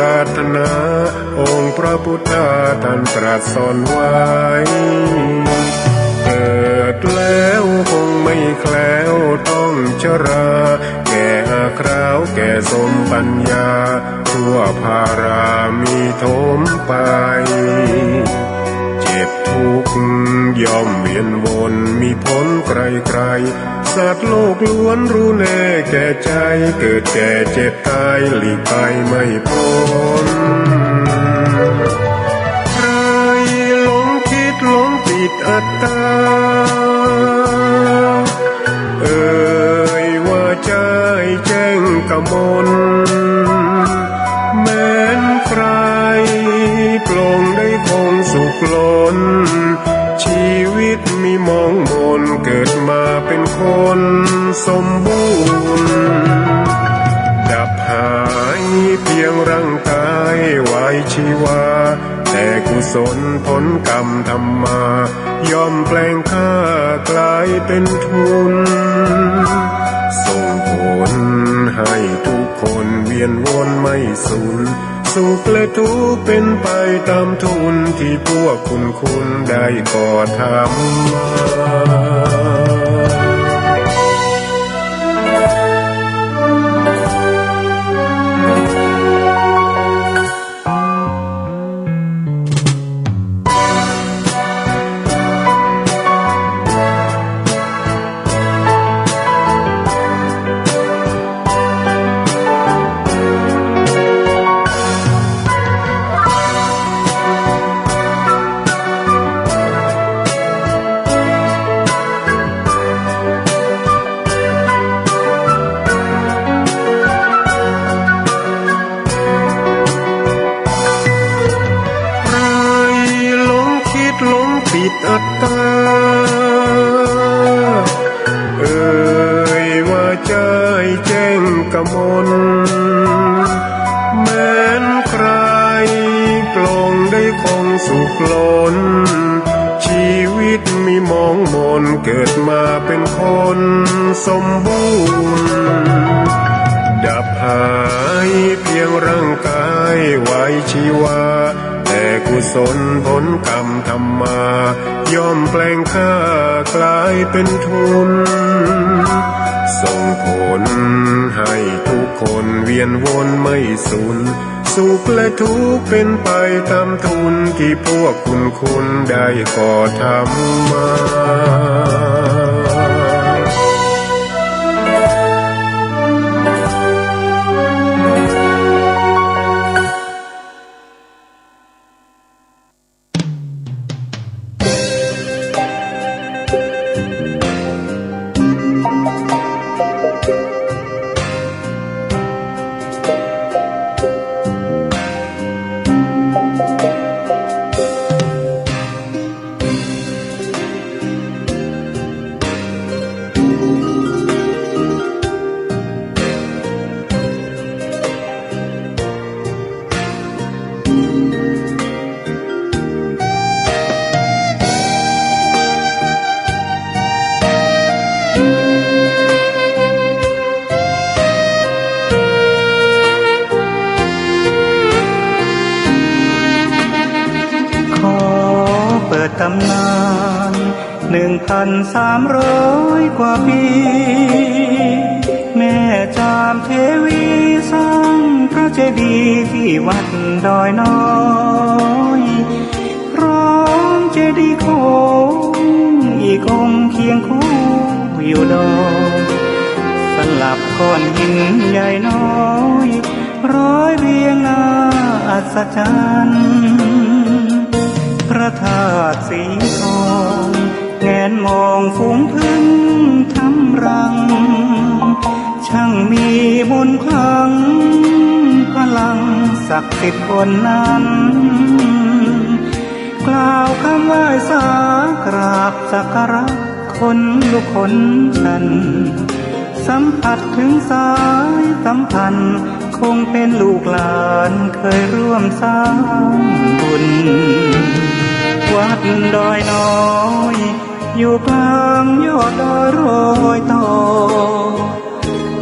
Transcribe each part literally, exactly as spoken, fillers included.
ปรารถนาองค์พระพุทธาท่านตรัสสอนไว้ เกิดแล้วคงไม่แคล้วต้องชรา แก่อาคราวแก่สมปัญญา ทั่วพารามีถมไป เจ็บทุกข์ย่อมเวียนวนมีผลไกลๆ สัตว์โลกล้วนรู้แน่แก่ใจ เกิดแก่เจ็บตายหลีกไปไม่พ้น ใครหลงคิดหลงผิดอัตตา เอ่ยว่าใจ้แจ้งกมล แม้นใครปลงได้คงสุขล้น ชีวิตมีมองมน เกิดมาเป็นคนสมบูรณ์ ดับหายเพียงร่างกายไว้ชีวา แต่กุศลผลกรรมทำมา ย่อมแปลงค่ากลายเป็นทุน ส่งผลให้ทุกคนเวียนวนไม่สูญ สุขและทุกข์เป็นไปตามทุนที่พวกคุณคุณได้ก่อทำมา ใครหลงคิดหลงผิดอัตตา เอ่ยว่าใจ้แจ้งกมล แม้นใครปลงได้คงสุขล้น ชีวิตมีมองมน เกิดมาเป็นคนสมบูรณ์ ดับหายเพียงร่างกายไว้ชีวา แต่กุศลผลกรรมทำมา ย่อมแปลงค่ากลายเป็นทุน ส่งผลให้ทุกคนเวียนวนไม่สูญ สุขและทุกข์เป็นไปตามทุนที่พวกคุณคุณได้ก่อทำมา ขอเปิดตำนาน หนึ่งพันสามร้อยกว่าปี แม่จามเทวีสร้างพระเจดีย์ที่วัดดอยน้อย พร้อมเจดีย์โค้งอีกองค์เคียงคู่อยู่ดอย สลับก้อนหินใหญ่น้อย ร้อยเรียงน่าอัศจรรย์ พระธาตุสีทอง แงนมองฝูงผึ้งทำรัง ช่างมีมนต์ขลัง พลังศักดิ์สิทธิ์บนนั้น กล่าวคำไหว้สากราบสักการะ ขนลุกขนชัน สัมผัสถึงสายสัมพันธ์ คงเป็นลูกหลานเคยร่วมสร้างบุญ วัดดอยน้อย อยู่กลางยอดดอยรอยต่อ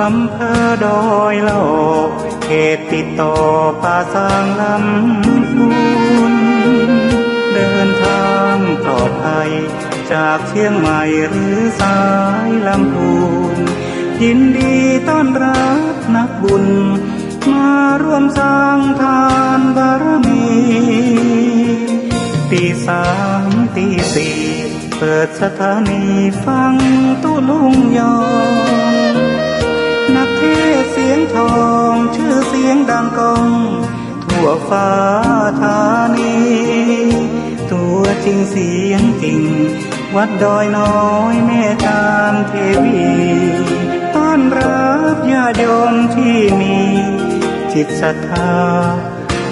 อำเภอดอยหล่อ เขตติดต่อป่าซางลำพูน เดินทางปลอดภัยจากเชียงใหม่หรือสายลำพูน ยินดีต้อนรับนักบุญ มาร่วมสร้างทานบารมี ตีสามตีสี่ เปิดสถานีฟังตุ๊ลุงยอง นักเทศน์เสียงทอง ชื่อเสียงดังก้อง ทั่วฟ้าธานี ตัวจริงเสียงจริง วัดดอยน้อยแม่ตาลเทวี ต้อนรับญาติโยมที่มีจิตศรัทธา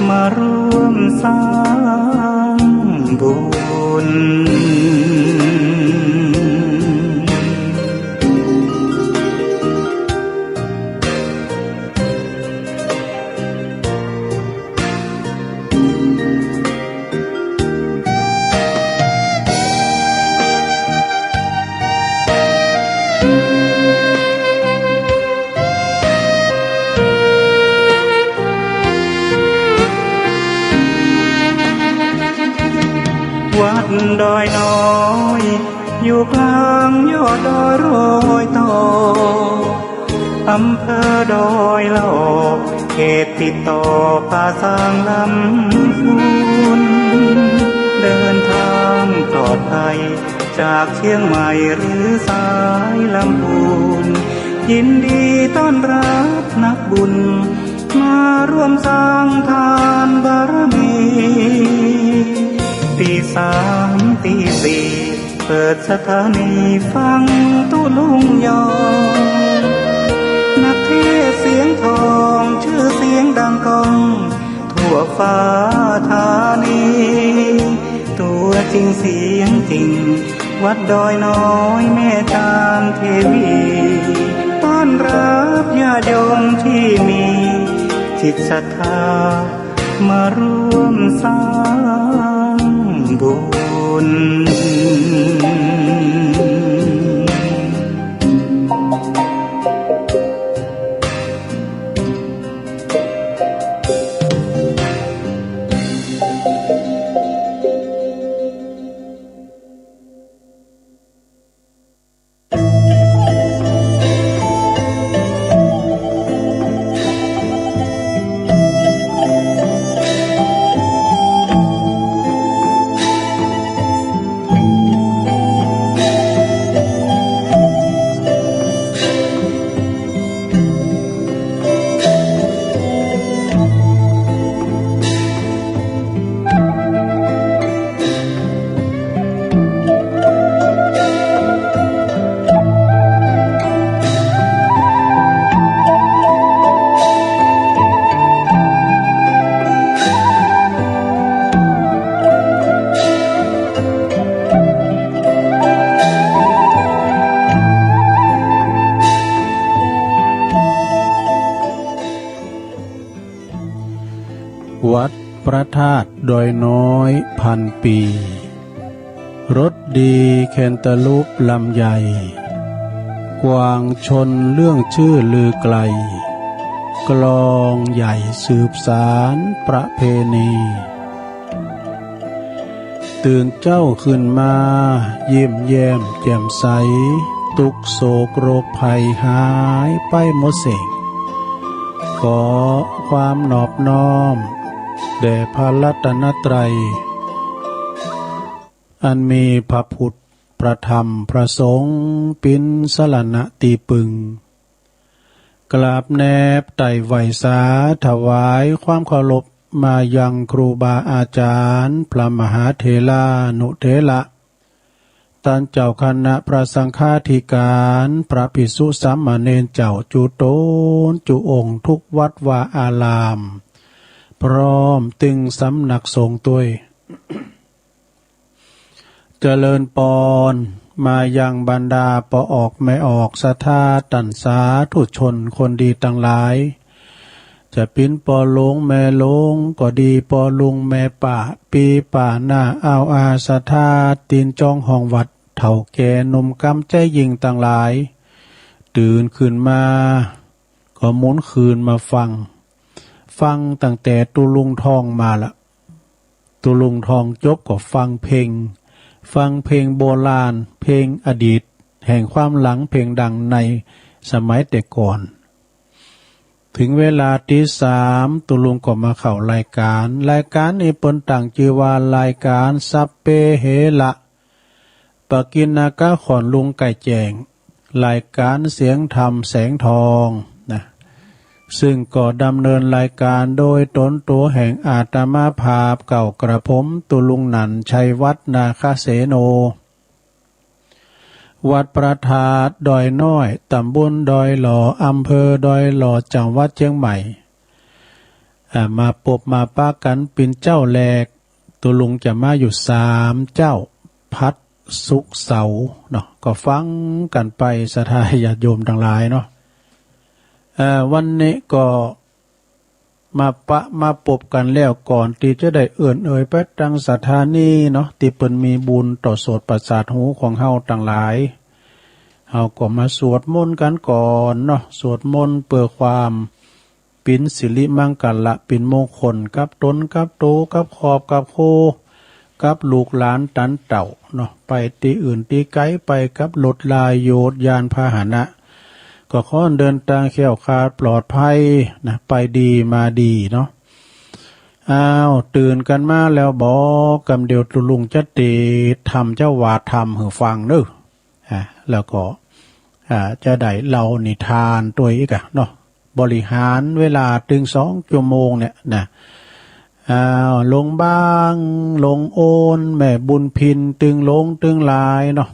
มาร่วมสร้างบุญ วัดดอยน้อย อยู่กลางยอดดอยรอยต่อ อำเภอดอยหล่อ เขตติดต่อป่าซางลำพูน เดินทางปลอดภัย จากเชียงใหม่หรือสายลำพูน ยินดีต้อนรับนักบุญ มาร่วมสร้างทานบารมี ตีสามตีสี่ เปิดสถานีฟังตุ๊ลุงยอง นักเทศน์เสียงทอง ชื่อเสียงดังก้อง ทั่วฟ้าธานี ตัวจริงเสียงจริง วัดดอยน้อยแม่ตาลเทวี ต้อนรับญาติโยมที่มีจิตศรัทธา มาร่วมสร้างบุญ วัดพระธาตุดอยน้อยพันปี รสดีแคนตาลูปลำไย กวางชนเรื่องชื่อลือไกล กลองใหญ่สืบสานประเพณี ตื่นเจ้าขึ้นมา ยิ้มแย้มแจ่มใส ทุกข์โศกโรคภัยหายไปหมดสิ้น ขอความนอบน้อม แด่พระรัตนตรัย อันมีพระพุทธ พระธรรม พระสงฆ์ ปิ๋นสรณะตี้ปึง กราบแนบไต่ไหว้สา ถวายความเคารพมายังครูบาอาจารย์ พระมหาเถรานุเถระ ต้านเจ้าคณะพระสังฆาธิการ พระภิกษุสามเณรเจ้าจุ๊ตนจุ๊องค์ ทุกวัดวาอาราม พร้อมตึงสำนักสงฆ์ตวย เจริญปอน มายังบรรดาป้อออกแม่ออก ศรัทธาต้านสาธุชนคนดีตังหลาย จะปิ๋นป้อหลวงแม่หลวงก็ดี ป้อลุงแม่ป้า ปี้ป้าน้าอ้าวอา ศรัทธาตินจองห้องวัด เฒ่าแก่หนุ่มกำใจยิ่งตังหลาย ตื่นขึ้นมา ก็หมุนคืนมาฟัง ฟังตั้งแต่ตุลุงทองมาละ ตุลุงทองจบก็ฟังเพลง ฟังเพลงโบราณ เพลงอดีต แห่งความหลัง เพลงดังในสมัยแต่ก่อน ถึงเวลาตีสาม ตุลุงก็มาเข้ารายการ รายการนี้เปิ้นตั้งจื้อว่ารายการสัพเพเหระ ปกิณณกะขอนลุงไก่แจ้ง รายการเสียงธรรมแสงทองนะ ซึ่งก็ดำเนินรายการโดยตนตั๋วแห่งอาตมาภาพเก่ากระผม ตุลุงหนันชัยวัฒน์ นาคเสโน วัดพระธาตุดอยน้อย ตำบลดอยหล่อ อำเภอดอยหล่อ จังหวัดเชียงใหม่ อ่า มาปบมาปะกันเป๋นเจ้าแรก ตุลุงจะมาอยู่สามเจ้า พัด ศุกร์ เสาร์เนาะ ก็ฟังกันไป ศรัทธาญาติโยมตังหลายเนาะ เอ่อ วันนี้ก็มาปะมาปบกันแล้ว ก่อนตี้จะได้เอิ้นเอ่ยไปตังสถานีเนาะ ตี้เปิ้นมีบุญต่อโสตประสาทหูของเฮาตังหลาย เฮาก็มาสวดมนต์กันก่อนเนาะ สวดมนต์เปื้อความ เป๋นสิริมังคละ เป๋นมงคลกับตนกับโต กับครอบกับครัว กับลูกหลานตันเต้าเนาะ ไปตี้อื่นตี้ไกล ไปกับรถราโยชน์ยานพาหนะ ก็ขอเดินตางแคล้วคลาดปลอดภัยนะ ไปดีมาดีเนาะ อ้าว ตื่นกันมาแล้วบ่ กำเดียวตุลุงจะเตรียมธรรม จะว่าธรรมหื้อฟังเนาะ อ่า แล้วก็ อ่า จะได้เล่านิทานตวยอีกอะเนาะ บริหารเวลาตึงสองชั่วโมงเนี่ยนะ อ้าว ลุงบาง ลุงโอน แม่บุญพิน ตึงหลงตึงหลายเนาะ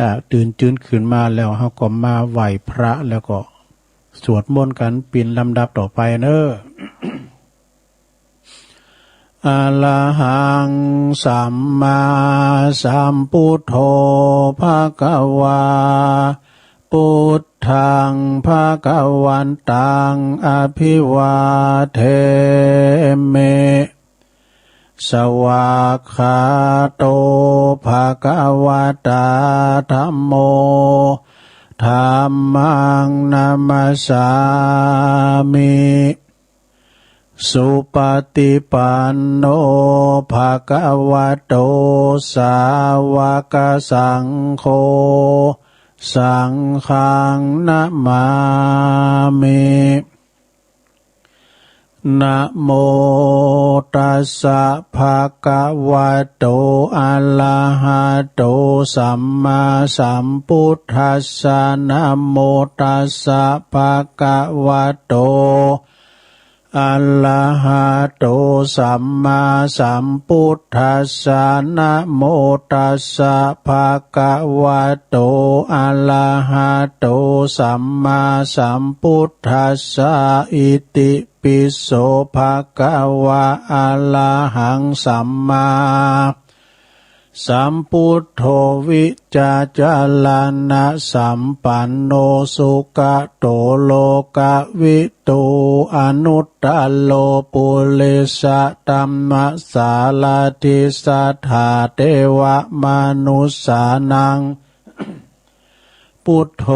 อ่า ตื่นจื้นขึ้นมาแล้ว เฮาก็มาไหว้พระ แล้วก็สวดมนต์กันเป๋นลำดับต่อไปเนาะ อะระหัง สัมมาสัมพุทโธ ภะคะวา พุทธัง ภะคะวันตัง อะภิวาเทมิ สวากขาโต ภะคะวะตา ธัมโม ธัมมัง นะมัสสามิ สุปฏิปันโน ภะคะวะโต สาวกสังโฆ สังฆัง นะมามิ นะโมตัสสะ ภะคะวะโต อะระหะโต สัมมาสัมพุทธัสสะ นะโมตัสสะ ภะคะวะโต อะระหะโต สัมมาสัมพุทธัสสะ นะโมตัสสะ ภะคะวะโต อะระหะโต สัมมาสัมพุทธัสสะ อิติปิโส ภะคะวะ อะระหัง สัมมาสัมพุทโธ วิชชาจารณะสัมปันโน สุขะโต โลกะวิทู อนุตตะโร ปุริสะธัมมะสารถิ สัทธาเทวะมนุสสานัง พุทโธ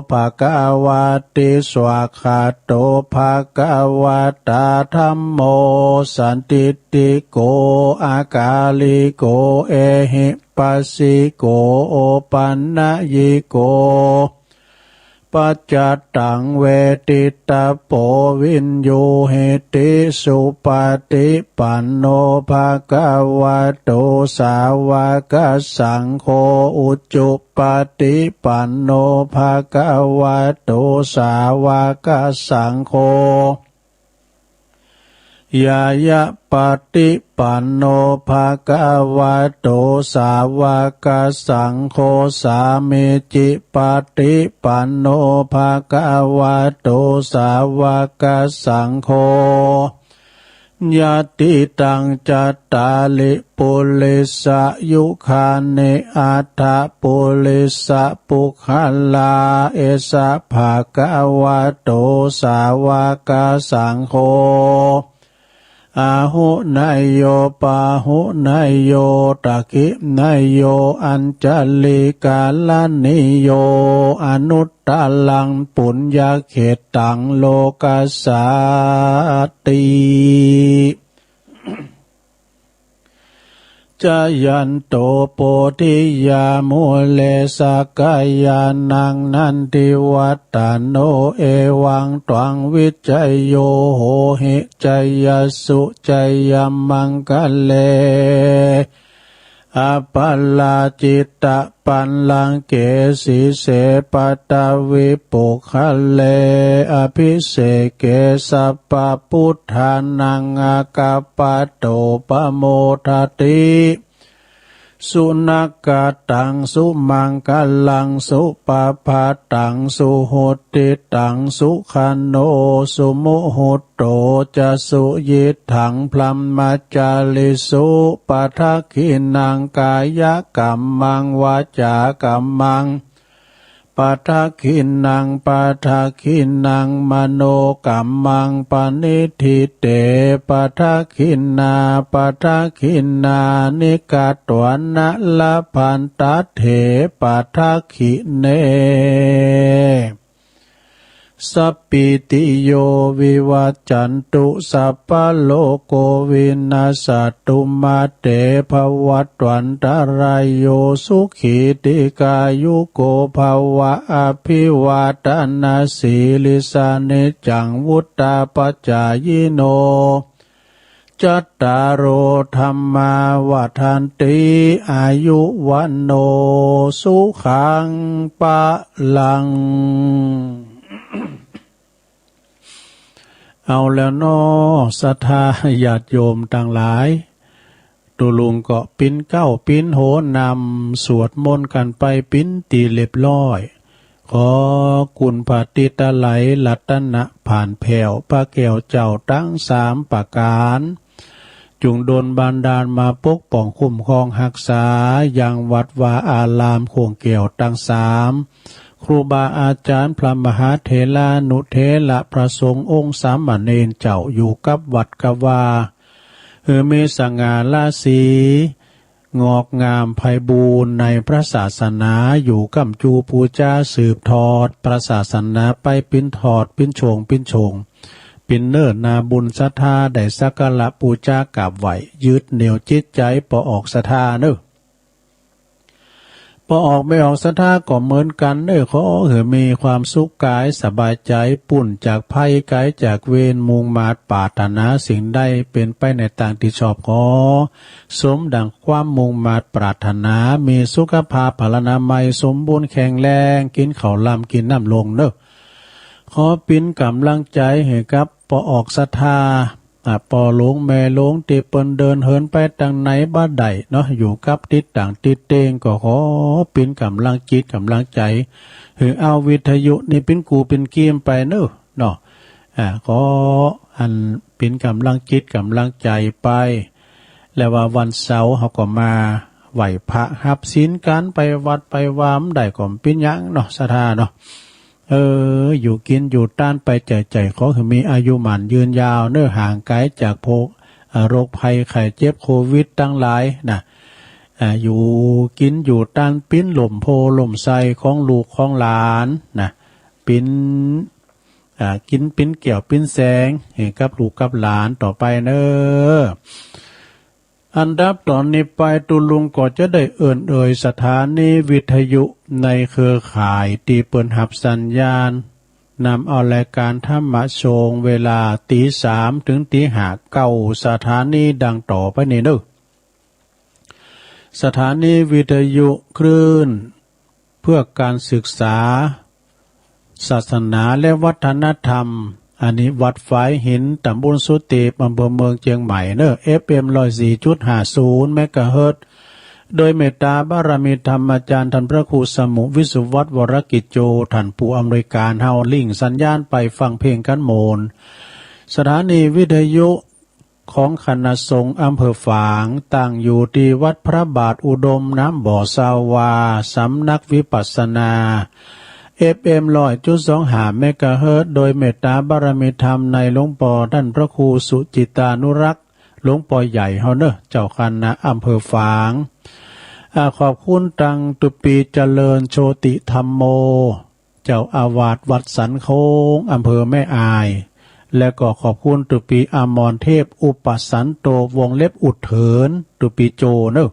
ภะคะวะติ สวากขาโต ภะคะวะตา ธัมโม สันทิฏฐิโก อะกาลิโก เอหิปัสสิโก โอปันนยิโก ปัจจตัง เวทิตะโพ วิญญูหิติ สุปฏิปันโน ภะคะวะโต สาวกสังโฆ อุจุปฏิปันโน ภะคะวะโต สาวกสังโฆ ญาณปฏิปันโน ภะคะวะโต สาวกสังโฆ สามีจิปฏิปันโน ภะคะวะโต สาวกสังโฆ ยะติตัง จัตตาริ ปุริสะยุคานิ อัฏฐะ ปุริสะปุคคลา เอสะ ภะคะวะโต สาวกสังโฆ อาหุเนโย ปาหุเนโย ทักขิเนโย อัญชลีกรณีโย อนุตตรังปุญญเขตตัง โลกัสสาติ จายันโต โพธิยา มูเล สักกายานัง นันทิวัฏฐโน เอวังตวัง วิจโย โหหิ จยสสุ จยมังคะเล อปาราจิตะ ปัลลังเก สีเส ปัทวิปุคคเล อภิเสเก สัพพะพุทธานัง อากาปะโต ปะโมทะติ สุนัคขะตัง สุมังคะลัง สุปะภะตัง สุหุตติตัง สุขันโน สุมุหุตโต จะสุยิตถัง พรหมจาริสุ ปะทักขิณัง กายกัมมัง วาจากัมมัง ปะทักขิณัง ปะทักขิณัง มโนกัมมัง ปะณิฏฐิเต ปะทักขิณา ปะทักขิณานิ กัตวานะ ละพันตะเถ ปะทักขิเณ สัพพีติโย วิวัจจันตุ สัพพะโรโก วินัสสะตุ มาเต ภะวัตวันตะราโย สุขี ทีฆายุโก ภะวะ อะภิวาทะนะสีลิสสะ นิจจัง วุฑฒาปะจายิโน จัตตาโร ธัมมา วัฑฒันติ อายุ วัณโณ สุขัง พะลัง เอาแล้วเนาะ ศรัทธาญาติโยมตังหลาย ตุ๊ลุงก็ปิ้นเก๊าปิ้นโหนำ สวดมนต์กั๋นไปปิ้นตี้เรียบร้อย ขอคุณพระติตะไลยรัตนะผ่านแผ้ว พระแก้วเจ้าตังสามประก๋าน จุ่งดลบันดาลมาปกป้องคุ้มครองฮักษา ยังวัดวาอารามโค้งแก้วตังสาม ครูบาอาจ๋ารย์ พระมหาเถรานุเถระ พระสงฆ์องค์สามเณรเจ้า อยู่กับวัดกับวา หื้อมีสง่าราศี งอกงามไพบูลย์ในพระศาสนา อยู่ก้ำจูปู๋จาสืบทอดพระศาสนาไปปิ้นทอดปิ้นโฉ่งปิ้นโฉ่ง ปิ้นเนิ่นนาบุญศรัทธาได้สักการะปู๋จากราบไหว้ ยึดเหนี่ยวจิตใจ๋ปอออกศรัทธาเนาะ ปอออกบ่ออกศรัทธาก็เหมือนกั๋นเนาะ ขอหื้อมีความสุขก๋ายสบายใจ๋ ปู้นจากภัยไก๋จากเวร มุ่งมาดปรารถนาสิ่งใดเป๋นไปในตางตี้ชอบ ขอสมดั่งความมุ่งมาดปรารถนา มีสุขภาพพลานามัยสมบูรณ์แข็งแรง กิ๋นข้าวลำกิ๋นน้ำลงเนาะ ขอปิ้นก๋ำลังใจ๋หื้อกับปอออกศรัทธา อ่า ป้อหลวงแม่หลวงตี้เปิ้นเดินเหินไปตางไหนบ่ได้เนาะ อยู่กับติดต่างติดเต็ง ก็ขอปิ้นก๋ำลังจิตก๋ำลังใจ๋ หื้อเอาวิทยุนี่ปิ้นกู้ปิ้นเกียมไปเนาะ เนาะ อ่า ขออันปิ้นก๋ำลังจิตก๋ำลังใจ๋ไป แล้วว่าวันเสาร์เฮาก็มาไหว้พระฮับศีลกั๋น ไปวัดไปวาบ่ได้ก็ปิ้นหยังเนาะ ศรัทธาเนาะ เออ อยู่กิ๋นอยู่ตานไปใจ๋ใจ๋ ขอหื้อมีอายุหมั้นยืนยาวเนาะ ห่างไก๋จากพวก อ่า โรคภัยไข้เจ็บโควิดตังหลายนะ อ่า อยู่กิ๋นอยู่ตานปิ้นล่มโพธิ์ล่มไทรของลูกของหลานนะ ปิ้น อ่า กิ๋นปิ้นแก้วปิ้นแสงหื้อกับลูกกับหลานต่อไปเนาะ อันดับต่อนี้ไปตุ๊ลุงก็จะได้เอิ้นเอ่ยสถานีวิทยุในเครือข่ายตี้เปิ้นฮับสัญญาณ นำเอารายการธรรมะช่วงเวลาตีสามถึงตีห้า เก้าสถานีดังต่อไปนี้เนาะ สถานีวิทยุคลื่นเพื่อการศึกษา ศาสนาและวัฒนธรรม อันนี้วัดฝายหิน ตำบลสุเตป อำเภอเมืองเจียงใหม่เนาะ เอฟเอ็ม ร้อยสี่จุดห้าศูนย์ เมกะเฮิรตซ์ โดยเมตตาบารมีธรรมาจารย์ท่านพระครูสมุห์ วิสุวัฒน์ วรกิจโจ ท่านผู้อำนวยการเฮา ลิงก์สัญญาณไปฟังเพลงกั๋นโมน สถานีวิทยุ ของคณะสงฆ์อำเภอฝาง ตั้งอยู่ตี้วัดพระบาทอุดมน้ำบ่อสาวา สำนักวิปัสสนา เอฟเอ็มร้อยจุดสองห้าเมกะเฮิรตซ์ โดยเมตตาบารมีธรรมในหลวงปอท่านพระครูสุจิตานุรักษ์ หลวงปอใหญ่เฮาเนอะ เจ้าคณะอำเภอฝาง อ่า ขอบคุณตังตุปีเจริญโชติธัมโม เจ้าอาวาสวัดสันโค้ง อำเภอแม่อาย และก็ขอบคุณตุปีอมรเทพ อุปสันโต วงเล็บอุดเถิน ตุปีโจเนอะ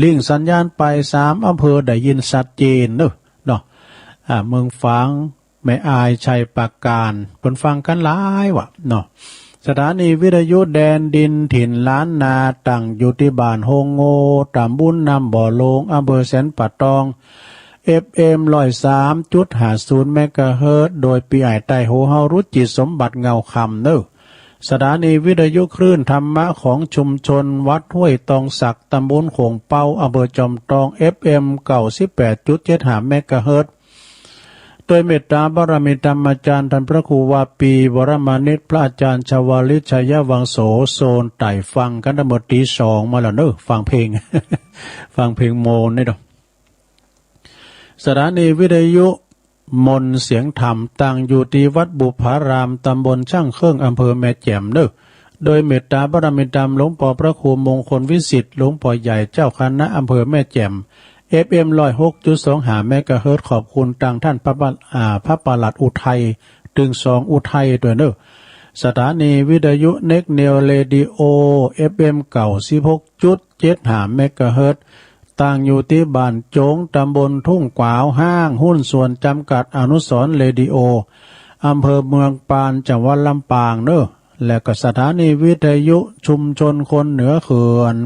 ลิงก์สัญญาณไปสามอำเภอได้ยินชัดเจนเนอะ เนาะ อ่า เมืองฝาง แม่อาย ชัยปราการ เปิ้นฟังกันหลายวะเนาะ สถานีวิทยุแดนดินถิ่นล้านนา ตั้งอยู่ที่บ้านโฮงโง ตำบลน้ำบ่อโลง อำเภอแสนป่าตอง เอฟเอ็มร้อยสามจุดห้าศูนย์เมกะเฮิรตซ์ โดยปี้อ้ายใต้หูเฮา รุจิตสมบัติเงาคำเนอะ สถานีวิทยุคลื่นธรรมะของชุมชนวัดห้วยตองสัก ตำบลโข่งเปา อำเภอจอมทอง เอฟเอ็มเก้าสิบแปดจุดเจ็ดห้าเมกะเฮิรตซ์ ด้วยเมตตาบารมีธรรมอาจารย์ท่านพระครูวาปี วรมานิต พระอาจารย์ชวลิต ชัยวังโส โซนใต้ ฟังกันตั้งแต่ตีสองมาแล้วเนอะ ฟังเพลง ฟังเพลงโมนนี่เนาะ สถานีวิทยุมนต์เสียงธรรม ตั้งอยู่ที่วัดบุพาราม ตำบลช่างเครื่อง อำเภอแม่แจ่มเนอะ โดยเมตตาบารมีธรรมหลวงปอพระครูมงคลวิสิทธิ์ หลวงปอใหญ่เจ้าคณะอำเภอแม่แจ่ม เอฟเอ็มร้อยหกจุดสองห้าเมกะเฮิรตซ์ ขอบคุณตังท่านพระปะ อ่า พระประหลัดอุทัย ตึงสองอุทัยด้วยเนอะ สถานีวิทยุเน็กเนวเรดิโอ เอฟเอ็มเก้าสิบหกจุดเจ็ดห้าเมกะเฮิรตซ์ ตั้งอยู่ที่บ้านโจง ตำบลทุ่งกวาว ห้างหุ้นส่วนจำกัดอนุสรณ์เรดิโอ อำเภอเมืองปาน จังหวัดลำปางเนอะ และก็สถานีวิทยุชุมชนคนเหนือเขื่อน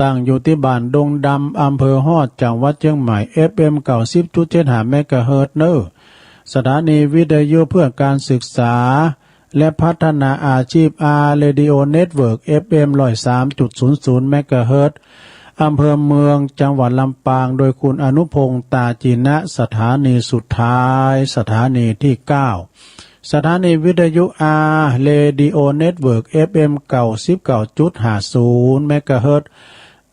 ตั้งอยู่ที่บ้านดงดำ อำเภอฮอด จังหวัดเชียงใหม่ เอฟเอ็มเก้าสิบจุดเจ็ดห้าเมกะเฮิรตซ์เนอะ สถานีวิทยุเพื่อการศึกษา และพัฒนาอาชีพ อาร์ เรดิโอเน็ตเวิร์ก เอฟเอ็มร้อยสามจุดศูนย์ศูนย์เมกะเฮิรตซ์ อำเภอเมือง จังหวัดลำปาง โดยคุณอนุพงษ์ ตาจีนะ สถานีสุดท้าย สถานีที่เก้า สถานีวิทยุ อาร์ เรดิโอเน็ตเวิร์ก เอฟเอ็มเก้าสิบเก้าจุดห้าศูนย์เมกะเฮิรตซ์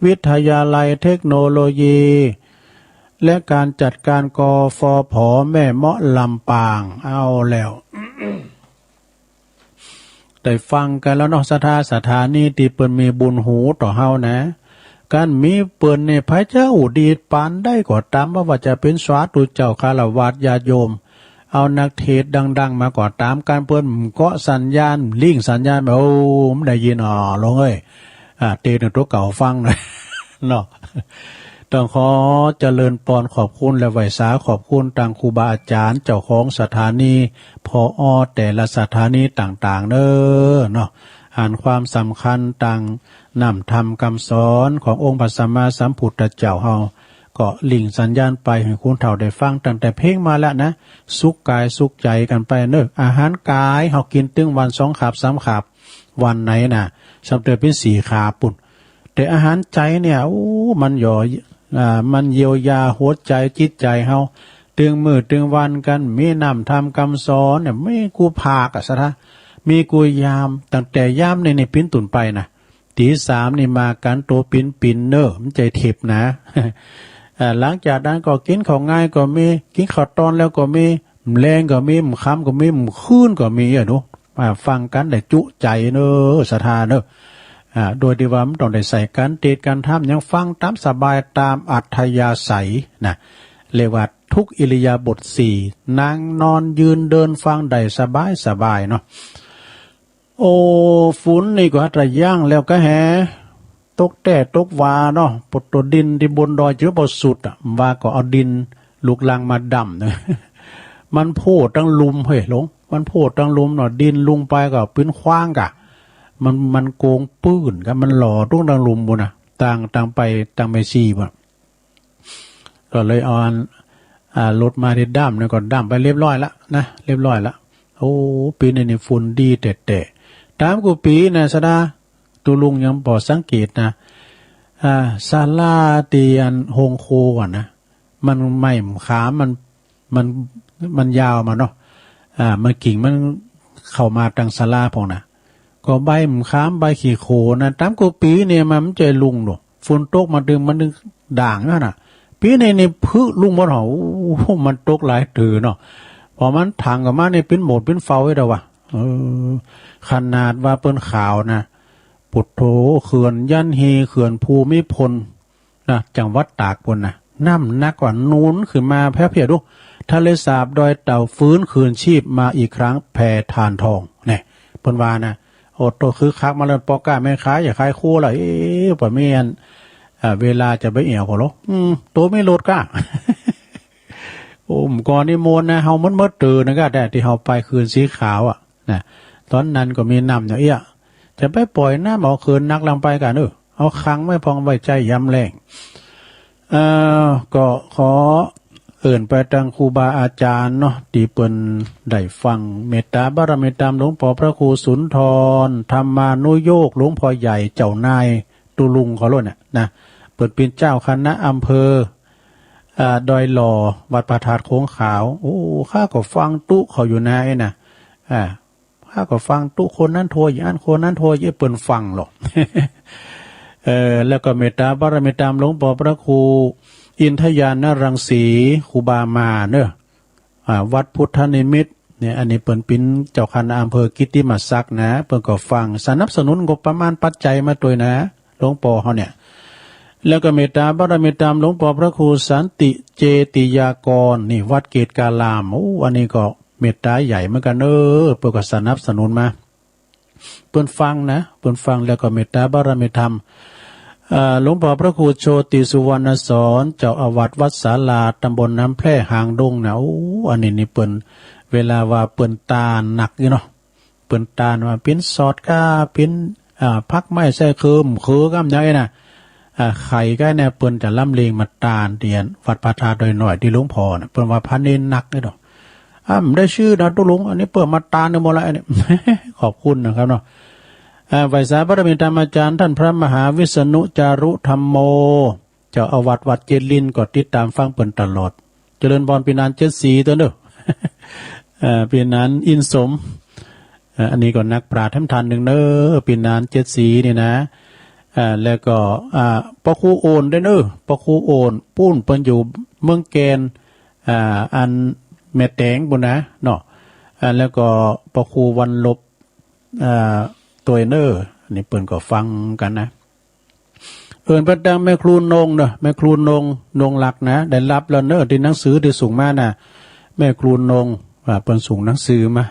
วิทยาลัยเทคโนโลยี และการจัดการ กฟผ แม่เมาะ ลำปาง เอาแล้ว ได้ฟังกันแล้วเนาะ ศรัทธา สถานีตี้เปิ้นมีบุญหูต่อเฮานะ การมีเปิ้นนี่ ไผจะอู้ดีปานใดก็ตาม บ่ว่าจะเป๋นสาธุเจ้า ฆราวาสญาติโยม เอานักเทศน์ดังๆ มาก็ตาม การเปิ้นเกาะสัญญาณ ลิงก์สัญญาณ โอ้ มันได้ยิน อ๋อ หลวงเอ้ย อ่า เตรียมตั๋วเก่าฟังหน่อย เนาะ ต้องขอเจริญปอนขอบคุณและไหว้สาขอบคุณตังครูบาอาจารย์เจ้าของสถานี ผอ.แต่ละสถานีต่างๆ เน้อเนาะ อันความสำคัญตังน้ำธรรมคำสอนขององค์พระสัมมาสัมพุทธเจ้าเฮา ก็ลิงก์สัญญาณไปหื้อคุณเฒ่าได้ฟังตั้งแต่เพลงมาแล้วนะ สุขกายสุขใจกันไปเน้อ อาหารกายเฮากินตึงวันสองขาบสามขาบ วันไหนนะ สำเร็จเป๋นสี่ขาบปุ้น แต่อาหารใจเนี่ย โอ้ มันหย่อ อ่า มันเยียวยาหัวใจจิตใจเฮา ตึงมื้อตึงวันกั๋น มีน้ำธรรมคำสอนเนี่ย มีกู้ภาคอะ ศรัทธา มีกู้ยาม ตั้งแต่ยามนี้นี่เป๋นต้นไปนะ ตีสามนี่มากั๋น ตั๋วปิ๋นๆ เน้อ มันใจ้เท็บนะ อ่า หลังจากนั้นก็กิ๋นข้าวงายก็มี กิ๋นข้าวตอนแล้วก็มี แลงก็มี ค่ำก็มี คืนก็มีอะหนู อ่า ฟังกั๋นได้จุใจเน้อ ศรัทธาเน้อ อ่า โดยตี้ว่าบ่ต้องได้ใส่กั๋นเตรียมกั๋นทำหยัง ฟังต๋ามสบายต๋ามอัธยาศัยนะ เรียกว่าทุกอิริยาบถสี่ นั่งนอนยืนเดินฟังได้สบายสบายเนาะ โอ้ ฝนนี่ก็ฮัตตะย่างแล้วก็แฮ ตกแต๊ตกวาเนาะ ปดตัวดินตี้บนดอยเจือบ่สุดอะ ว่าก็เอาดินลูกรังมาดำเนาะ มันโพดตังลุ่มเฮ้ยหลวง มันโพดตังลุ่มเนาะ ดินลุ่งไปก็เป๋นขว้างกะ มัน มันโกงปื้นกะ มันหล่อตุ๊กตังลุ่มปุ้นนะ ตัง ตังไป ตังไปสี่ปุ้น ก็เลยเอาอัน อ่า รถมาตี้ดำเนี่ยก็ดำไปเรียบร้อยละนะ เรียบร้อยละ โอ้ ปี๋นี้นี่ฝนดีแต๊ๆ ต๋ามกู้ปี๋นะ ศรัทธา ตุ๊ลุงยังปอสังเกตนะ อ่า ศาลาตี้อันโฮงครัวก่อนนะ มันไม้มะขาม มัน มัน มันยาวมาเนาะ อ่า มันกิ่งมันเข้ามาตังศาลาพ่องนะ ก็ใบมะขามใบขี้โขนนะ ต๋ามกู้ปี๋เนี่ยมันบ่ใจ้ลุ่งดอก ฝนตกมาตึงมันตึงด่างนั่นน่ะ ปีนี้นี่ผึ้งลุ่งหมดหรอ โอ้โห มันตกหลายเตื้อเนาะ พอมันถางกลับมานี่ปิ้นโหมดปิ้นเฝ้าไว้แล้ววะ เออ ขนาดว่าเปิ้นข่าวนะ ปุโธ เขื่อนยันฮี เขื่อนภูมิพลนะ จังหวัดตากปู้นนะ น้ำหนักกว่าหนุนขึ้นมาแผ่เพียดู ทะเลสาบดอยเต่าฟื้นคืนชีพมาอีกครั้ง แพธารทอง เนี่ย เปิ้นว่านะ โอ้โต คึกคักมาแล้ว ป้อค้าแม่ค้าอยากขายครัวแล้ว เอ๊ะ บ่มีอัน อ่า เวลาจะไปเอี่ยวเขาหรอ อืม โตมีรถก้า โอ้ ก่อนนี่มวนนะ เฮามันเมิดเตอนะก้า แต่ที่เฮาไปเขื่อนสีขาวอะนะ ตอนนั้นก็มีน้ำอย่างเอี้ย จะไปปล่อยน้ำเอาเขื่อนนักลำไปกัน เออ เอาขังไว้พองไว้ใจยามแล้ง เอ่อ ก็ขอเอิ้นไปตังครูบาอาจารย์เนาะ ตี้เปิ้นได้ฟังเมตตาบารมีตามหลวงป้อพระครูสุนทร ธรรมานุโยค หลวงป้อใหญ่เจ้านายตุลุงเขาโลดน่ะนะ เปิ้นเป๋นเจ้าคณะอำเภอ อ่า ดอยหล่อ วัดพระธาตุโขงขาว โอ้ ข้าก็ฟังตุ๊เขาอยู่นะ ไอ้น่ะ อ่า ข้าก็ฟังตุ๊คนนั้นโทรอย่างนั้น คนนั้นโทรอย่างนี้ เปิ้นฟังหรอก เออ แล้วก็เมตตาบารมีตามหลวงป้อพระครูอินทญาณรังสี ครูบามาเนอะ อ่า วัดพุทธนิมิตเนี่ย อันนี้เปิ้นเป๋นเจ้าคณะอำเภอกิตติมศักดิ์นะ เปิ้นก็ฟัง สนับสนุนงบประมาณปัจจัยมาตวยนะ หลวงป้อเฮาเนี่ย แล้วก็เมตตาบารมีตามหลวงป้อพระครูสันติเจติยากร นี่วัดเกตุการาม โอ้ อันนี้ก็เมตตาใหญ่เหมือนกันเนอะ เปิ้นก็สนับสนุนมา เปิ้นฟังนะ เปิ้นฟังแล้วก็เมตตาบารมีธรรม เอ่อ หลวงป้อพระครูโชติสุวรรณสอน เจ้าอาวาสวัดศาลา ตำบลน้ำแพร่ หางดงนะ โอ้ อันนี้นี่เปิ้น เวลาว่าเปิ้นตานหนักอยู่เนาะ เปิ้นตานว่าเป๋นซอสก้า เป๋น อ่า ผักไม้ใส่เคิม เคิมกำยังไงนะ อ่า ไข่ก้าเนี่ย เปิ้นจะลำเลียงมาตานเตียนวัดพระธาตุดอยน้อยตี้หลวงป้อน่ะ เปิ้นว่าพระเณรหนักเลยเนาะ อ่า บ่ได้ซื้อนะตุ๊ลุง อันนี้เปิ้นมาตานได้หมดแล้ว อันนี้ ขอบคุณนะครับเนาะ อ่า ไหว้สาบารมีธรรมอาจารย์ท่านพระมหาวิษณุจารุธัมโม เจ้าอาวาสวัดเจดีย์ลิน ก็ติดตามฟังเปิ้นตลอด เจริญพรปีนันเจ็ดสีตัวเนอะ เอ่อ ปีนันอินสม เอ่อ อันนี้ก็นักปราชญ์ท่านหนึ่งเนอะ ปีนันเจ็ดสีนี่นะ อ่า แล้วก็ อ่า ป้อครูโอนด้วยเนอะ ป้อครูโอน ปู้นเปิ้นอยู่เมืองแก่น อ่า อันแม่แตงปู้นนะเนาะ อ่า แล้วก็ป้อครูวันลบ อ่า ตวยเนอะ อันนี้เปิ้นก็ฟังกันนะ เอิ้นไปตังแม่ครูนงเนอะ แม่ครูนง นงหลักนะ ได้รับแล้วเนอะ ตี้หนังสือตี้ส่งมาน่ะ แม่ครูนง อ่า เปิ้นส่งหนังสือมา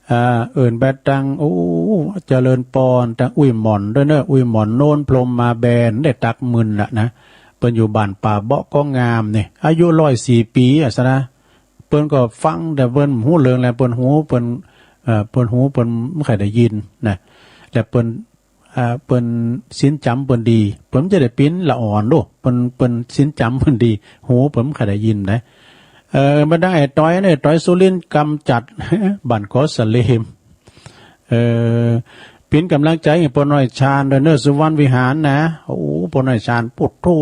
อ่า เอิ้นไปตัง โอ้ เจริญปอน ตังอุ้ยหม่อนด้วยเนอะ อุ้ยหม่อนโนนพรหมมาแบน ได้ตักหมื่นละนะ เปิ้นอยู่บ้านป่าเบาะก้องงามนี่ อายุร้อยสี่ปี๋อะซะนะ เปิ้นก็ฟัง แต่เปิ้นบ่ฮู้เรื่องแหละ เปิ้นหู เปิ้น เอ่อ เปิ้นหู เปิ้นบ่ค่อยได้ยินนะ แต่เปิ้น อ่า เปิ้นศีลจ๋ำเปิ้นดี เปิ้นจะได้ปิ้นละอ่อนโลด เปิ้น เปิ้นศีลจ๋ำเปิ้นดี หูเปิ้นบ่ค่อยได้ยินนะ เอ่อ มาดังไอ้ต๋อยเนี่ย ต๋อยสุรินทร์กำจัด บ้านกอสะเลม เอ่อ ปิ้นกำลังใจ๋ให้ป้อน้อยชาญด้วยเนอะ สุวรรณวิหารนะ โอ้ ป้อน้อยชาญ โอ้โธ่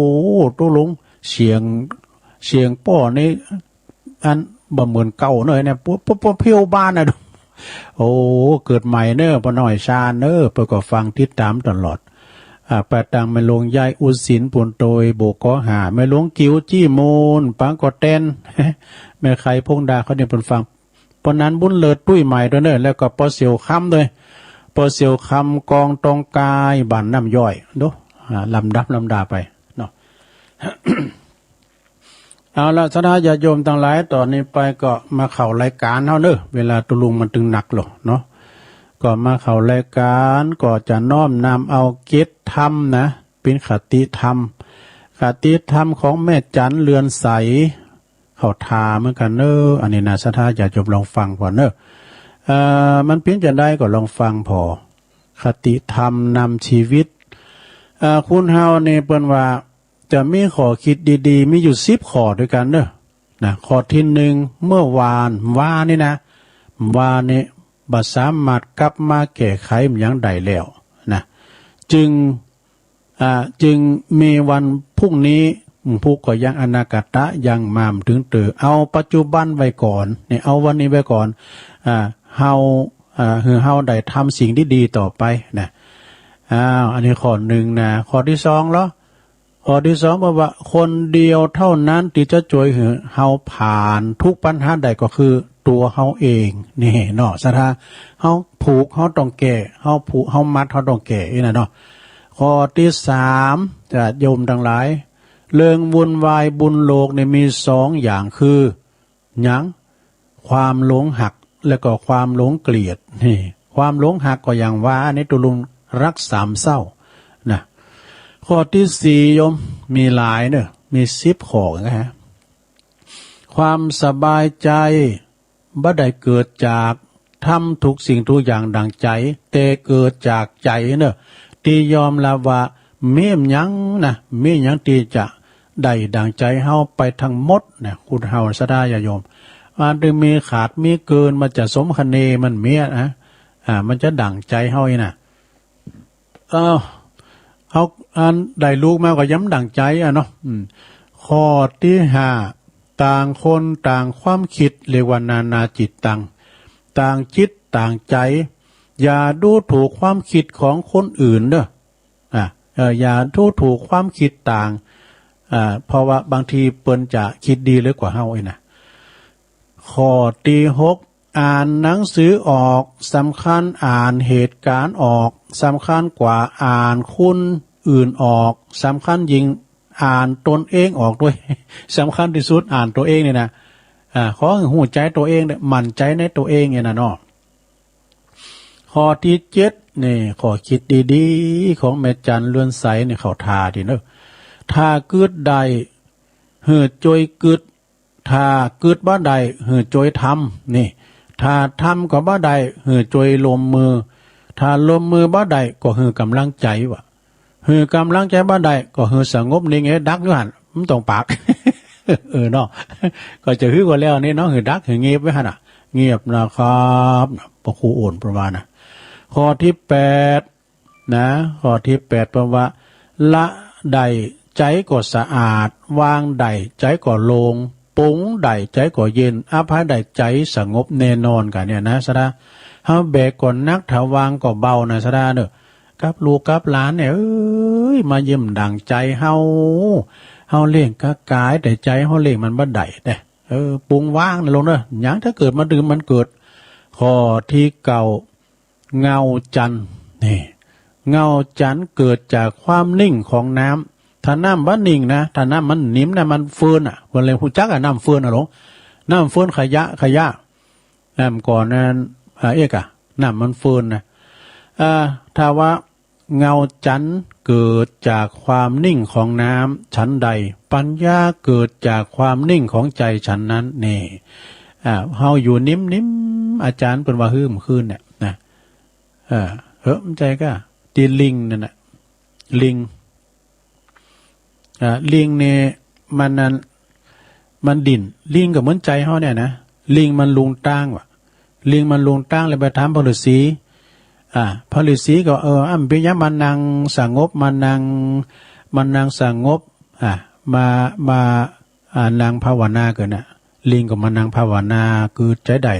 ตุ๊ลุง เสียง เสียงป้อนี่ อันบ่เหมือนเก่าเนอะเนี่ย ปุ๊บปุ๊บปุ๊บ ผิวบ้านน่ะ โอ้ เกิดใหม่เนอะ ป้อน้อยชาญเนอะ เปิ้นก็ฟังติดตามตลอด อ่า ไปตังแม่หลวงยายอุศิน ปูนโตย โบกอหา แม่หลวงกิ๋ว จี้มูล ปางกอแตน แม่ไข่พงดา เขาเนี่ยเปิ้นฟัง ป้อนันบุญเลิศ ตุ้ยใหม่ด้วยเนอะ แล้วก็ป้อเสี่ยวคำด้วย ป้อเสี่ยวคำ กองตองกาย บ้านน้ำย้อย ดู อ่า ลำดับลำดาไปเนาะ เอาละ ศรัทธาญาติโยมตังหลาย ต๋อนนี้ไปก็มาเข้ารายก๋านเฮาเนอะ เวลาตุ๊ลุงมันตึงหนักโลดเนาะ ก็มาเข้ารายก๋าน ก็จะน้อมนำเอาเกตธรรมนะ เป๋นคติธรรม คติธรรมของแม่จั๋นเรือนใส เข้าท่าเหมือนกั๋นเนอะ อันนี้นะ ศรัทธาญาติโยมลองฟังก่อนเนอะ เอ่อ มันเป๋นจั่งใดก็ลองฟังผ่อ คติธรรมนำชีวิต เอ่อ คนเฮานี่เปิ้นว่า จะมีข้อคิดดีๆ มีอยู่สิบข้อด้วยกั๋นเนอะ นะ ข้อตี้หนึ่ง เมื่อวาน วานี่นะ วานี่บ่สามารถกลับมาแก้ไขอิหยังได้แล้วนะ จึง อ่า จึงมีวันพรุ่งนี้ อืม ผู้ก็ยังอนาคตะยังมาบ่ถึงเตื้อ เอาปัจจุบันไว้ก่อน นี่ เอาวันนี้ไว้ก่อน อ่า เฮา อ่า หื้อเฮาได้ทำสิ่งดีๆ ต่อไปนะ อ้าว อันนี้ข้อหนึ่งนะ ข้อตี้สองเหรอ ข้อที่สองบอกว่าคนเดียวเท่านั้นที่จะช่วยให้เราผ่านทุกปัญหาได้ก็คือตัวเราเอง นี่เนาะ ศรัทธา เราทุกข์เราต้องแก้ เราผูกเรามัดเราต้องแก้ นี่นะเนาะ ข้อที่สาม ญาติโยมทั้งหลาย เรื่องวุ่นวายบนโลกนี่มีสองอย่างคือ หยัง ความหลงฮัก และก็ความหลงเกลียด นี่ ความหลงฮักก็อย่างว่าในตุลุงรักสามเศร้านะ ข้อที่สี่ โยม มีหลายเนอะ มีสิบข้อนะฮะ ความสบายใจบ่ได้เกิดจากทำทุกสิ่งทุกอย่างดั่งใจ แต่เกิดจากใจเนอะ ที่ยอมรับว่ามีหยังนะ มีหยังที่จะ ได้ดั่งใจเฮาไปทั้งหมดนะ คุณเฮาศรัทธาญาติโยม อันที่มีขาดมีเกิน มันจะสมคะเนมันเมียนะ อ่า มันจะดั่งใจเฮาอีนะ เออ เฮาอันได้ลูกมาก็ยังดั่งใจอะเนาะ อืม ข้อที่ห้า ต่างคนต่างความคิด เรียกว่านานาจิตตัง ต่างจิตต่างใจ อย่าดูถูกความคิดของคนอื่นเด้อ อ่ะ เอ่อ อย่าดูถูกความคิดต่าง อ่า เพราะว่าบางทีเปิ้นจะคิดดีเหลือกว่าเฮาเองนะ ข้อที่หก อ่านหนังสือออก สำคัญอ่านเหตุการณ์ออก สำคัญกว่าอ่านคนอื่นออก สำคัญยิ่งอ่านตนเองออกด้วย สำคัญที่สุดอ่านตัวเองนี่นะ อ่า ขอให้ฮู้ใจตัวเองเนี่ย มั่นใจในตัวเองเนี่ยนะเนาะ ข้อที่เจ็ดนี่ ข้อคิดดีๆ ของแม่จันเรือนใสนี่ เขาท่าดีเนอะ ถ้ากึ๊ดได้ หื้อจ้อยกึ๊ด ถ้ากึ๊ดบ่ได้ หื้อจ้อยทำ นี่ ถ้าทำก็บ่ได้ หื้อจ้อยลมมือ ถ้าลมมือบ่ได้ ก็หื้อกำลังใจวะ หื้อกำลังใจบ่ได้ ก็หื้อสงบนิ่ง เอ๊ะ ดักอยู่หั่น มันต้องปาก เออเนาะ ก็จะหื้อก็แล้วนี่เนาะ หื้อดัก หื้อเงียบไว้หั่นน่ะ เงียบนะครับ พระครูโอนประมาณนะ ข้อที่แปด นะ ข้อที่แปด เปิ้นว่า ละได้ใจก็สะอาด วางได้ใจก็โล่ง ปลงได้ใจก็เย็น อภัยได้ใจสงบแน่นอน กะเนี่ยนะศรัทธา เฮาแบกก็หนัก ถ้าวางก็เบานะศรัทธาเนอะ กับลูกกับหลานเนี่ย เอ้ย มาเยี่ยมดั่งใจเฮา เฮาเลี้ยงกะกาย แต่ใจเฮาเลี้ยงมันบ่ได้เด้ เออ ปลงวางนะลูกเนอะ หยังถ้าเกิดมาดื่มมันเกิด ข้อที่เก้า เงาจันทร์ นี่ เงาจันทร์เกิดจากความนิ่งของน้ำ ถ้าน้ำบ่นิ่งนะ ถ้าน้ำมันนิ่มนะ มันเฟิ่นน่ะ เปิ้นเลยฮู้จักอะ น้ำเฟิ่นน่ะหลวง น้ำเฟิ่นขยะ ขยะ น้ำก่อนนั้น อ่า เอกอะ น้ำมันเฟิ่นนะ อ่า ถ้าว่าเงาจันทร์เกิดจากความนิ่งของน้ำ ฉันใด ปัญญาเกิดจากความนิ่งของใจฉันนั้น นี่ อ่า เฮาอยู่นิ่มๆ อาจารย์เปิ้นว่าหื้อมื้อคืนเนี่ยนะ เออ เฮ้อ มันใจก็ ตีลิงนั่นน่ะ ลิง อ่า ลิงนี่ มันนั่น มันดิ้น ลิงก็เหมือนใจเฮาเนี่ยนะ ลิงมันหลงตางว่ะ ลิงมันหลงตางเลยไปถามพระฤาษี อ่า พระฤาษีก็ เออ อ้ำเปียงหยังมานั่งสงบ มานั่ง มานั่งสงบ อ่า มา มา อ่า นั่งภาวนาเกินน่ะ ลิงก็มานั่งภาวนา คือใจได้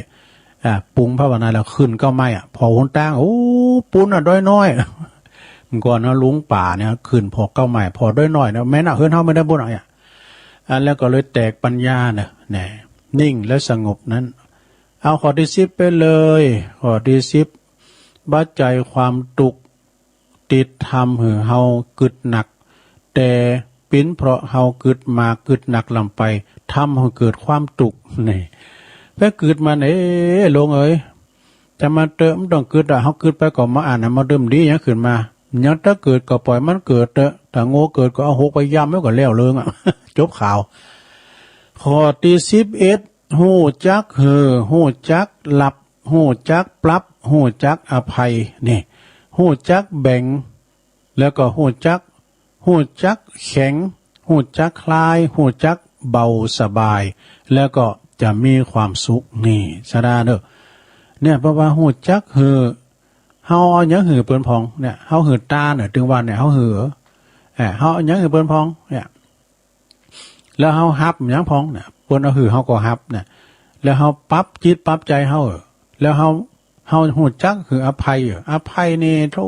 อ่า ปรุงภาวนาแล้วขึ้นเก้าไม้อะ ผ่อหนตาง โอ้ ปู๊นน่ะ ดอยน้อย ก่อนนะ หลงป่าเนี่ย ขึ้นผ่อเก้าไม้ ผ่อดอยน้อยนะ แม่นน่ะ เฮือนเฮาไม่ได้บุญอะเนี่ย อ่า แล้วก็เลยแตกปัญญาน่ะ แน่ นิ่งและสงบนั้น เอาข้อที่สิบไปเลย ข้อที่สิบ บ่ใจ้ความตุ๊กข์ ติดทำหื้อเฮากึดหนัก แต่ปิ๋นเพราะเฮากึดมากกึดหนักล้ำไป ทำหื้อเกิดความตุ๊กข์ นี่ ไปกึดมัน เอ้ หลวงเอ๋ย จะมาเตอะ มันต้องกึดอะ เฮากึดไปก็บ่อั้นอะ มาเติมดีหยังขึ้นมา หยังถ้าเกิดก็ปล่อยมันเกิดเตอะ ถ้าโง่เกิดก็เอาหกไปย่ำไว้ก็แล้วเรื่องอะ จบข่าว ข้อที่สิบเอ็ด ฮู้จักหื้อ ฮู้จักหลับ ฮู้จักปรับ ฮู้จักอภัย นี่ ฮู้จักแบ่ง แล้วก็ฮู้จัก ฮู้จักแข็ง ฮู้จักคลาย ฮู้จักเบาสบาย แล้วก็จะมีความสุข นี่ ศรัทธาเด้อ เนี่ย เพราะว่าฮู้จักหื้อ เฮาเอาหยังหื้อเปิ้นพ่อง เนี่ย เฮาหื้อตาเนี่ย ตึงว่าเนี่ย เฮาหื้อ เอ่อ เฮาเอาหยังหื้อเปิ้นพ่อง เนี่ย แล้วเฮาฮับหยังพ่องเนี่ย เปิ้นเอาหื้อเฮาก็ฮับเนี่ย แล้วเฮาปรับจิตปรับใจเฮา แล้วเฮา เฮาฮู้จักหื้ออภัย อภัยนี่ โธ่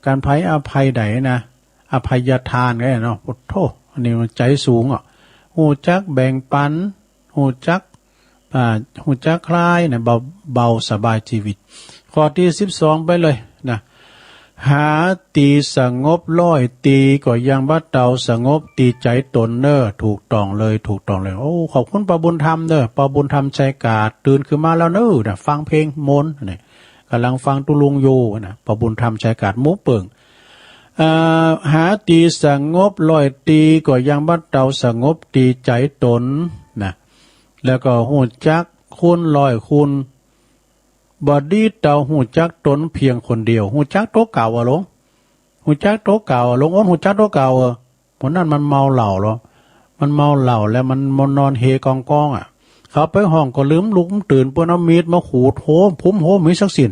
การให้อภัยใดนะ อภัยทานก็ได้เนาะ โอ้โธ่ อันนี้มันใจ๋สูงอ่ะ ฮู้จักแบ่งปัน ฮู้จัก อ่า ฮู้จักคลายนะ เบา เบาสบายชีวิต ข้อตี้สิบสองไปเลยนะ หาตี้สงบร้อยตี้ก็ยังบ่เต้าสงบตี้ใจ๋ตนเน่อ ถูกต้องเลย ถูกต้องเลย โอ้ ขอบคุณป้อบุญธรรมเน่อ ป้อบุญธรรมชัยกาด ตื่นขึ้นมาแล้วเน่อนะ ฟังเพลงมนต์นี่ ก่ำลังฟังตุ๊ลุงอยู่นะ ป้อบุญธรรมชัยกาด หมู่เปิ้ง เอ่อ หาตี้สงบร้อยตี้ก็ยังบ่เต้าสงบตี้ใจ๋ตนนะ แล้วก็ฮู้จักคุณร้อยคุณ บ่ดีเต้าฮู้จักตนเพียงคนเดียว ฮู้จักตั๋วเก่าอะหลวง ฮู้จักตั๋วเก่าอะหลวง โอ้น ฮู้จักตั๋วเก่าเออ คนนั้นมันเมาเหล้าเหรอ มันเมาเหล้าแล้วมันมานอนเฮกองกองอะ เขาไปฮ้องก็ลืมลุกตื่น เปิ้นเอามีดมาขูดโฮม พุ้มโฮมมีสักสิ้น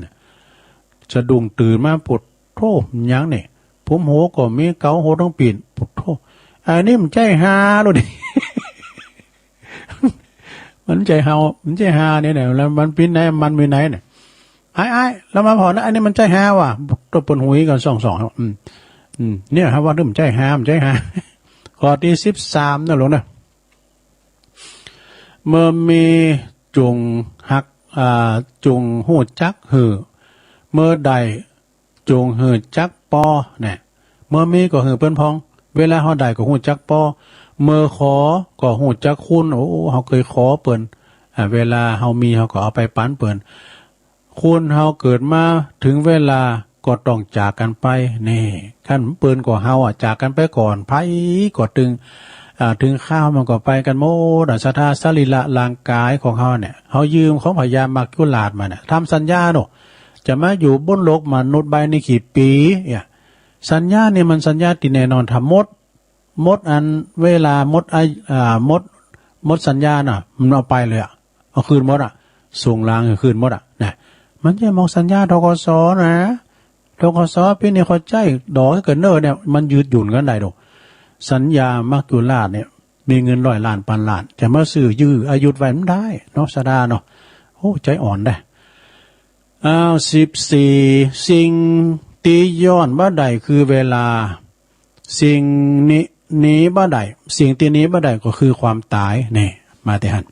สะดุ้งตื่นมา โอ้โธ่ หยังนี่ พุ้มโฮก็มี เก๋าโฮทั้งปีน โอ้โธ่ อันนี้มันใจ้ฮาโลดนี่ มันใจ้เฮา มันใจ้ฮาเนี่ยนะ แล้วมันปีนไหน มันมีไหนเนี่ย อ้ายๆ แล้วมาผ่อนนะ อันนี้มันใจ้ฮาว่ะ ตัวเปิ้นหุยกันส่องๆ อืม อืม เนี่ยฮะ ว่านี่มันใจ้ฮา มันใจ้ฮา ข้อตี้สิบสามนะหลวงนะ เมื่อมีจุ่งฮัก อ่า จุ่งฮู้จักหื้อ เมื่อได้จุ่งหื้อจักปอ เนี่ย เมื่อมีก็หื้อเปิ้นพ่อง เวลาเฮาได้ก็ฮู้จักปอ เมื่อขอก็ฮู้จักคุณ โอ้ เฮาเคยขอเปิ้น อ่า เวลาเฮามีเฮาก็เอาไปปันเปิ้น คนเฮาเกิดมาถึงเวลาก็ต้องจากกันไป นี่ คันเปิ้นก็เฮาอะ จากกันไปก่อน ไผก็ตึง อ่า ถึงคราวมันก็ไปกันหมดอะ ศรัทธา สรีระร่างกายของเฮาเนี่ย เฮายืมของพญามัจจุราชมาเนี่ย ทำสัญญาเนาะ จะมาอยู่บนโลกมนุษย์ใบนี้กี่ปี เนี่ย สัญญานี่มันสัญญาตี้แน่นอน ถ้าหมด หมดอันเวลา หมดอายุ อ่า หมด หมดสัญญาน่ะ มันเอาไปเลยอะ เอาคืนหมดอะ ส่งลางคืนหมดอะ นะ มันจะมองสัญญา ธ.ก.ส. นะ ธ.ก.ส. ปีนี้เขาใจ้ดอกเกินเน่อเนี่ย มันยืดหยุ่นกันได้ดอก สัญญามัจจุราชเนี่ย มีเงินร้อยล้านพันล้าน จะมาซื้อยื้ออายุไว้มันได้เนาะ ศรัทธาเนาะ โอ้ ใจ๋อ่อนได้ อ้าว สิบสี่ สิ่งตี้ย้อนบ่ได้คือเวลา สิ่งนี้หนีบ่ได้ สิ่งตี้หนีบ่ได้ก็คือความตาย นี่ มาแต่หั้น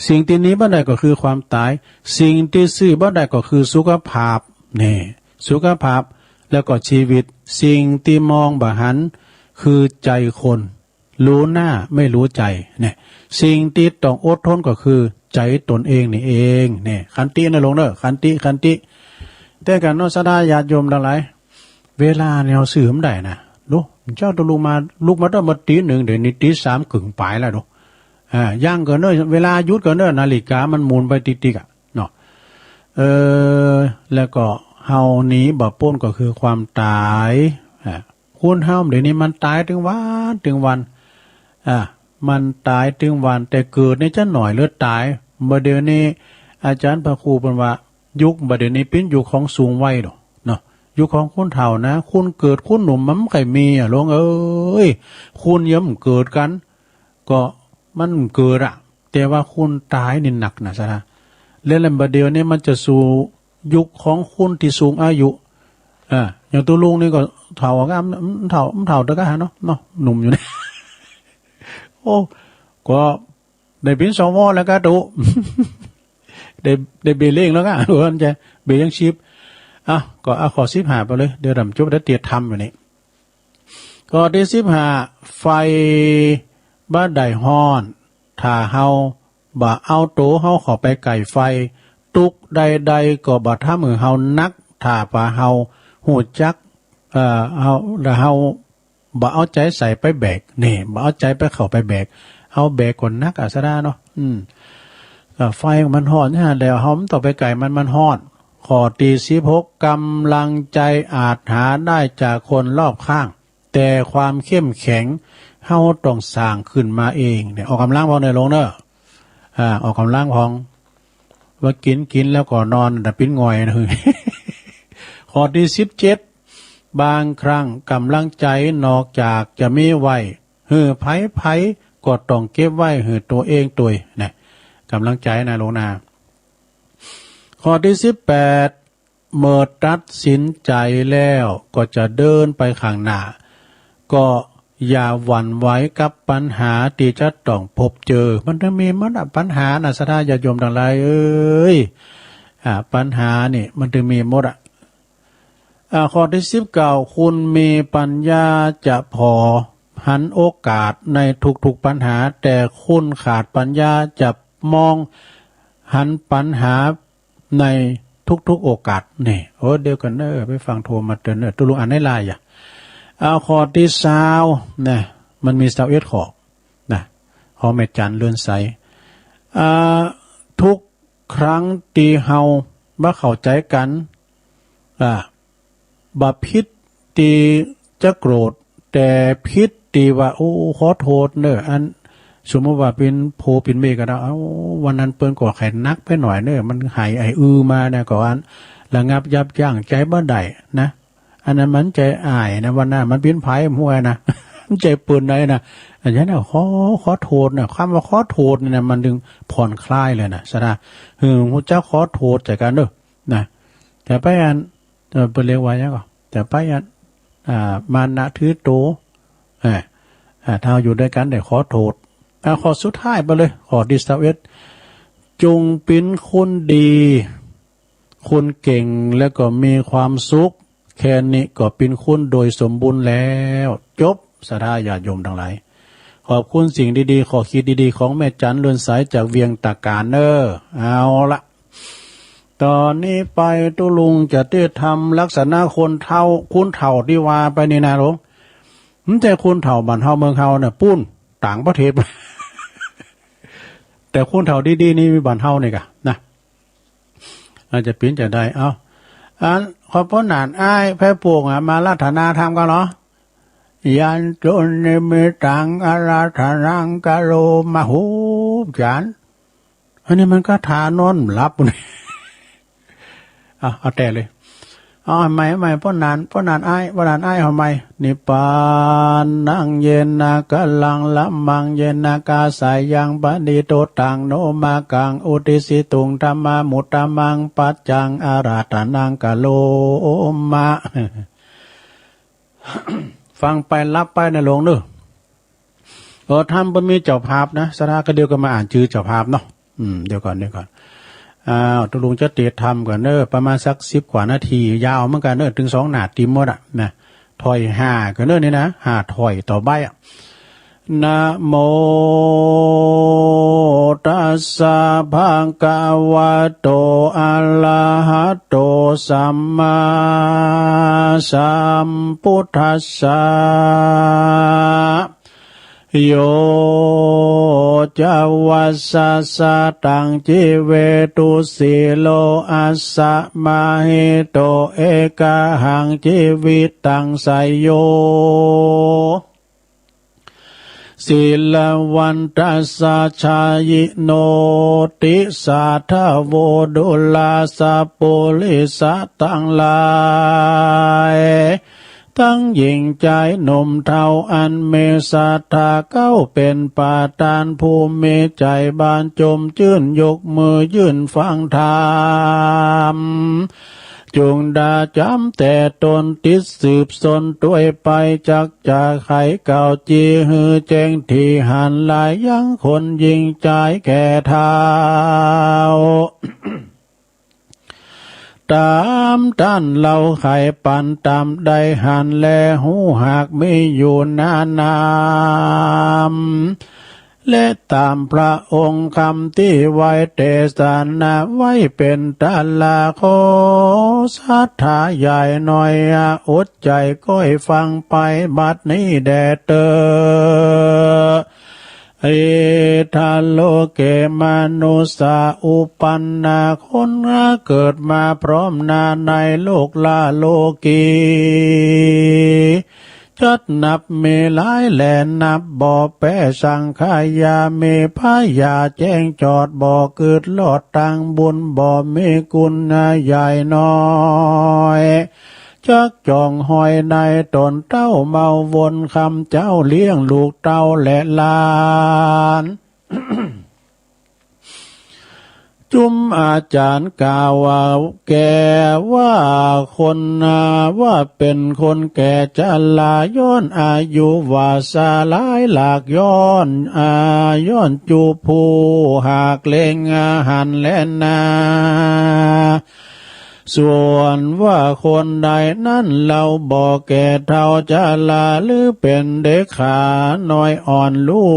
สิ่งตี้หนีบ่ได้ก็คือความตาย สิ่งตี้ซื้อบ่ได้ก็คือสุขภาพ นี่ สุขภาพ แล้วก็ชีวิต สิ่งตี้มองบ่หันคือใจ๋คน รู้หน้าไม่รู้ใจ๋ เนี่ย สิ่งตี้ต้องอดทนก็คือใจ๋ตนเองนี่เอง เนี่ย ขันตินะหลวงเน่อ ขันติ ขันติ แต่กันเนาะ ศรัทธาญาติโยมตังหลาย เวลาเนี่ยเฮาซื้อบ่ได้นะ ดู เจ้าต้องลุกมา ลุกมาตั้งแต่ตีหนึ่ง เดี๋ยวนี้ตีสามครึ่งปลายแล้วดู อ่า ยังก่อนเน่อ เวลาหยุดก่อนเน่อ นาฬิกามันหมุนไปติ๊กๆ อะ เนาะ เออ แล้วก็เฮาหนีบ่พ้นก็คือความต๋าย อ่า คนเฮาเดี๋ยวนี้มันต๋ายตึงวันตึงวัน อ่า มันต๋ายตึงวัน แต่เกิดนี่จะหน่อยเหลือต๋าย บ่าเดี๋ยวนี้ อาจารย์พระครูเปิ้นว่า ยุคบ่าเดี๋ยวนี้เป๋นยุคของสูงวัยดอก เนาะ ยุคของคนเฒ่านะ คนเกิดคนหนุ่มมันบ่ค่อยมีอะ หลวงเอ้ย คนยังบ่เกิดกัน ก็มันเกิดอะ แต่ว่าคนต๋ายนี่หนักนะ ศรัทธา แล้ว แล้วบ่าเดี๋ยวนี้มันจะสู่ยุคของคนตี้สูงอายุ อ่า อย่างตุ๊ลุงนี่ก็เฒ่าก็ เฒ่า เฒ่าเต๊อะกะเนาะ เนาะ หนุ่มอยู่นี่ โอ้ ก็ได้เป๋น สว แล้วกะตุ๊ ได้ ได้เบเร่งแล้วกะ เปิ้นจะเบยังชีพ อ่ะ ก็เอาข้อสิบห้าไปเลย เดี๋ยวดำจบได้เตียรธรรมอยู่นี่ ข้อตี้สิบห้า ไฟบ่ได้ฮ้อน ถ้าเฮาบ่เอาตั๋วเฮาเข้าไปใก้ไฟ ตุ๊กข์ใดๆ ก็บ่ทำหื้อเฮาหนัก ถ้าว่าเฮาฮู้จัก เอ่อ เฮา ถ้าเฮาบ่เอาใจ๋ใส่ไปแบก นี่ บ่เอาใจ๋ไปเข้าไปแบก เฮาแบกก็หนักอะ ศรัทธาเนาะ อืม เอ่อ ไฟมันฮ้อนเนี่ย แล้วเฮาบ่ต้องไปใก้มัน มันฮ้อน ข้อตี้สิบหก กำลังใจอาจหาได้จากคนรอบข้าง แต่ความเข้มแข็งเฮาต้องสร้างขึ้นมาเอง เนี่ย ออกกำลังพ่องเน่อหลวงเน่อ อ่า ออกกำลังพ่อง ว่ากิ๋น กิ๋นแล้วก็นอน แต่ปิ้นง่อยนะ ข้อตี้สิบเจ็ด บางครั้งกำลังใจนอกจากจะมีไว้หื้อไผ ไผก็ต้องเก็บไว้หื้อตั๋วเองตวย นะ กำลังใจนะหลวงนา ข้อตี้สิบแปด เมื่อตัดสินใจแล้วก็จะเดินไปข้างหน้า ก็อย่าหวั่นไหวกับปัญหาที่จะต้องพบเจอ มันตึงมีหมดอะ ปัญหานะ ศรัทธาญาติโยมทั้งหลายเอ้ย อ่า ปัญหานี่มันตึงมีหมดอะ อ่า ข้อตี้สิบเก้า คุณมีปัญญาจะผ่อหันโอกาสในทุกๆปัญหา แต่คุณขาดปัญญาจะมองหันปัญหาในทุกๆโอกาส นี่ โอ้ เดี๋ยวก่อนเนอะ ไปฟังโทรมาเตือนเนอะ ตกลงอ่านได้ลายอะ เอาข้อตี้ซาวนะ มันมีซาวเอ็ดข้อนะ ของแม่จันเรือนใส อ่า ทุกครั้งที่เฮาบ่เข้าใจกัน อ่า บ่ผิดที่จะโกรธ แต่ผิดที่ว่า โอ้ ขอโทษเนอะ อัน สมมุติว่าเป๋นผัวเป๋นเมียกั๋นนะ เอ้า วันนั้นเปิ้นก็ไข้หนักไปหน่อยเนอะ มันไห้ไออือมานะ ก็อันระงับยับยั้งใจ๋บ่ได้นะ อันนั้นมันใจ๋อ้ายนะ วันนั้นมันเป๋นไผฮู้นะ ใจ๋เปิ้นใดนะ อันนั้นน่ะ ขอ ขอโทษนะ คำว่าขอโทษนี่นะ มันตึงผ่อนคลายเลยนะ ศรัทธา เออ ฮู้จักขอโทษใจ๋กั๋นเนอะ นะ แต่ไปอัน เอ่อ เปิ้นเรียกว่าหยังก่อ แต่ไปอัน อ่า มานะถือโต เอ่อ อ่า ถ้าเฮาอยู่ด้วยกันได้ขอโทษ อ่า ข้อสุดท้ายไปเลย ข้อตี้ซาวเอ็ด จงเป๋นคนดี คนเก่ง แล้วก็มีความสุข แค่นี้ก็เป๋นคนโดยสมบูรณ์แล้ว จบ ศรัทธาญาติโยมทั้งหลาย ขอบคุณสิ่งดีๆ ข้อคิดดีๆ ของแม่จันเรือนใสจากเวียงตะการเนอะ เอาละ ต๋อนนี้ไปตุ๊ลุงจะเทศน์ธรรมลักษณะคนเฒ่า คนเฒ่าตี้ว่าไปนี่นะหลวง มันใจ้คนเฒ่าบ้านเฮาเมืองเฮาเนี่ย ปู๊นต่างประเทศ แต่คนเฒ่าดีๆ นี่มีบ้านเฮานี่ก่ะนะ อาจจะเป๋นจะได้ เอ้า อัน ขอป้อนหนานอ้ายแพร่ปวงอะ มาอาราธนาธรรมก่อนเหรอ ยันตุนิมิตตังอาราธนังกะโรมะ ฮู้ จาน อันนี้มันคาถานอนหลับนี่ เอา เอาแต่เลย เอาใหม่ เอาใหม่ ป้อนหนาน ป้อนหนานอ้าย ป้อนหนานอ้าย เอาใหม่ นิพพานัง เยนะ กะลัง ละมัง เยนะ กาสายัง ปะนิโทตัง โนมะกัง อุทิสิตุง ธัมมานุตตะมัง ปัจจัง อาราธนัง กะโรมะ ฟังไปหลับไปนะหลวงเนอะ เออ ธรรมเปิ้นมีเจ้าภาพนะ ศรัทธาก็เดี๋ยวก็มาอ่านจื้อเจ้าภาพเนาะ อืม เดี๋ยวก่อน เดี๋ยวก่อน อ้าว ตุ๊ลุงจะเทศน์ธรรมก่อนเนอะ ประมาณสักสิบกว่านาที ยาวเหมือนกันเนอะ ตึงสองหน้าเต็มหมดอะนะ ถ้อยห้าก่อนเนอะ นี่นะ ห้าถ้อยต่อใบอะ นะโมตัสสะ ภะคะวะโต อะระหะโต สัมมาสัมพุทธัสสะ โย จะวัสสะ สะตัง จีเวตุ สีโล อัสสะ มะหิโต เอกะหัง จีวิตัง สะโย สีละวันตัสสะ ชายิโน ติสาทะโว ดุลาสะ ปุริสะตังหลาย ตังหญิงจายหนุ่มเฒ่า อันมีศรัทธาเก๊าเป๋นประธาน ผู้มีใจ๋บานจมจื้น ยกมือยื่นฟังธรรม จุ่งดาจ๋ำแต่ตน ติดสืบสนตวยไป จักจะไขเก่า จีหื้อแจ้งตี้หัน ลายยังคนหญิงจายแก่เฒ่า ต๋ามต้านเล่าไขปัน ต๋ามได้หันแลฮู้ หากมีอยู่นานา และต๋ามพระองค์คำตี้ไว้เตสนา ไว้เป๋นตะลา ขอศรัทธาใหญ่น้อย อดใจ๋ก้อยฟังไป บัดนี้แด่เต๊อะ อิทธะโลเก มนุสสา อุปันนา คนเกิดมาพร้อมหน้าในโลกละโลกี จัดนับมีหลายแหล่นับบ่แป๊ สังขายามีพญาแจ้งจอด บ่กึ๊ดลอดตังบุญ บ่มีกุณใหญ่น้อย จักจ่องห้อยในต๋นเต้าเมาวน คำเจ้าเลี้ยงลูกเต้าและหลาน จุมอาจารย์กล่าวแก่ว่าคนว่าเป็นคนแก่ชราย้อนอายุวาสาหลายหลากย้อนอาย้อนจุผู้หากเลงอาหารแลนา ส่วนว่าคนใดนั้นเฮาบ่แก่เฒ่าชราหรือเป็นเด็กขาน้อยอ่อนฮู้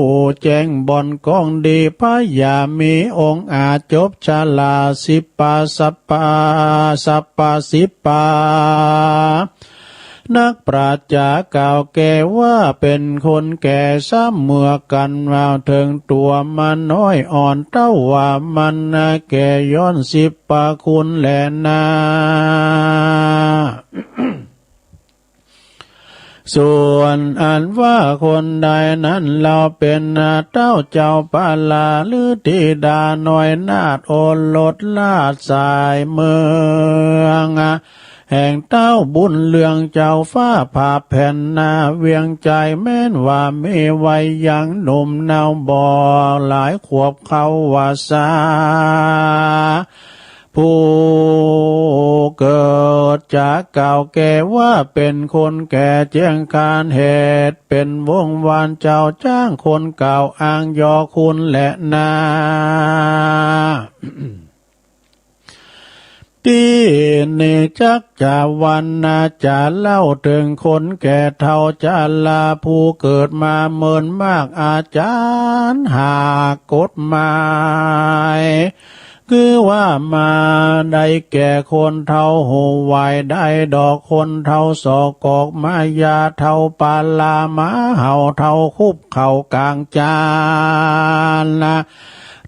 แจ้งบ่อนกองดีพญามีองอาจจบชราสิบปาสัปปาสัปปาสิบปา นักปราชญ์กล่าวแก่ว่าเป็นคนแก่ซ้ำเมื่อกันว่าเถิงตัวมันน้อยอ่อนเต้าว่ามันแก่ย้อนสิบปาคุณแลนา ส่วนอันว่าคนใดนั้นเฮาเป็นเต้าเจ้าปาลาหรือธิดาน้อยนาถโอรสราชสายเมือง แห่งเต้าบุญเรืองเจ้าฟ้าผาแผ่นนาเวียงใจแม้นว่ามีวัยยังหนุ่มเนาบ่หลายขวบเข้าวาสา ผู้เกิดจะกล่าวแก่ว่าเป็นคนแก่เจียงคานเหตุเป็นวงวานเจ้าจ้างคนกล่าวอ้างยอคุณแลนา ตี้นี้จักจะวรรณนาจะเล่าเถิงคนแก่เฒ่าชราผู้เกิดมาเมินมากอาจารย์หากกฎหมาย คือว่ามาได้แก่คนเฒ่าฮู้ไหวได้ดอกคนเฒ่าสอกกอกมายาเฒ่าปาลาหมาเห่าเฒ่าคุบเข่ากลางจานนะ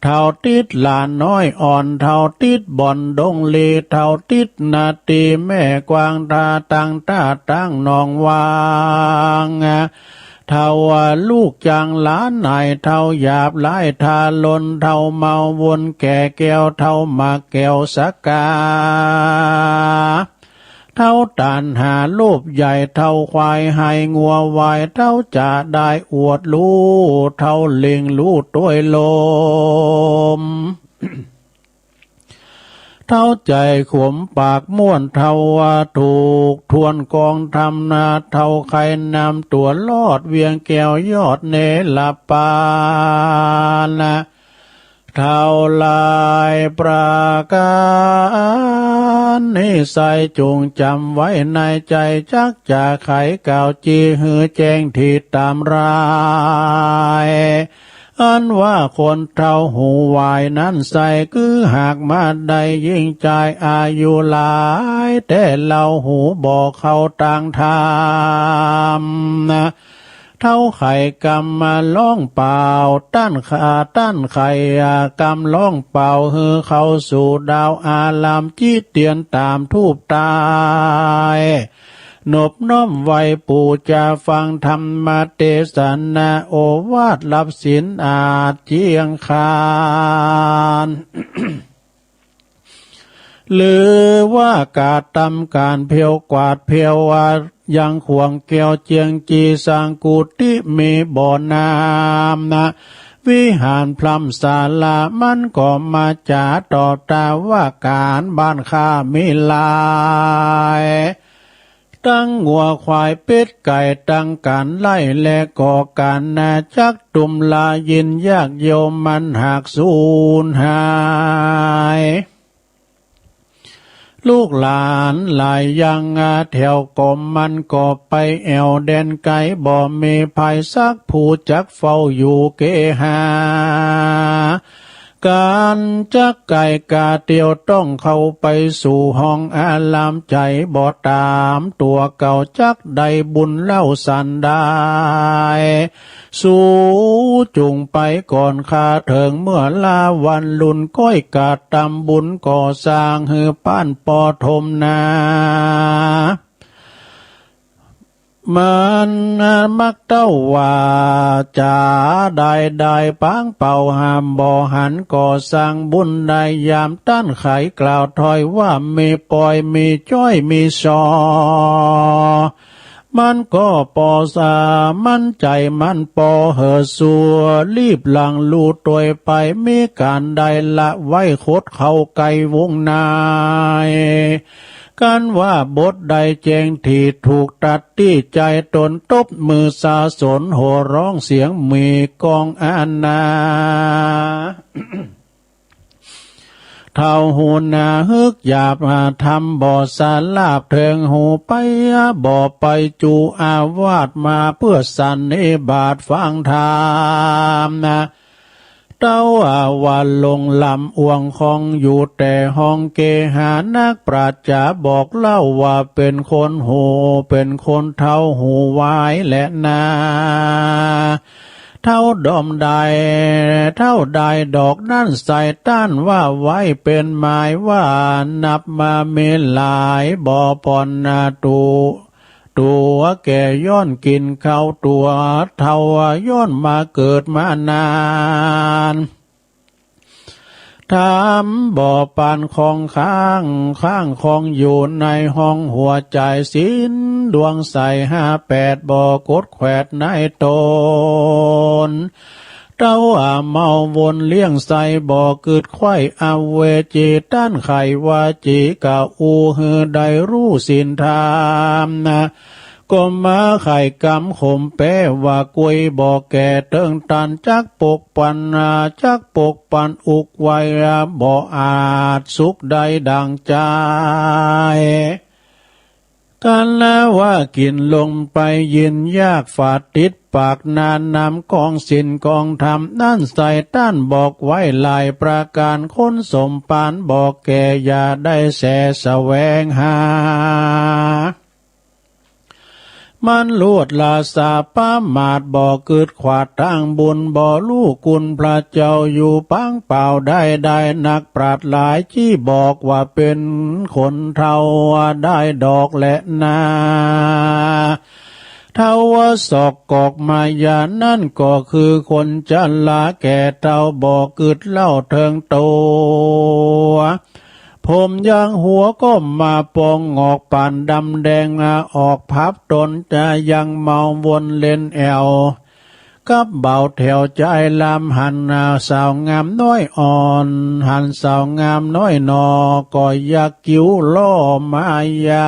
เฒ่าติดหลานน้อยอ่อน เฒ่าติดบ่อนดงลี เฒ่าติดนาตีแม่กวาง ตาตั้งตาตั้งหนองวาง เฒ่าลูกจางหลานนาย เฒ่าหยาบหลายทาลน เฒ่าเมาวนแก่แก้ว เฒ่าหมากแก้วสกา เฒ่าตัณหาโลภใหญ่ เฒ่าควายไฮงัววาย เฒ่าจะได้อวดฮู้ เฒ่าลิงฮู้ตวยลม เฒ่าใจขมปากม่วน เฒ่าว่าถูกทวนกองธรรมนา เฒ่าใครนำตัวรอดเวียงแก้วยอดเนรปานะ เฒ่าหลายประการนี้ใส่จงจำไว้ในใจ จักจะไขกล่าวจีหือแจ้งที่ตามราย อันว่าคนเฒ่าฮู้ไหวนั้นใส่ คือหากมาได้ยิ่งจายอายุหลาย แต่เฮาฮู้บ่เข้าตางธรรมนะ เฒ่าไขกำมาร้องเป่า ต้านขาต้านไขกำร้องเป่า หื้อเข้าสู่ดาวอาราม จิเตียนตามทูปตาย นบน้อมไหว้ปู่จะฟังธรรมเตสนา โอวาทรับศีลอาจเจียงคาน หรือว่ากระทำการเพียวกวาดเพียวว่ายังขวางแก้วเจียงจีสร้างกุฏิมีบ่อน้ำนะ วิหารพร่ำศาลา มันก็มาจ๋าตอบตาว่า ก๋านบ้านข้ามีหลาย ตังงัวควายเป็ดไก่ ตังก๋านไร่และก็ก๋านนา จักตุมลายินยากเยียะ มันหากสูญหาย ลูกหลานหลายอย่างอาแถวก็มันก็ไปแอ่วแดนไกล บ่มีไผสักผู้จักเฝ้าอยู่เกหา ก๋านจักไกลกาเตียวต้องเข้าไปสู่ห้องอาราม ใจ๋บ่ตามตั๋วเก่าจักได้บุญเล่าสันดาย สูจุ่งไปก่อนข้าเถิงเมื่อลาวันลุน ก้อยกระทำบุญก่อสร้างหื้อป้านปอทมนา มันมักเต้าว่าจ๋าได้ได้ปางเป่าห้ามบ่หัน ก่อสร้างบุญได้ยามต้านไขกล่าวถ้อยว่า มีปอยมีจ้อยมีซอ อ มันก็ปอสา มันใจ๋มันปอหื้อสัว รีบหลั่งลู่ตวยไป มีก๋านใดละไว้ขดเข้าไกลวงใน กันว่าบทใดแจ้งที่ถูกตัดตี้ใจ๋ตน ตบมือสาสนโห่ร้องเสียงมีกองอาณา เฒ่าหูหนาฮึกหยาบ ทำบ่สลาบ เถิงหูไปบ่ไป จูอาวาสมาเพื่อสันนิบาตฟังธรรมนะ เต้าว่าลงลำอ่วงของอยู่แต่ห้องเกหา นักปราชญ์บอกเล่าว่าเป็นคนหู เป็นคนเฒ่าหูวายแลนา เฒ่าดอมใด เฒ่าใดดอกนั้นใส่ต้านว่าไว้เป็นหมายว่านับมามีหลายบ่ผ่อนนาตุ ตัวแก่ย้อนกินข้าวตัวเฒ่าย้อนมาเกิดมานาน ถามบ่ปานของข้าง ข้างของอยู่ในห้องหัวใจ ศีลดวงใสห้าแปด บ่กดแขวดในตน เต้าอาเมาวนเลี้ยงใส บ่กึดไขว้อเวจี ต้านไขว่าจีกะอูหือได้รู้ศีลธรรมนะ ก็มาไขกำขมแปว่ากุยบ่แก่เติงตัน จักปกปันนา จักปกปันอุกไว้บ่อาจสุขได้ดังใจ กันละว่ากินลงไปยินยากฝาดติดปากนานนำกองศีลกองธรรม นั้นใส่ต้านบอกไว้หลายประการ คนสมปานบอกแก่อย่าได้แสแสวงหา มันลวดลาสาประมาทบ่กึดขวาดตางบุญ บ่รู้คุณพระเจ้าอยู่ปางเปล่าได้ได้ นักปราชญ์หลายจี้บอกว่าเป็นคนเฒ่าได้ดอกแลนา เฒ่าว่าศอกกอกมายา นั่นก็คือคนชราแก่เฒ่าบ่กึดเล่าเถิงตัว ผมยางหัวก็มาปองงอกปานดำแดง ออกพับตนจะยังเมาวนเล่นแอว กับเบาแถวใจลำหันสาวงามน้อยอ่อน หันสาวงามน้อยหนอ ก็อยากกิ้วล่อมายา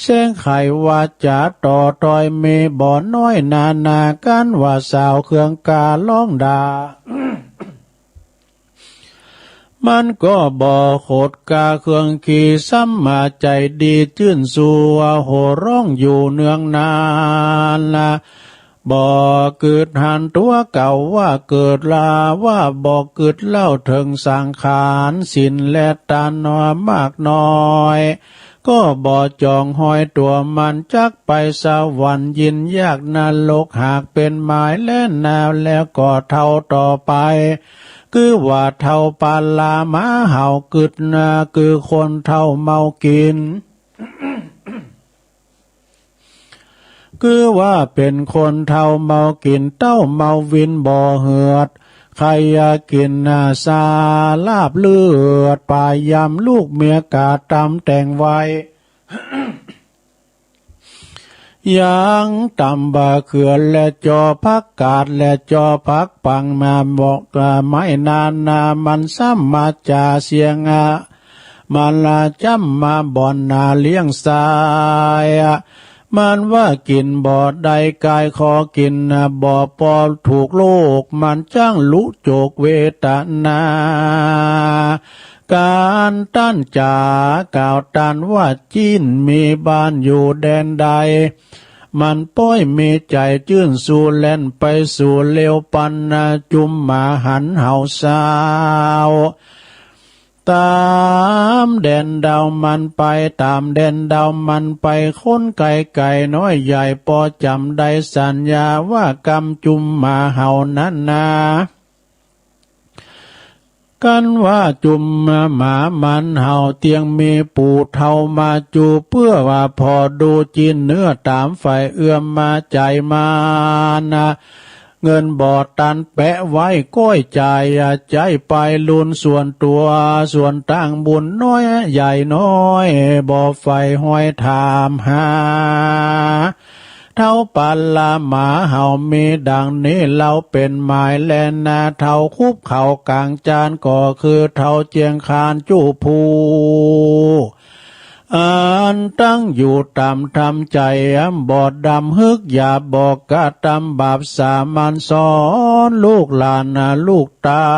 แสงไขวาจาต่อตอยมีบ่น้อยนานา กันว่าสาวเครื่องกาล้องด่า มันก็บ่ขดกาเครื่องขีสัมมาใจดีจื้นสัว โห่ร้องอยู่เนืองนานละ บ่กึดหันตัวเก่าว่าเกิดลา ว่าบ่กึดเล่าเถิงสังขารศีลและตานมากน้อย ก็บ่จองห้อยตัวมันจักไปสวรรค์ยินยากนรกหากเป็นหมายแลนา แล้วก็เฒ่าต่อไป คือว่าเฒ่าปาลาหมาเห่ากึดนา คือคนเฒ่าเมากิน คือว่าเป็นคนเฒ่าเมากิน เต้าเมาวินบ่เหือด ใครอยากกินนาสาลาบเลือด ปลายยำลูกเมียกาตำแต่งไว้ ยังตำบ่าเขือและจอผักกาดและจอผักปังมาบอกไม้นานา มันซ้ำมาจ่าเสียงอะ มันละจ้ำมาบ่อนนาเลี้ยงทรายอะ มันว่ากินบ่ได้กายขอกินนะ บ่ปอถูกโลก มันจ้างลุโจกเวทนา การต้านจ๋ากล่าวต้านว่าจีนมีบ้านอยู่แดนใด มันป้อยมีใจจื้นสู่แล่นไปสู่เลวปันนะ จุมหมาหันเห่าซาว ตามแดนดาวมันไป ตามแดนดาวมันไป คนไกลไกลน้อยใหญ่ปอจำได้สัญญาว่ากำจุมหมาเห่านั้นนา กันว่าจุมหมามันเห่าเตียงมีปู่เฒ่ามาจู เพื่อว่าพอดูจีนเนื้อตามฝ่ายเอื้อมมาใจมานะ เงินบ่ตันแปะไว้ก้อยจ่าย ใจ๊ไปลุนส่วนตั๋ว ส่วนตางบุญน้อยใหญ่น้อย บ่ใฝ่ฮอยถามหา เฒ่าปาลามาเฮามีดังนี้ เฮาเป๋นหมายแลนา เฒ่าคุบเข้ากลางจาน ก็คือเฒ่าเจียงคานจุผู้ อันตั้งอยู่ต๋ามธรรมใจ๋ บ่ดำฮึกหยาบ บ่กระตำบาปสามัญ สอนลูกหลานนาลูกเต้า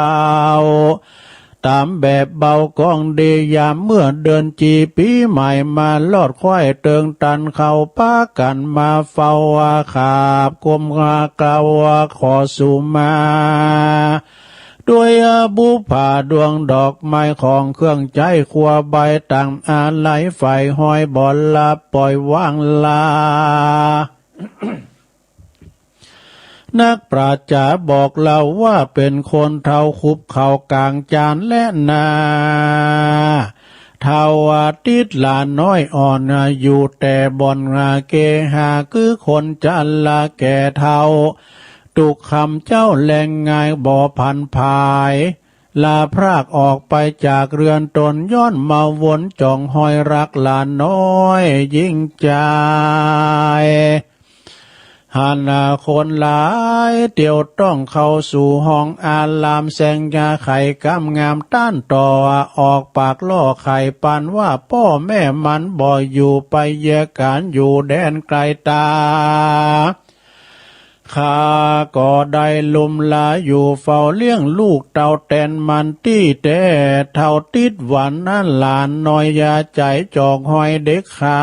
ต๋ามแบบเบากองดี ยามเมื่อเดือนจีปีใหม่มา ลอดควายเติงตันเข้า ปากั๋นมาเฝ้าว่า ขาบกลมกล่าวว่า ขอสุมา ด้วยบุปผาดวงดอกไม้ ของเครื่องใจ๊ครัวใบต่าง อาลัยใฝ่ฮอยบ่หลับปล่อยวางลา นักปราชญ์บอกเล่าว่า เป๋นคนเฒ่าคุบเข้ากลางจานแลนา เฒ่าติดหลานน้อยอ่อน อยู่แต่บ่อนเกหา คือคนชราแก่เฒ่า ตุ๊กข์คำเจ้าแลงง่าย บ่ผันผาย ลาพรากออกไปจากเรือนต๋น ย้อนมาวนจ้องฮอยรักหลานน้อยยิ่งใจ๋ หันคนหลายเตียวต้องเข้าสู่ห้องอาราม แสงยาไขกำงามต้านต่อ ออกปากล่อไขปันว่า ป้อแม่มันบ่อยู่ ไปเยียะก๋านอยู่แดนไกลต๋า ข้าก็ได้ลุ่มหลาอยู่เฝ้าเลี้ยงลูกเต้าแตนมันตี้แต๊ เฒ่าติดหวันนั้นหลานน้อยยาใจ๋จอกฮอยเด็กขา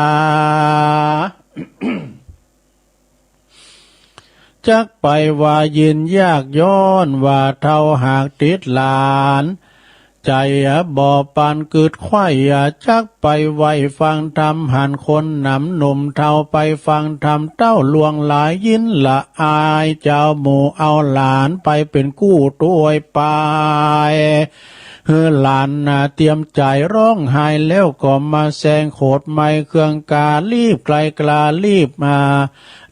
จักไปว่ายินยากย้อนว่าเฒ่าหากติดหลาน ใจ๋บ่ปานกึดไขว่ จักไปไหว้ฟังธรรม หันคนหนำหนุ่มเฒ่าไปฟังธรรม เต้าล่วงหลายยินละอาย เจ้าหมู่เอาหลานไปเป๋นกู้ตวยไป หื้อหลานนาเตรียมใจ๋ร้องไห้ แล้วก็มาแซงโขดไม้เครื่องกา รีบไกลกลารีบมา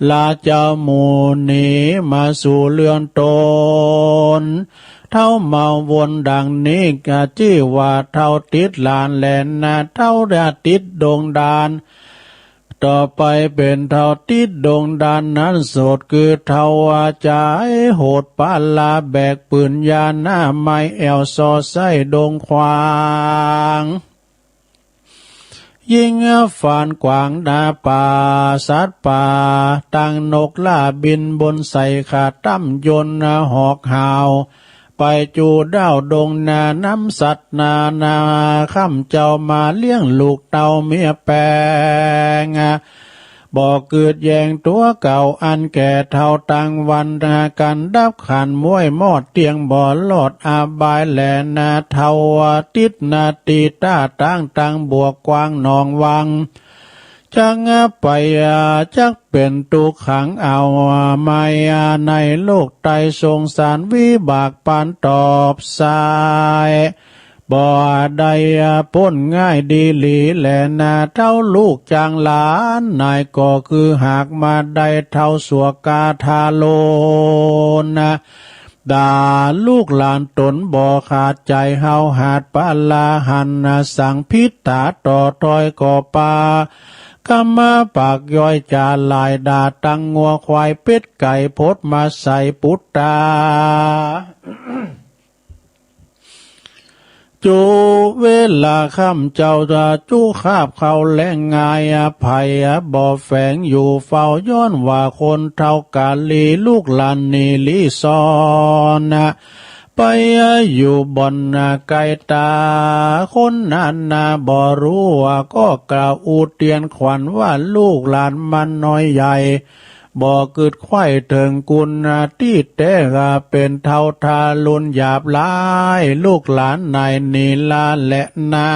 ลาเจ้าหมู่หนีมาสู่เรือนต๋น เฒ่ามาวนดังนี้ กะจื้อว่าเฒ่าติดหลานแลนา เฒ่าได้ติดดงดาน ต่อไปเป๋นเฒ่าติดดงดานนั้นโสด คือเฒ่าว่าใจ๋โหดปาลา แบกปืนยาหน้าไม้ แอ่วซอไส้ดงขวาง ยิงฟานกวางนาป่า สัตว์ป่าตังนกล่าบินบนใส่ ขาตั้มยนต์หอกหาว ไปจูด้าวดงนาน้ำสัตว์นานา ค่ำเจ้ามาเลี้ยงลูกเต้าเมียแปง บ่กึดแยงตั๋วเก่าอันแก่เฒ่าตังวัน กันดับขันม้วยมอดเตียง บ่รอดอาบายแลนา เฒ่าติดนาตีต้าตั้งตังบวกกว้างหนองวัง จักไปจักเป๋นตุ๊กข์ขังเอาไม้ ในโลกไตรสงสาร วิบากปานตอบสาย บ่ได้ป๊นง่ายดีหลีแลนา เฒ่าลูกจางหลานนาย ก็คือหากมาได้เฒ่าสัวกาทาโลนา ด่าลูกหลานต๋นบ่ขาดใจ๋ เฮาหาดปาลาหันสังผิดตาต่อถ้อยก็ปา กำมาปากย้อยจาหลาย ด่าตังงัวควายเป็ดไก่ พดมาใส่ปุตตา จุเวลาค่ำเจ้าจะจุคาบเข้าแลงง่าย ไผบ่แฝงอยู่เฝ้า ย้อนว่าคนเฒ่ากาลี ลูกหลานหนีลี้ซ่อน ไปอยู่บ่อนไกลต๋า คนนั้นนาบ่ฮู้ว่า ก็กล่าวอุเตียนขวัญว่า ลูกหลานมันน้อยใหญ่ บ่กึดไขว่เถิงกุณตี้แต๊ เป๋นเฒ่าทารุณหยาบหลาย ลูกหลานนายหนีลาแลนา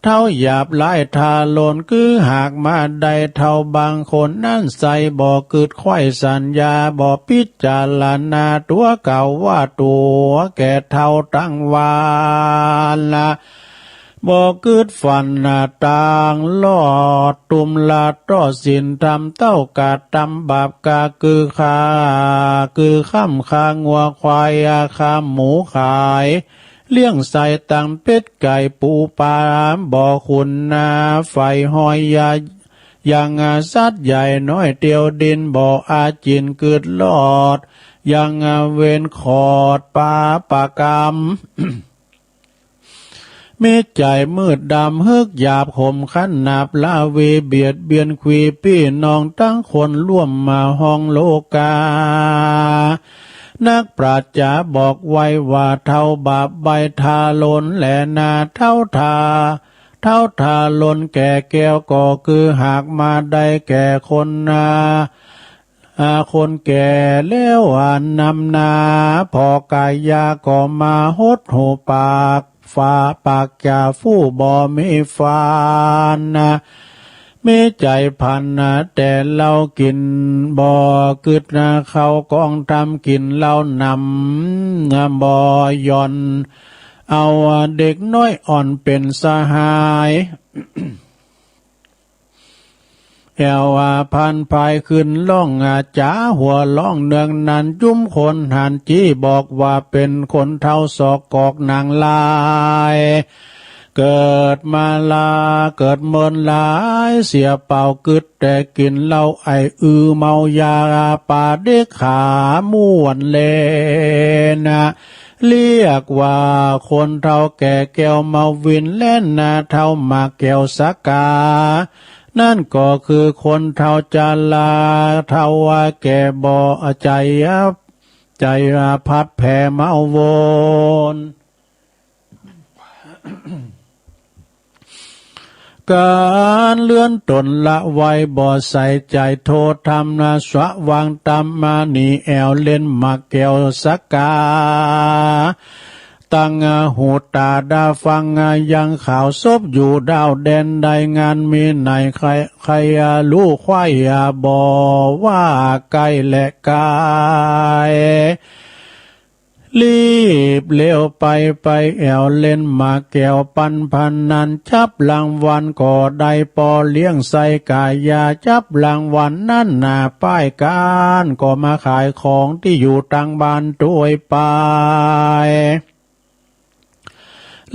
เฒ่าหยาบหลายทารุณ คือหากมาได้เฒ่าบางคนนั้นใส่ บ่กึดไขว่สัญญา บ่พิจารณาตั๋วเก่าว่าตั๋วแก่เฒ่าตังวันละ บ่กึ๊ดฝันนะตางลอด ตุ้มละต่อศีลธรรมเต้ากระตำบาปกา คือฆ่า คือฆ่างัวควาย ฆ่าหมูขาย เลี้ยงไส้ตังเป็ดไก่ปูปลา บ่ขุนนา ไฟห้อยยา ยังสัตว์ใหญ่น้อยเตียวดิน บ่อาจินกึ๊ดลอด ยังเวรขอดปาปะกรรม มีใจมืดดำ ฮึกหยาบขมขันหนาบ ละเวเบียดเบียน ขวีพี่น้อง ทั้งคนร่วมมาห้องโลกา นักปราชญ์บอกไว้ว่า เฒ่าบาปใบทาลนแลนา เฒ่าทา เฒ่าทาลนแก่แก้ว ก็คือหากมาได้แก่คนนา อา คนแก่แล้วอันนำนา พอกายาก็มาหดหูปาก ฝาปากจ่าฟู่บ่มีฟันนะ มีใจพันนะ แต่เหล้ากินบ่กึ๊ดนะ เข้ากองทำกินเหล้านำนะ บ่หย่อน เอาเด็กน้อยอ่อนเป็นสหาย แอวว่าพันพายขึ้นร้องอาจ๋า หัวร้องเนืองนั้น จุ้มคนหันจี้บอกว่า เป็นคนเฒ่าศอกกอกหนังลาย เกิดมาลา เกิดเมินหลาย เสียเปล่ากึ๊ดแต่กินเหล้า ไอ้อือเมายา ปาเด็กขาม่วนเลนะ เรียกว่าคนเฒ่าแก่แก้วเมาวินแล่นนา เฒ่าหมากแก้วสะกา นั่นก็คือคนเฒ่าจารา เฒ่าว่าแก่บ่ใจ ใจพัดแผ่เมาวน การเลื่อนตนละไว้บ่ใส่ใจ โทษธรรมนะสะวางตำมานี่ แอวเล่นหมากแก้วสะกา ตั้งหูตาดาฟังยังข่าว ศพอยู่ดาวแดนใด งานมีไหน ใคร ใครรู้ ควายบ่ว่าใกล้และไกล รีบเร็วไป ไปแอวเล่นหมากแก้วปันพนัน จับรางวัลก็ได้ ปอเลี้ยงไส้กายา จับรางวัลนั้นนา ป้ายการก็มาขายของตี้อยู่ตังบ้านตวยไป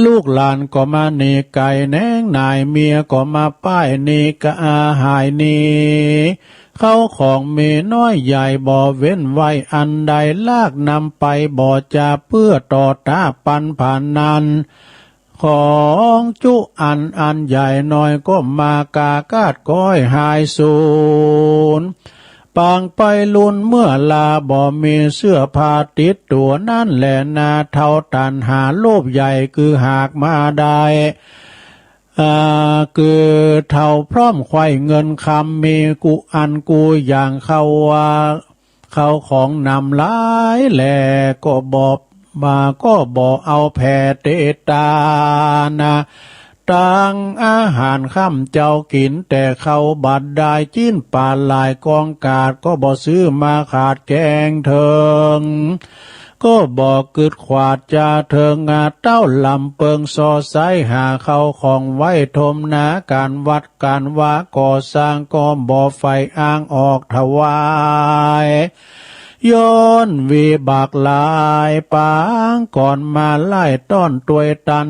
ลูกหลานก็มาหนีไก่แหนงหน่าย เมียก็มาป้ายหนีกะอาหายหนี เข้าของมีน้อยใหญ่บ่เว้นไว้อันใด ลากนำไปบ่จะเปื้อต่อตาปันพนัน ของจุอันอันใหญ่น้อยก็มากากาดก้อยหายสูญ ปางไปลุนเมื่อลาบ่มีเสื้อผ้าติดตัวนั่นแหละนา เฒ่าตัณหาโลภใหญ่คือหากมาได้ อ่า คือเฒ่าพร้อมไขว่เงินคำ มีกู้อันกู้อย่าง เข้าว่า เข้าของนำหลายแล ก็บ่มา ก็บ่เอาแผ่เตตานา ตังอาหารค่ำเจ้ากินแต่ข้าวบัดได้ จิ๊นปลาหลายกองกาด ก็บ่ซื้อมาขาดแกงเถิง ก็บ่กึ๊ดขวาดจะเถิง เต้าลำเปิงซอไซหาเข้าของไว้ถมนา การวัดการวาก่อสร้างก็บ่ใฝ่อ้างออกถวาย ย้อนวิบากหลายปางก่อนมาไล่ต้อนตวยตัน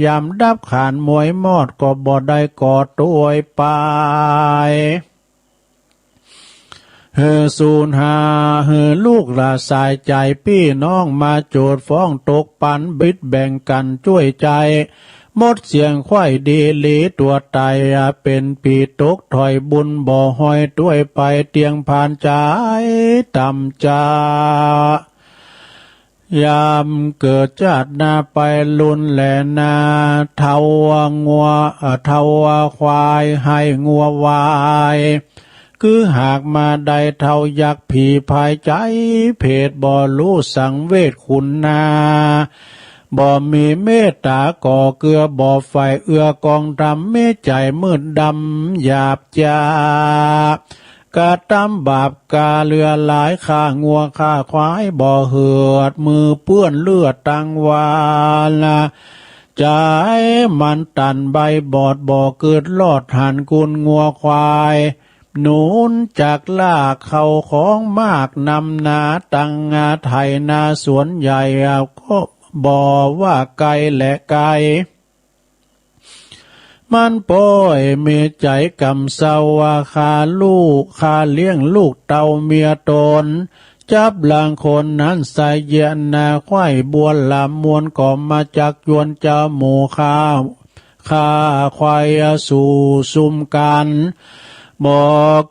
ยามดับขานมวยมอดก็บ่ได้ก่อตวยไป หื้อสูญหา หื้อลูกหลานสายใจปี้น้องมาโจทย์ฟ้องตกปัน บิดแบ่งกันจ้วยใจ หมดเสียงไขว้ดีหลีตัวตาย เป็นปีตกถอยบุญบ่ห้อยตวยไป เตียงผ่านใจต่ำจา ยามเกิดชาติหน้าไปลุนแลนา เฒ่างัว เอ่อ เฒ่าควายให้งัววาย คือหากมาได้เฒ่ายักษ์ผีพายใจ เพศบ่รู้สังเวชขุนนา บ่มีเมตตาก่อเกื้อ บ่ใฝ่เอื้อกองธรรม มีใจมืดดำหยาบจ้า กระตำบาปกาเหลือหลาย ฆ่างัวฆ่าควายบ่เหือด มือเปื้อนเลือดตังวาละ จายมันตันใบบอดบ่กึดรอดหันกุนงัวควาย หนุนจักลากเข้าของมากนำหนาตังงาไถนาสวนใหญ่ก็บ่ว่าไกลและไกล มันป้อยมีใจ๋กำเซาว่าข้าลูก ข้าเลี้ยงลูกเต้าเมียตน จับลางคนนั้นใส่เยียนนาไขว้บัวหลามมวลก็มาจักยวนเจ้าหมู่ข้า ข้าควายสู่ซุมกัน บ่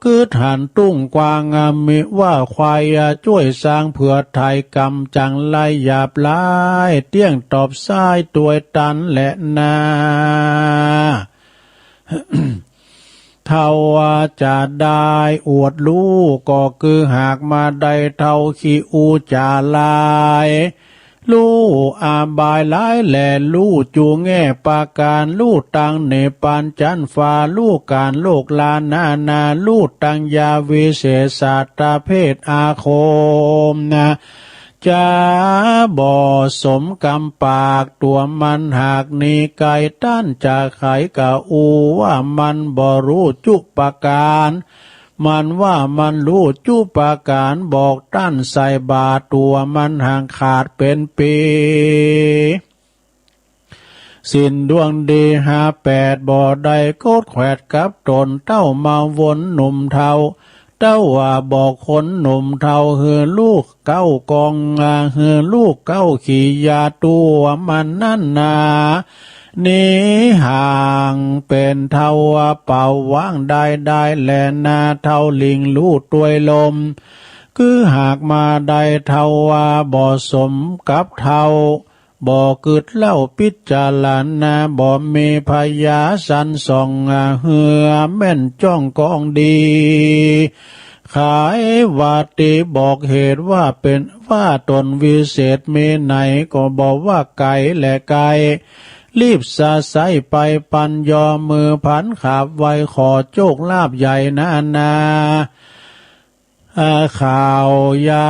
กึดหันตุ้งกวาง มีว่าควายจ้วยสร้างเผื่อไถกำจังไรหยาบหลาย เตี้ยงตอบซ้ายตวยตันแลนา เท่าว่าจะได้อวดลูกก็คือหากมาได้เท่าขี้อู้จ๋าลาย ลู่อาบายหลายแลลู่จูแง่ประการ ลู่ตังเหนปานจันฟ้า ลู่การโลกลานานา ลู่ตังยาวิเศษสัตตะเพศอาคมนะ จะบ่สมกำปากตัวมันหากหนีไกล ต้านจะไขกะอู้ว่ามันบ่ฮู้จุประการ มันว่ามันฮู้จุประการ บอกต้านใส่บาตรตัวมันหังขาดเป็นปี ศีลดวงดีห้าแปดบ่ได้โกดแขวดกับตน เต้ามาวนหนุ่มเฒ่า เต้าว่าบอกคนหนุ่มเฒ่า หื้อลูกเก้ากอง หื้อลูกเก้าขี่ยาตัวมันนั่นนา หนีห่างเป็นเฒ่าเป่าว่างได้ได้แลนา เฒ่าลิงลู่ตวยลม คือหากมาได้เฒ่าว่าบ่สมกับเฒ่า บ่กึดเล่าพิจารณา บ่มีพญาสันส่องเหือแม่นจ้องกองดี ไขว่าติบอกเหตุว่าเป็นว่าตนวิเศษมีไหน ก็บอกว่าไกลและไกล รีบสะใสไปปันยอมือผันขาบไหว้ขอโจคลาภใหญ่นานา อ่า ข่าวยา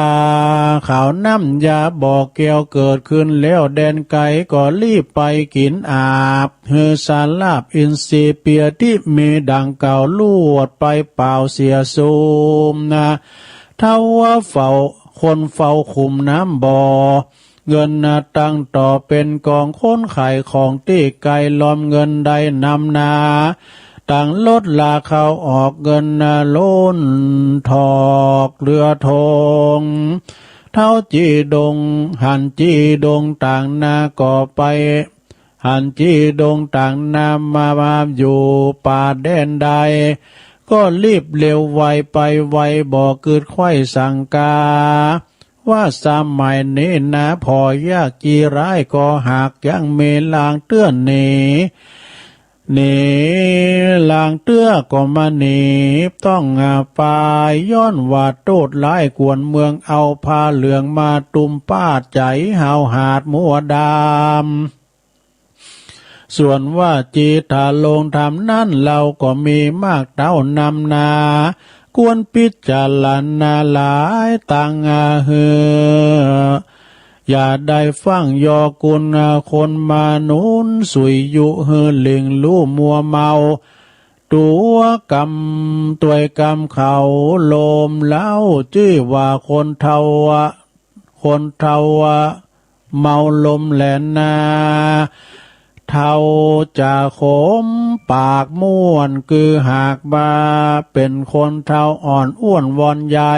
ข่าวน้ำยาบ่อแก้วเกิดขึ้นแล้วแดนไกล ก็รีบไปกินอาบ หื้อสาลาบอินทรีย์เปียที่มีดังกล่าวลวดไปเปล่าเสียสูมนะ เฒ่าว่าเฝ้า คนเฝ้าขุมน้ำบ่อ เงินนะตั้งต่อเป็นกอง คนขายของตี้ไกลล้อมเงินได้นำนา ตั้งรถลาเข้าออกเงินนะล้นถอกเรือทง เฒ่าจีดง หันจีดงต่างนาก็ไป หันจีดงต่างนามาอยู่ป่าแดนใด ก็รีบเร็วไวไปไวบ่กึดไขว้สังกา ว่าสมัยนี้นะ พอยากจีร้ายก็หากยังมีลางเตื้อนหนี หนีลางเตื้อก็มาหนี ต้องอาปายย้อนว่าโทษร้ายกวนเมือง เอาผ้าเหลืองมาตุ้มปาดใจ๋หาวหาดมัวดำ ส่วนว่าจีตาลงธรรมนั้นเราก็มีมากเต้านำนา ควรพิจารณาหลายตังอาหือ อย่าได้ฟั่งยอคุณอาคนมาหนุนสุยยุหือหลิงลู่มัวเมา ตัวกำตวยกำเขาลมเล้า จื้อว่าคนเฒ่าอะ คนเฒ่าอะ เมาลมแหลนนา เฒ่าจะขมปากม่วน คือหากว่าเป็นคนเฒ่าอ่อนอ้วนวอนใหญ่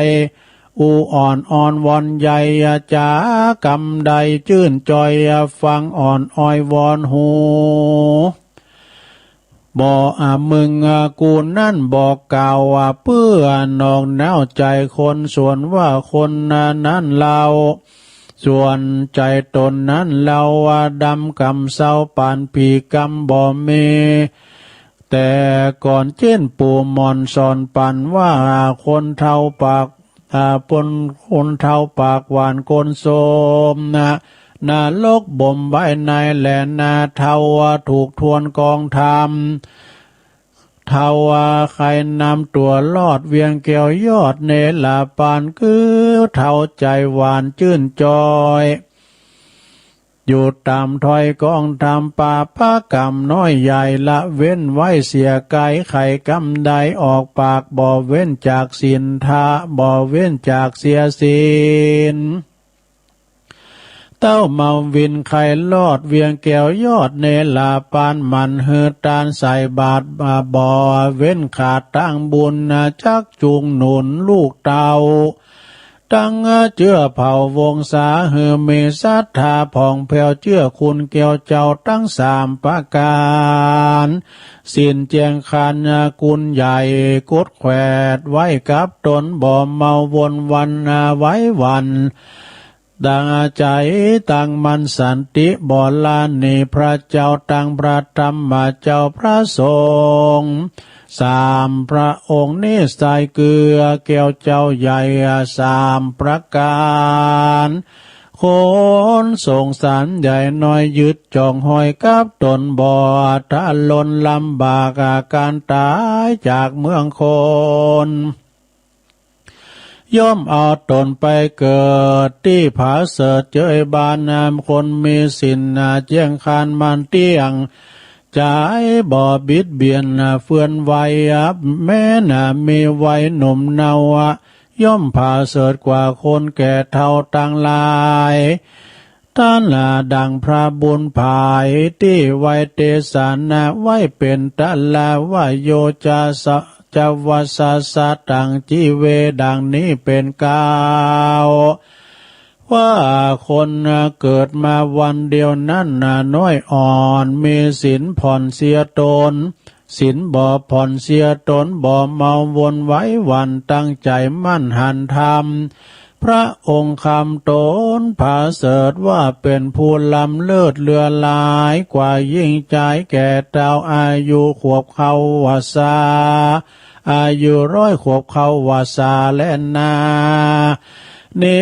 อูอ่อนอ่อนวอนใหญ่ จ๋ากำใดจื้นจ่อย ฟังอ่อนอ้อยวอนหู บ่อามึงอากูนั่นบอกกล่าวว่าเปื้อนอกหนาวใจคน ส่วนว่าคนนั้นเล่า ส่วนใจตนนั้นเล่าว่าดำกำเศร้าปานผีกำบ่มี แต่ก่อนเจ้นปู่หม่อนสอนปันว่าคนเฒ่าปาก อ่า ปนคนเฒ่าปากหวานคนโสมนะ นรกบ่มไว้ในแหลนนา เฒ่าว่าถูกทวนกองธรรม เฒ่าว่าใครนำตัวรอดเวียงแก้วยอดเนรปาน คือเฒ่าใจหวานจื้นจ่อย อยู่ต๋ามถ้อยกองธรรม ปาปกรรมน้อยใหญ่ละเว้นไว้เสียไกล ใครกำใดออกปาก บ่เว้นจากศีล ถ้าบ่เว้นจากเสียศีล เต้ามาวินใครรอด เวียงแก้วยอดเนรปาน หมั่นหื้อตานใส่บาตร บ่เว้นขาดตางบุญ จักจูงหนุนลูกเต้า ตั้งเจื้อเผ่าวงศา หื้อมีศรัทธาผ่องแผ้ว เจื้อคุณแก้วเจ้าตั้งสามประก๋าน ศีลแจ้งคันคุณใหญ่ กดแขวดไว้กับต๋น บ่เมาวนวันไหวหวั่น ตั้งใจ๋ตั้งมั่นสันติ บ่ละหนีพระเจ้า ตั้งพระธรรมเจ้าพระสงฆ์ สามพระองค์นี้ใส่เกื้อแก้วเจ้าใหญ่สามประก๋าน คนสงสารใหญ่น้อย ยึดจ้องห้อยกับต๋น บ่ทะลนลำบาก อาการต๋ายจากเมืองคน ย่อมเอาต๋นไปเกิดตี้ผาเสริฐเจยบาน คนมีศีลเจียงคานมั่นเตี้ยง ใจ๋บ่บิดเบียนเฟื่อนไหว แม้นมีวัยหนุ่มเนา ย่อมผาเสริฐกว่าคนแก่เฒ่าตังหลาย ต้านดังพระบุญผายตี้ไว้เตสนาไว้เป๋นตะละวะโยจะสะ จะวัสสะตังจีเว ดังนี้เป๋นเก๊า ว่าคนเกิดมาวันเดียวนั้นน้อยอ่อน มีศีลผ่อนเสียต๋น ศีลบ่ผ่อนเสียต๋น บ่เมาวนไหวหวั่น ตั้งใจ๋มั่นหันธรรม พระองค์คำต๋นผาเสริฐว่าเป๋นผู้ล้ำเลิศเลือหลายกว่ายิ่งใจ๋แก่เฒ่า อายุขวบเข้าวัสสา อายุร้อยขวบเข้าวัสสาแลนา นิ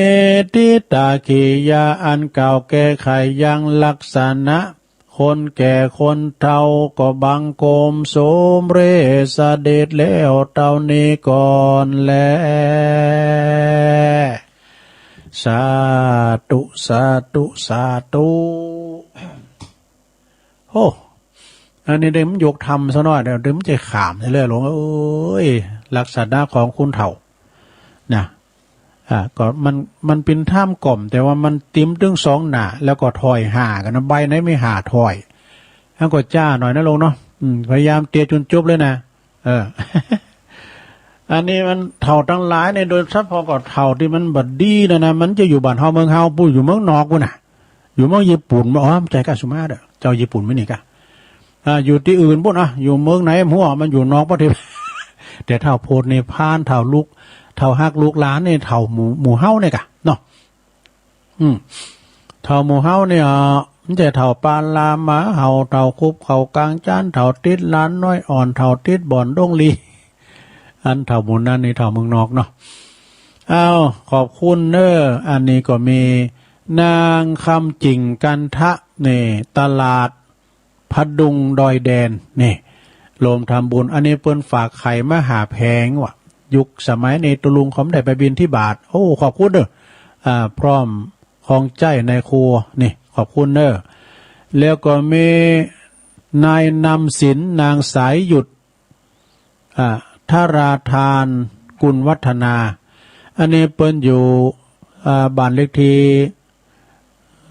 ติตากิริยาอันเก่าแก่ไขยังลักษณะ คนแก่คนเฒ่าก็บังคมสมเร็จเสด็จแล้วเต้านี้ก่อนแล สาธุ สาธุ สาธุ โอ้ อันนี้เดี๋ยวมันยกธรรมซะหน่อย เดี๋ยวมันจะขามซะเลย หลวงเอ้ย ลักษณะของคนเฒ่า นะ อ่า ก็มัน มันเป๋นธรรมกล่อม แต่ว่ามันติมตึงสองหน้า แล้วก็ถ้อยห้ากั๋นนะ ใบไหนมีห้าถ้อย แล้วก็จ้าหน่อยนะหลวงเนาะ อืม พยายามเตียจนจบเลยนะ เออ อันนี้มันเฒ่าตังหลายเนี่ย โดยเฉพาะก็เฒ่าตี้มันบ่ดีนะนะ มันจะอยู่บ้านเฮาเมืองเฮา ปู้อยู่เมืองนอกปู้นน่ะ อยู่เมืองญี่ปุ่น อ๋อ บ่ใจ้ก้าสุมาเด้อ เจ้าญี่ปุ่นไหมนี่ก้า อ่า อยู่ตี้อื่นปู้น อ่ะ อยู่เมืองไหนหัว มันอยู่นอกประเทศ แต่เฒ่าโพธินิพพาน เฒ่าลูก เฒ่าฮักลูกหลานนี่ เฒ่าหมู่ หมู่เฮาเนี่ยก้า เนาะ อืม เฒ่าหมู่เฮาเนี่ย มันจะเฒ่าปานลาหมาเห่า เฒ่าคุบเข่ากลางจาน เฒ่าติดหลานน้อยอ่อน เฒ่าติดบ่อนดงลี อันเฒ่าหมู่นั้นนี่เฒ่าเมืองนอกเนาะ อ้าว ขอบคุณเน้อ อันนี้ก็มีนางคำจิ่งกันทะ นี่ ตลาด พดุงดอยแดน นี่ โรมทำบุญ อันนี้เปิ้นฝากไข่มาห้าแผงว่ะ ยุคสมัยนี้ตุ๊ลุงเขาบ่ได้ไปบิณฑบาต โอ้ ขอบคุณเน้อ อ่า พร้อมของใจ๊ในครัว นี่ ขอบคุณเน้อ แล้วก็มีนายนำสิน นางสายหยุด อ่า ธราธาน กุลวัฒนา อันนี้เปิ้นอยู่ อ่า บ้านเลขที่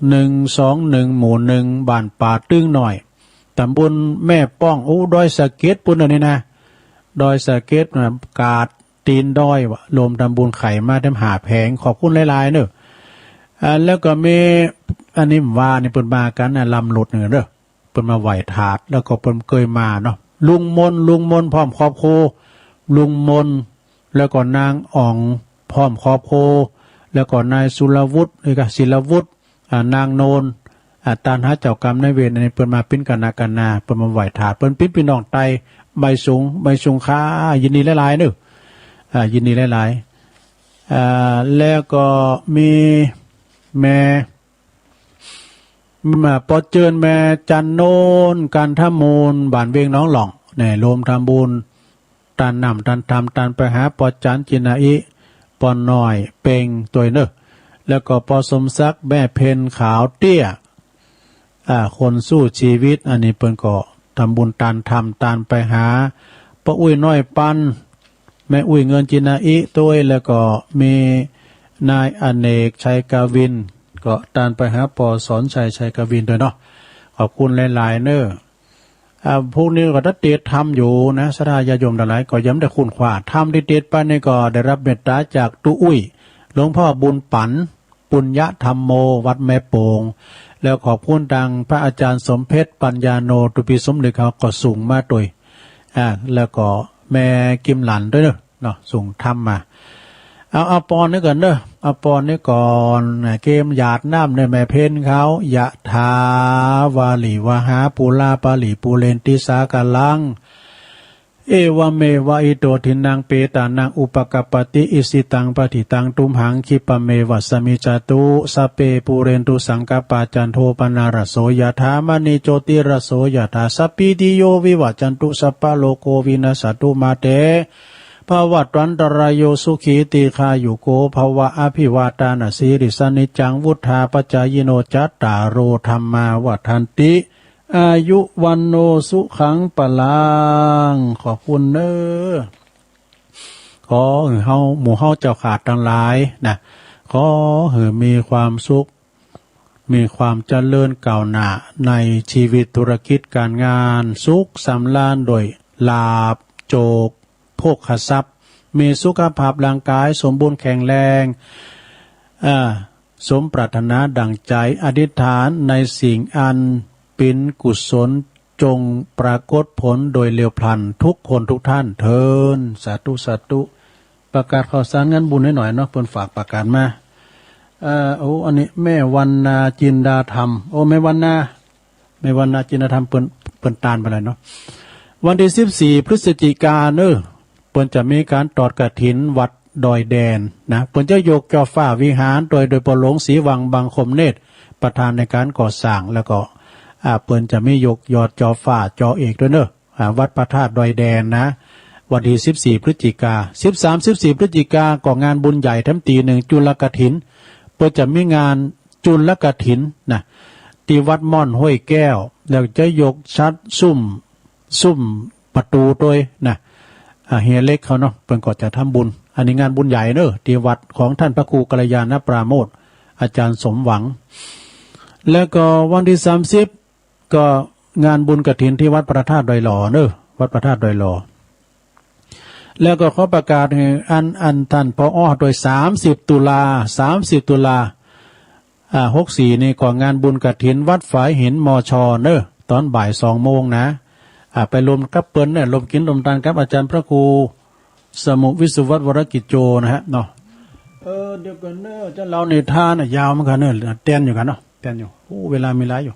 หนึ่งสองหนึ่ง หมู่หนึ่ง บ้านป่าตึงน้อย ตำบลแม่ป้อง โอ้ ดอยสะเก็ดปู้นเน้อนี่นะ ดอยสะเก็ดนะ กาดตีนดอยว่ะ โรมทำบุญไข่มาแถมห้าแผง ขอบคุณหลายๆ เน้อ อ่า แล้วก็มี อันนี้ว่านี่เปิ้นมากั๋นนะ ลำรถนี่เน้อ เปิ้นมาไหว้ถาด แล้วก็เปิ้นเกยมาเนาะ ลุงมน ลุงมนพร้อมครอบครัว ลุงมน แล้วก็นางอ๋องพร้อมครอบครัว แล้วก็นายสุรวุฒิ เอ้ย ก็ศิรวุฒิ อ่า นางโนน อ่า ต้านหาเจ้ากรรมนายเวร อันนี้เปิ้นมาปิ้นกัณฑ์นา เปิ้นมาไหว้ถาด เปิ้นปิ้นปี้น้องไต้ ใบสูง ใบสูงค่ะ ยินดีหลายๆ เน้อ อ่า ยินดีหลายๆ อ่า แล้วก็มีแม่ มาปอเจิญแม่จันโนน กันทมูล บ้านเวียงหนองหล่อง นี่ โรมทำบุญ ต้านน้ำ ต้านธรรม ต้านไปหาปอจันจินาอิ ปอน้อยเป่งตวยเน้อ แล้วก็ปอสมศักดิ์ แม่เพ็ญขาวเตี้ย อ่า คนสู้ชีวิต อันนี้เปิ้นก็ทำบุญตานธรรม ตานไปหาป้ออุ๊ยน้อยปัน แม่อุ๊ยเงินจินาอิ โตย แล้วก็มีนายอเนก ชัยกวิน ก็ตานไปหาป้อสอนชัย ชัยกวิน โตยเนาะ ขอบคุณหลายๆ เน้อ อ่า พวกนี้ก็ตัดเตรียมทำอยู่นะ ศรัทธาญาติโยมทั้งหลาย ก็ยังได้ค้นคว้า ธรรมที่เตรียมไปนี่ก็ได้รับเมตตาจากตุ๊อุ๊ย หลวงพ่อบุญปัน ปุญญธรรมโม วัดแม่โป่ง แล้วขอบคุณทางพระอาจารย์สมเพชร ปัญญาโน ตุ๊ปีสมนึก เขาก็ส่งมาโดย อ่า แล้วก็แม่กิมหลันด้วยเนอะ เนาะ ส่งธรรมมา เอา เอาปอนนี้ก่อนเนอะ เอาปอนนี้ก่อน เกมหยาดน้ำเนี่ย แม่เพ็ญเขา ยะถา วาริวหา ปูรา ปาริปูเรนติสาคารัง เอวะเมวะ อิโต ทินนัง เปตานัง อุปะกัปปะติ อิชิตัง ปะฏิตัง ตุมหัง คิปะเมวะ สะมิจจาตุ สัพเพ ปูเรนตุ สังกัปปา จันโท ปะนะระโส ยะถา มะณี โจติระโส ยะถา สัพพีติโย วิวัชชันตุ สัพพะโรโค วินัสสะตุ มาเต ภะวัตวันตะราโย สุขี ตีฆายุโก ภะวะ อะภิวาตานะสีลิสสะ นิจจัง วุฑฒาปะจายิโน จัตตาโร ธัมมา วัฑฒันติ อายุ วัณโณ สุขัง พะลัง ขอบคุณเน้อ ขอหื้อเฮา หมู่เฮาเจ้าข้าตังหลายนะ ขอหื้อมีความสุข มีความเจริญก้าวหน้าในชีวิตธุรกิจการงาน สุขสำราญด้วยลาภโจค โภคทรัพย์ มีสุขภาพร่างกายสมบูรณ์แข็งแรง อ่า สมปรารถนาดั่งใจ อธิษฐานในสิ่งอันเป็นกุศลจงปรากฏผลโดยเร็วพลันทุกคนทุกท่านเทอญ สาธุ สาธุ ประกาศข่าวสารงานบุญให้หน่อยเนาะ เปิ้นฝากประกาศมา เอ่อ โอ้ อันนี้แม่วันนาจินดาธรรม โอ้ แม่วันนา แม่วันนาจินดาธรรม เปิ้น เปิ้นตานไปแล้วเนาะ วันที่สิบสี่พฤศจิกาเนอะ เปิ้นจะมีการทอดกฐินวัดดอยแดนนะ เปิ้นจะยกจอฟ้าวิหารโดย โดยป้อหลวงศรีวัง บังคมเนตร ประธานในการก่อสร้าง แล้วก็ อ่า เปิ้นจะมียกยอดจอฟ้าจอเอกด้วยเนอะ อ่า วัดพระธาตุดอยแดนนะ วันที่สิบสี่พฤศจิกา สิบสาม สิบสี่พฤศจิกาก็งานบุญใหญ่แถมตีหนึ่ง จุลกฐิน เปิ้นจะมีงานจุลกฐินนะ ที่วัดม่อนห้วยแก้ว แล้วจะยกฉัตรซุ่ม ซุ่มประตูโดยนะ อ่า เฮียเล็กเขาเนาะ เปิ้นก็จะทำบุญ อันนี้งานบุญใหญ่เนอะ ที่วัดของท่านพระครูกัลยาณปราโมทย์ อาจารย์สมหวัง แล้วก็วันที่สามสิบ ก็งานบุญกฐินที่วัดพระธาตุดอยหล่อเนอะ วัดพระธาตุดอยหล่อ แล้วก็ขอประกาศหื้ออัน อันท่าน ผอ โดย สามสิบตุลา สามสิบตุลา อ่า หกสี่นี่ก็งานบุญกฐินวัดฝายหิน มช เนอะ ตอนบ่ายสองโมงนะ อ่า ไปรวมกับเปิ้นเนอะ รวมกิ๋นรวมตานกับอาจารย์พระครูสมุวิศวัตรวรกิจโจนะฮะเนาะ เออ เดี๋ยวก่อนเนอะ จะเล่านิทานน่ะ ยาวเหมือนกันเนอะ เต้นอยู่กันเนาะ เต้นอยู่ โอ้ เวลามีหลายอยู่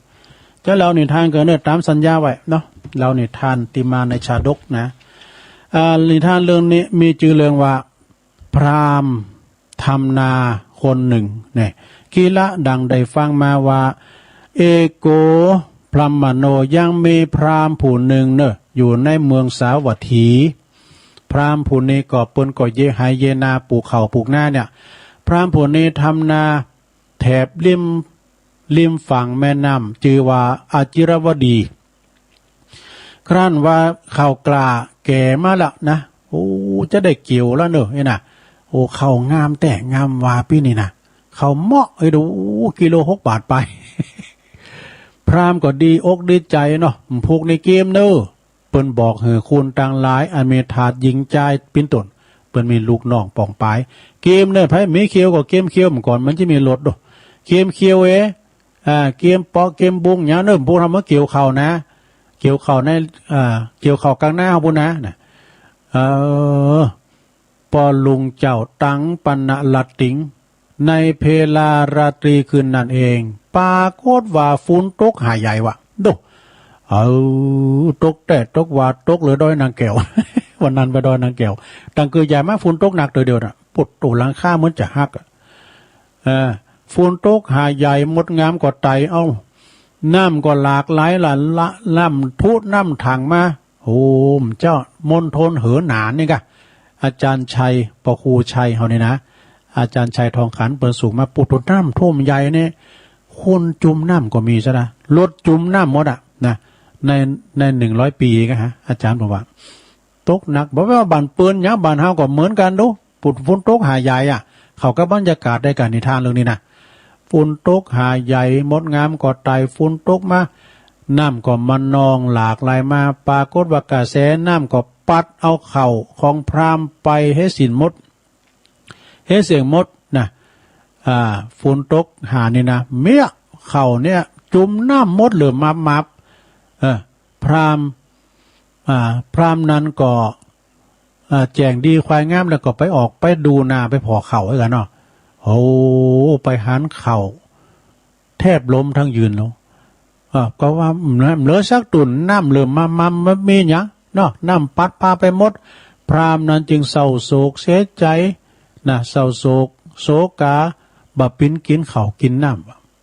จะเล่านิทานก่อนเนอะ ตามสัญญาไว้เนาะ เล่านิทานที่มาในชาดกนะ อ่า นิทานเรื่องนี้มีชื่อเรื่องว่า พราหมณ์ทำนาคนหนึ่งเนี่ย กิละดังได้ฟังมาว่า เอโก พรหมโณ ยังมีพราหมณ์ผู้หนึ่งเนอะ อยู่ในเมืองสาวัตถี พราหมณ์ผู้นี้ก็เปิ้นก็เยียะไฮ่เยียะนา ปลูกข้าวปลูกนาเนี่ย พราหมณ์ผู้นี้ทำนาแถบริม ริมฝั่งแม่น้ำ จื่อว่าอจิรวดี ครั้นว่าข้าวกล้าแก่มาแล้วนะ โอ้ จะได้เกี่ยวแล้วเนอะ นี่นะ โอ้ ข้าวงามแต๊ งามว่าปี๋นี้นะ ข้าวเหมาะ เอ้ย ดู โอ้ กิโลหกบาทไป พราหมณ์ก็ดีอกดีใจ๋เนาะ ผูกในเกมเนอะ เปิ้นบอกหื้อคนตังหลาย อันมีทาสหญิงจายเป๋นต้น เปิ้นมีลูกน้องป้องปาย เกมเนอะ ไผมีเคียวก็เกมเคียว เมื่อก่อนมันจะมีรถโด เกมเคียวเอ อ่า เกมเปาะเกมบุงหยังเนอะ พวกเฮามาเกี่ยวข้าวนะ เกี่ยวข้าวใน อ่า เกี่ยวข้าวกลางนาเฮาพู้นนะ นะ เออ ป้อหลวงเจ้าตังปณะละติง ในเพลาราตรีคืนนั้นเอง ปรากฏว่าฝนตกหาใหญ่วะ โด เออ ตกแต๊ตกว่า ตกเหลือดอยนางแก้ว วันนั้นไปดอยนางแก้ว ตั้งเกือใหญ่มา ฝนตกหนักเตื้อเดียวน่ะ ปุดโต หลังคาเหมือนจะหักอะ เออ ฝนตกหาใหญ่ มดงามก็ไต่เอา น้ำก็หลากไหลละละ น้ำพุน้ำถังมา โอ้ เจ้ามณฑลเหอหนานนี่กะ อาจารย์ชัย พระครูชัยเฮานี่นะ อาจารย์ชัยทองขัน เปิ้นสูงมา ปุดโต น้ำท่วมใหญ่เนี่ย คนจุ่มน้ำก็มีซะนะ รถจุ่มน้ำหมดอะนะ ใน ในหนึ่งร้อยปี๋เองอะฮะ อาจ๋ารย์บอกว่า ตกหนัก บ่แม่นว่าบ้านเปิ้นหยัง บ้านเฮาก็เหมือนกั๋นโด ฝน ฝนตกหาดใหญ่อะ เข้ากับบรรยากาศในก๋านนิทานเรื่องนี้นะ ฝนตกหาดใหญ่ มดงามก็ตาย ฝนตกมา น้ำก็มานองหลากไหลมา ปรากฏว่ากระแสน้ำก็ปัดเอาข้าวของพราหมณ์ไปเสียสิ้นหมด เสียเสี้ยงหมดนะ อ่า ฝนตกหาดนี่นะ เมี้ยข้าวเนี่ยจุ่มน้ำหมดเหลือมับๆ เออ พราหมณ์ อ่า พราหมณ์นั้นก็ อ่า แจ้งดีควายงามแล้วก็ไปออกไปดูนาไปผ่อข้าวไว้กั๋นเนาะ โอ้ ไปหันข้าว แทบล้มทั้งยืนแล้ว อ่า ก็ว่าเหลือ เหลือสักตุ่น น้ำเหลือมามา มันมีหยังเนาะ น้ำปัดปาไปหมด พราหมณ์นั้นจึงเศร้าโศกเสียใจนะ เศร้าโศก โศกา บ่าปิ้นกินข้าวกินน้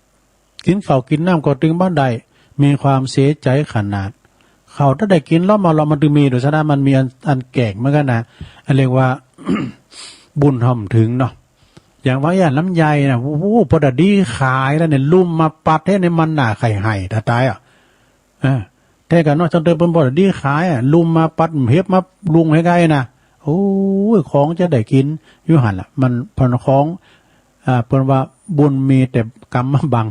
ำ กินข้าวกินน้ำก็ตึงบ่ได้ มีความเสียใจขนาด ข้าวถ้าได้กิ๋นล้อมมาล้อมมันตึงมี โดยสาระมันมีอัน อันแกงเหมือนกั๋นนะ อันเรียกว่า บุญทำถึงเนาะ อย่างว่าอย่างลำไยนะ โอ้โห พอได้ดีขายแล้วเนี่ย ลุ่มมาปัดให้ในมันหน้าไข่ไห่ถ้าตายอ่ะ เออ แต่กั๋นเนาะ จังเตอเปิ้นพอได้ดีขายอ่ะ ลุ่มมาปัดเห็บมาลุงให้ไกลนะ โอ้ย ของจะได้กิ๋นอยู่หั่นล่ะ มันผ่อนของ อ่า เปิ้นว่าบุญมีแต่กรรมมาบัง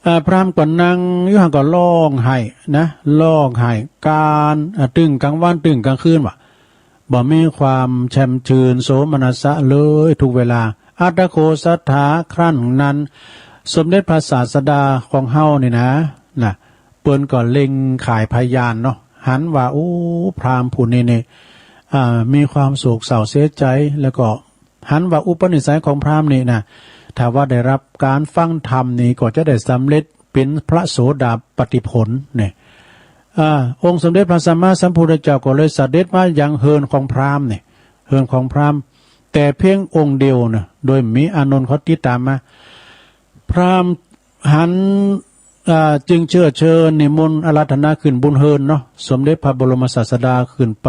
อ่า พราหมณ์ก็นั่งอยู่หั่นก็ร้องไห้นะ ร้องไห้กลาง อ่า ตึงกลางวันตึงกลางคืนว่า บ่มีความแช่มชื่นโสมนัสสะเลยทุกเวลา อัตถโข สัตถา ครั้นนั้น สมเด็จพระศาสดาของเฮานี่นะ นะ เปิ้นก็เล็งขายพยานเนาะ หันว่า โอ้ พราหมณ์ผู้นี้นี่ อ่า มีความโศกเศร้าเสียใจ แล้วก็หันว่าอุปนิสัยของพราหมณ์นี่นะ ถ้าว่าได้รับการฟังธรรมนี่ก็จะได้สำเร็จเป็นพระโสดาปัตติผลเนี่ย อ่า องค์สมเด็จพระสัมมาสัมพุทธเจ้าก็เลยเสด็จมายังเฮือนของพราหมณ์เนี่ย เฮือนของพราหมณ์ แต่เพียงองค์เดียวนะ โดยมีอานนท์เขาติดตามมา พราหมณ์หัน อ่า จึงเชื้อเชิญนิมนต์อาราธนาขึ้นบนเฮือนเนาะ สมเด็จพระบรมศาสดาขึ้นไป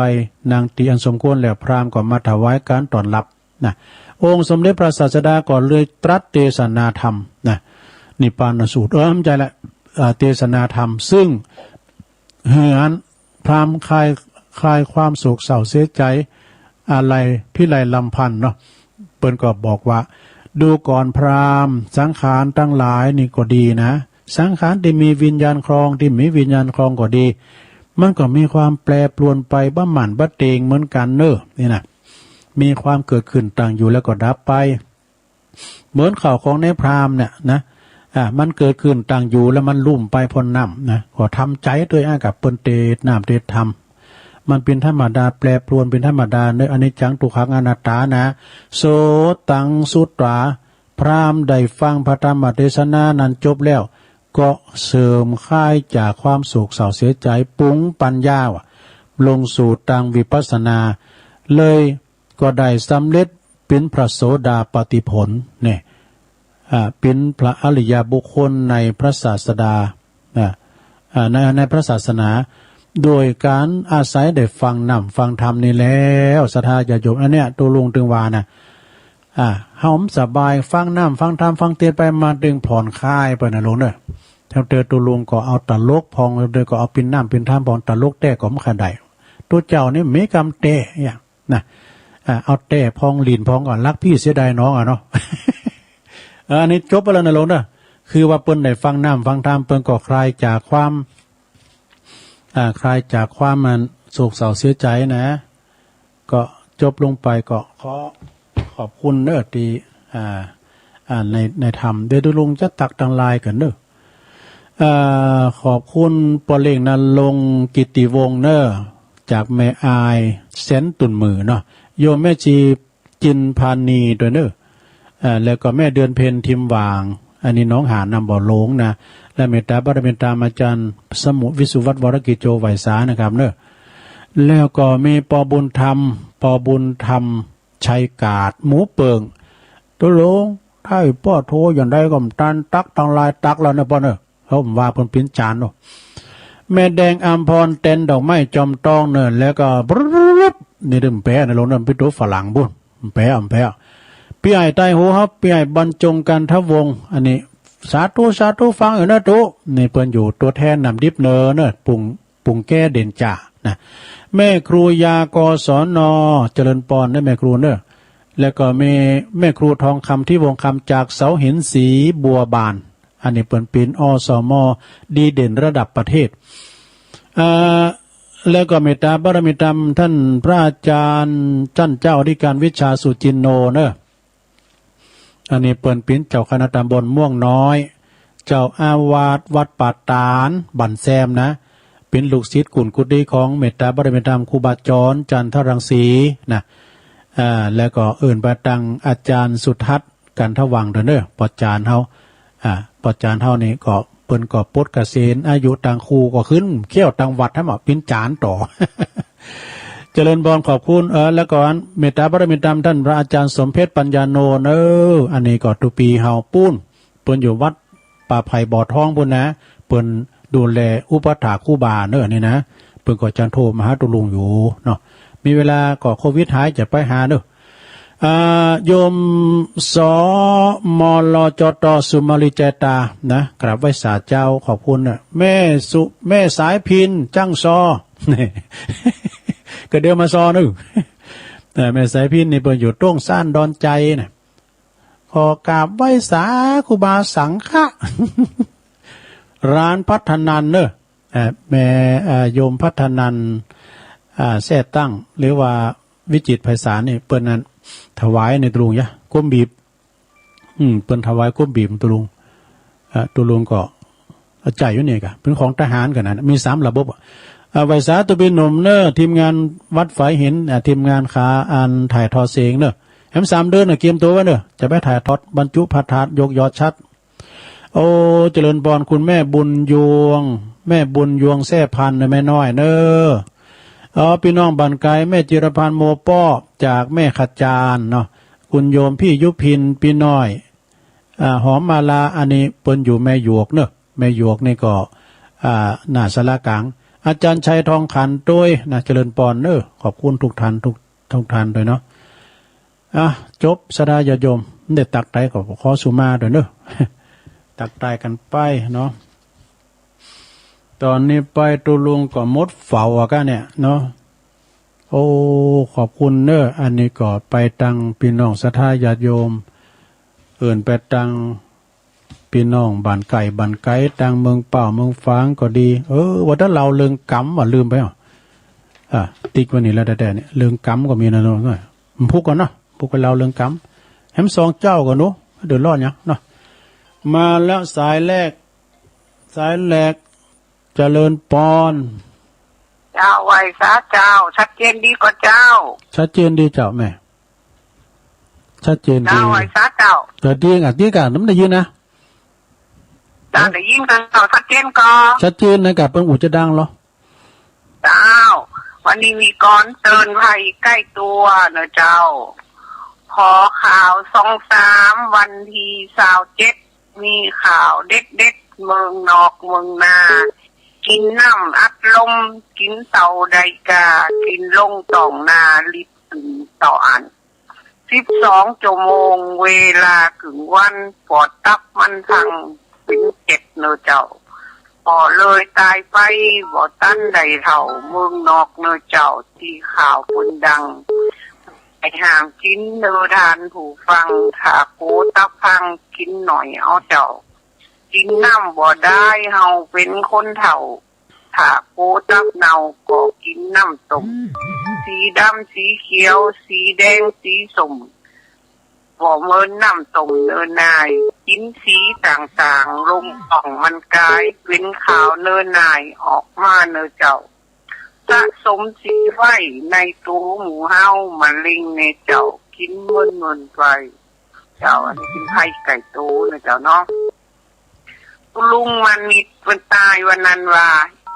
นั่งตี้อันสมควรแล้ว พราหมณ์ก็มาถวายการต้อนรับนะ องค์สมเด็จพระศาสดาก็เลยตรัสเทศนาธรรมนะ นิพพานสูตร เออ ไม่ใช่ละ อ่า เทศนาธรรม ซึ่ง เฮือนพราหมณ์คลาย คลายความโศกเศร้าเสียใจ อาลัยพิไรรำพันเนาะ เปิ้นก็บอกว่า ดูก่อนพราหมณ์ สังขารทั้งหลายนี่ก็ดีนะ สังขารที่มีวิญญาณครอง ที่มีวิญญาณครองก็ดี มันก็มีความแปรปรวนไปบ่หมั่นบ่เต็งเหมือนกันเนอะ นี่นะ มีความเกิดขึ้นตั้งอยู่แล้วก็ดับไป เหมือนข้าวของในพราหมณ์เนี่ยนะ อ่า มันเกิดขึ้นตั้งอยู่แล้วมันลุ่มไปพ่นน้ำนะ ก็ทำใจด้วยอากับเปิ้นเตดน้ำเตดธรรม มันเป็นธรรมดาแปรปรวนเป็นธรรมดาเนอะ อนิจจัง ทุกขัง อนัตตานะ โสตัง สุตวา พราหมณ์ได้ฟังพระธรรมเทศนานั้นจบแล้ว ก็เสื่อมคลายจากความโศกเศร้าเสียใจ ปรุงปัญญาว่า ลงสู่ทางวิปัสสนา เลย ก็ได้สำเร็จเป็นพระโสดาปัตติผลเนี่ย อ่า เป็นพระอริยบุคคลในพระศาสดา อ่า อ่า ใน ในพระศาสนา โดยการอาศัยได้ฟังน้ำฟังธรรมนี่แล้ว ศรัทธาญาติโยม อันเนี้ย ตุลุงตึงว่านะ อ่า เฮาสบาย ฟังน้ำฟังธรรมฟังเทศน์ไปมาตึงผ่อนคลายไปนะลุงเนอะ แถวเตอตุลุงก็เอาตลกพอง เตอก็เอาปิ้นน้ำปิ้นธรรมพอง ตลกแต๊ก็บ่ค่อยได้ ตุ๊เจ้านี่มีกำแต๊อย่าง นะ อ่า เอาแต๊พองหลิ้นพองก่อน รักพี่เสียดายน้องอะเนาะ เออ อันนี้จบไปแล้วนะลุงเนอะ คือว่าเปิ้นได้ฟังน้ำฟังธรรม เปิ้นก็คลายจากความ อ่า คลายจากความมันโศกเศร้าเสียใจนะ ก็จบลงไป ก็ขอขอบคุณเนอะที่ อ่า อ่า ใน ในธรรม เดี๋ยวตุลุงจะตักตังไลน์ก่อนเนอะ เอ่อ ขอบคุณป้อเล็กนรงค์กิตติวงศ์เนอะ จากแม่อายแสนตุ่นหมื่นเนาะ โยมแม่ชีจินพานีด้วยเนอะ เอ่อ แล้วก็แม่เดือนเพ็ญทิมหว่าง อันนี้หนองหานนำบ่อหลงนะ และเมตตาบารมีตามอาจารย์สมุวิสุวัฒน์วรกิจโจไหวสานะครับเนอะ แล้วก็มีป้อบุญธรรม ป้อบุญธรรม ชัยกาด หมูเปิง ตกลง ถ้าไอ้ป้อโทรอย่างใดก็บ่ตัน ตักตังไลน์ตักแล้วนะป้อเนอะ เขาว่าเปิ้นปิ้นจานเนาะ แม่แดงอัมพรแตนดอกไม้จอมตองเนอะ แล้วก็บรึบ นี่เด้อ แปลนะลุงเนอะ ไปดูฝรั่งบุญ แปล แปล แป พี่ใหญ่ใต้หูครับ พี่ใหญ่บรรจงกันทวงศ์ อันนี้ สาธุ สาธุ ฟังอยู่เนอะตุ๊ นี่เปิ้นอยู่ตัวแทนนำดิบเนอะเนอะ ปรุง ปรุงแก้เด่นจ่านะ แม่ครูยา กศน เจริญปอนเนอะ แม่ครูเนอะ แล้วก็มีแม่ครูทองคำ ทิพย์วงศ์คำ จากเสาหินสีบัวบาน อันนี้เปิ้นเป๋น อสม ดีเด่นระดับประเทศ อ่า แล้วก็เมตตาบารมีธรรมท่านพระอาจารย์ ท่านเจ้าอธิการวิชาสุจินโนเนอะ อันนี้เปิ้นเป๋นเจ้าคณะตำบลม่วงน้อย เจ้าอาวาสวัดป่าตาด บ้านแซมนะ เป๋นลูกศิษย์กุนกุฏิของเมตตาบารมีธรรมครูบาจร จันทรังสีนะ อ่า แล้วก็เอิ้นไปตังอาจารย์สุทัศน์ กันทวังเด้อเนอะ ป้อจ๋ารย์เฮา อ่า ป้อจ๋ารย์เฮานี่ก็ เปิ้นก็ปลดเกษียณอายุตังครูก็ขึ้นเคี้ยวตังวัดหั้นบ่ เป๋นจ๋ารย์ต่อ เจริญพร ขอบคุณ เออ แล้วก็อันเมตตาบารมีธรรมท่านพระอาจารย์สมเพชรปัญญาโนน เออ อันนี้ก็ตุ๊ปีเฮาปู๊น เปิ้นอยู่วัดป่าไผ่บ่อทองปู๊นนะ เปิ้นดูแลอุปัฏฐากครูบาเนอะ อันนี้นะ เปิ้นก็จั่งโทรมาหาตุ๊ลุงอยู่เนาะ มีเวลาก็โควิดหายจะไปหาเนอะ อ่า โยม สมลจต สุมาลี ใจตา นะ กราบไหว้สาเจ้า ขอบคุณนะ แม่สุ แม่สายพิน จ้างซอ ก็เดี๋ยวมาซอนึก เออ แม่สายพินนี่เปิ้นอยู่ต้งซ่านดอนใจนะ ขอกราบไหว้สาครูบาสังฆะ ร้านพัฒนันเนอะ เอ่อ แม่ เอ่อ โยมพัฒนัน อ่า แซ่ตั้ง หรือว่าวิจิตรไพศาลนี่ เปิ้นนั้นถวายในตุ๊ลุงยะ ก้มบีบ อืม เปิ้นถวายก้มบีบตุ๊ลุง อ่า ตุ๊ลุงก็เอาใจอยู่นี่กะ เป็นของทหารกันนะ มีสามระบบอะ อ่า ไหว้สาตุ๊ปีหนุ่มเนอะ ทีมงานวัดฝายหิน อ่า ทีมงานขาอันถ่ายทอดเสียงเนอะ แหมสามเดือนน่ะ เตรียมตัวไว้เนอะ จะไปถ่ายทอดบรรจุพระธาตุยกยอดชัด โอ้ เจริญพร คุณแม่บุญยวง แม่บุญยวงแซ่พันธุ์นะ แม่น้อยเนอะ อ๋อ พี่น้องบ้านไกล แม่จิรพันธ์ โมป้อ จากแม่ขจารเนาะ คุณโยมพี่ยุพิน พี่น้อย อ่า หอมมาลา อันนี้เปิ้นอยู่แม่หยวกเนอะ แม่หยวกนี่ก็ อ่า หน้าศาลากลาง อาจารย์ชัยทองขันด้วยนะ เจริญพรเนอะ ขอบคุณทุกท่าน ทุก ทุกท่านด้วยเนาะ อ่ะ จบ ศรัทธาญาติโยม ได้ตักไตก็ขอสุมาด้วยเนอะ ตักไตกันไปเนาะ ตอนนี้ไปตุ๊ลุงก็หมดเฝ้าอะกะเนี่ยเนาะ โอ้ ขอบคุณเนอะ อันนี้ก็ไปตังพี่น้องศรัทธาญาติโยม เอิ้นไปตัง พี่น้องบ้านไกลบ้านไกล ตังเมืองเป้าเมืองฝางก็ดี เออ ว่าแต่เล่าเรื่องกรรมว่าลืมไปอ่ะ อ่ะ ติ๊กไว้นี่แล้วแต๊ๆ เนี่ย เรื่องกรรมก็มีนะเนาะ มันพุกกันเนาะ พุกกันเล่าเรื่องกรรม แหมสองเจ้ากันเนาะ เดือดร้อนหยังเนาะ มาแล้วสายแรก สายแรก เจริญปอน เจ้า ไหว้สาเจ้า ชัดเจนดีก่อเจ้า ชัดเจนดีเจ้าแม่ ชัดเจนดี เจ้า ไหว้สาเจ้า เออ ดีอ่ะ ดีก่ะ มันได้ยินนะ เจ้า ได้ยินก่อเจ้า ชัดเจนก่อ ชัดเจนนะ กับเปิ้นอู้จะดังเหรอ เจ้า วันนี้มีกรเตือนภัยใกล้ตัวเนอะเจ้า ขอข่าวช่องสาม วันที่ซาวเจ็ด มีข่าวเด็ดๆ เมืองนอกเมืองนา กินน้ำอัดลม กินเต่าไดกา กินลงต่องนา ลิดกินต่ออัน สิบสองชั่วโมง เวลากึ่งวัน ปอดตับมันพัง เป็นเจ็ดเนอะเจ้า พอเลยตายไป บ่ตันได้เฒ่า เมืองนอกเนอะเจ้า ที่ข่าวเปิ้นดัง ไอ้ห้ามกินเนอทานผู้ฟัง ถ้าโกตับพังกินหน่อยเอาเจ้า กินน้ำบ่ได้เฮาเป็นคนเฒ่า ถ้าโกตับเน่าก็กินน้ำต้ม สีดำสีเขียว สีแดงสีส้ม บ่เหมือนน้ำต้มเนอนาย กินสีต่างๆ ลงท้องมันกลายเป็นขาวเนอนาย ออกมาเนอเจ้า สะสมสีไว้ในตัวหมู่เฮา มะเร็งแน่เจ้า กินเมินๆ ไป เจ้า อันนี้เป็นไพ่ไก่โตนะเจ้าเนาะ คุณลุงมานิดเปิ้นตายวันนั้นว่า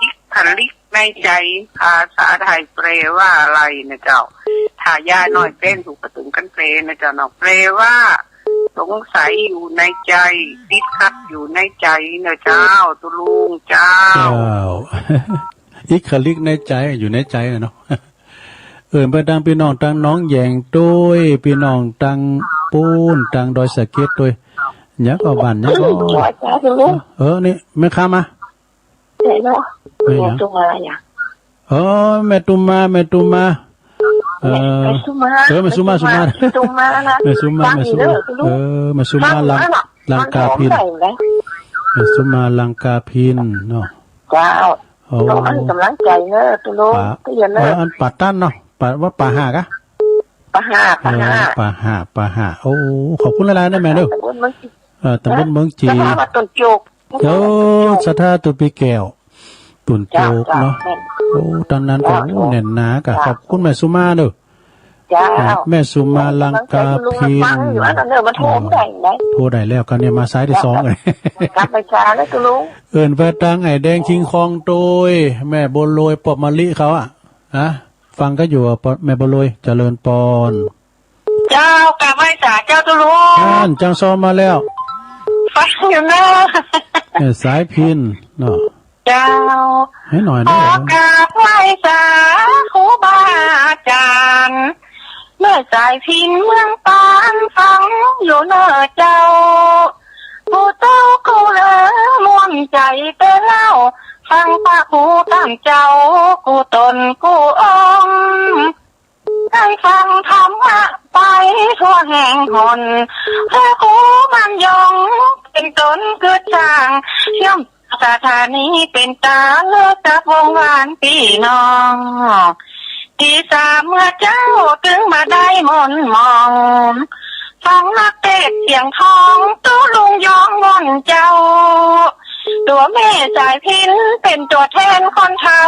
อิกขลิกในใจ ภาษาไทยแปลว่าอะไรนะเจ้า ถ้ายายน้อยแปลถูกก็ถึงกันแปลนะเจ้าเนาะ แปลว่า สงสัยอยู่ในใจ ติดขัดอยู่ในใจนะเจ้า ตุ๊ลุงเจ้า เจ้า อิกขลิกในใจ อยู่ในใจนะเนาะ เอิ้นไปตังพี่น้องตังหนองแหย่งด้วย พี่น้องตัง ปูนตังดอยสะเก็ดโตย หยังก็บ้านหยังก็ จ้าจ้าลุง เออ นี่ แม่ค้ามา ใช่เนาะ แม่หยัง แม่ตุมาเนี่ย เออ แม่ตุมา แม่ตุมา เออ แม่สุมา เออ แม่สุมา แม่สุมา สุมานะ แม่สุมา ฟัง แม่สุมา เด้อลุง เออ แม่สุมา ฟัง ลัง นะ ลังกาพิน ฟังหอมได้ไหม แม่สุมา ลังกาพินเนาะ เจ้า โอ้ ต้องให้กำลังใจเนอะตุลุง ป่า ก็อย่าเลิก เออ อันป่าตันเนาะ ป่า ว่าป่าหากอะ ป่าหาก เออ ป่าหาก ป่าหาก ป่าหาก โอ้ ขอบคุณหลายๆนะแม่เด้อ ตำบลเมืองจิก เออ ตำบลเมืองจิก สถาบันต้นโจก โอ้ สถาตุปีแก้ว ตุ่นโจกเนาะ เจ้า เจ้า โอ้ ตอนนั้นก็ เจ้า โอ้ แน่นหนาก็ เจ้า ขอบคุณแม่สุมาเด้อ เจ้า แม่สุมาลังกาพิน ฟังอยู่อันนั้นเนอะ มันโทรไม่ได้ไหน โทรได้แล้วก็เนี่ยมาสายที่สองเลย กลับไปช้าแล้วตุลุง เอิ้นไปตังไอ้แดงคิงคองโตย แม่บัวลอยปอบมะลิเขาอะ ฮะ ฟังก็อยู่อะ ปอ แม่บัวลอย เจริญปอน เจ้ากราบไหว้สาเจ้าตุลุง นั่น จังซอมาแล้ว ฟังอยู่เนอะ เออ สายพินเนาะ เจ้า ให้หน่อยนะ ขอกราบไหว้สาครูบาอาจารย์ แม่สายพินเมืองปานฟังอยู่เนอะเจ้า ผู้เฒ่าผู้เหลือม่วนใจแต่เล่า ฟังพระครูตามเจ้า กู้ตนกู้องค์ ได้ฟังธรรมะไปทั่วแห่งหน พระครูมันยงเป็นต้นกึศสร้าง เชื่อมสถานีเป็นตาเลิศกับวงวานพี่น้อง ที่สามเมื่อเจ้าถึงมาได้มนต์มอง ฟังนักเทศน์เสียงทอง ตุ๊ลุงยองม่วนเจ้า ตัวแม่สายพินเป็นตัวแทนคนเฒ่า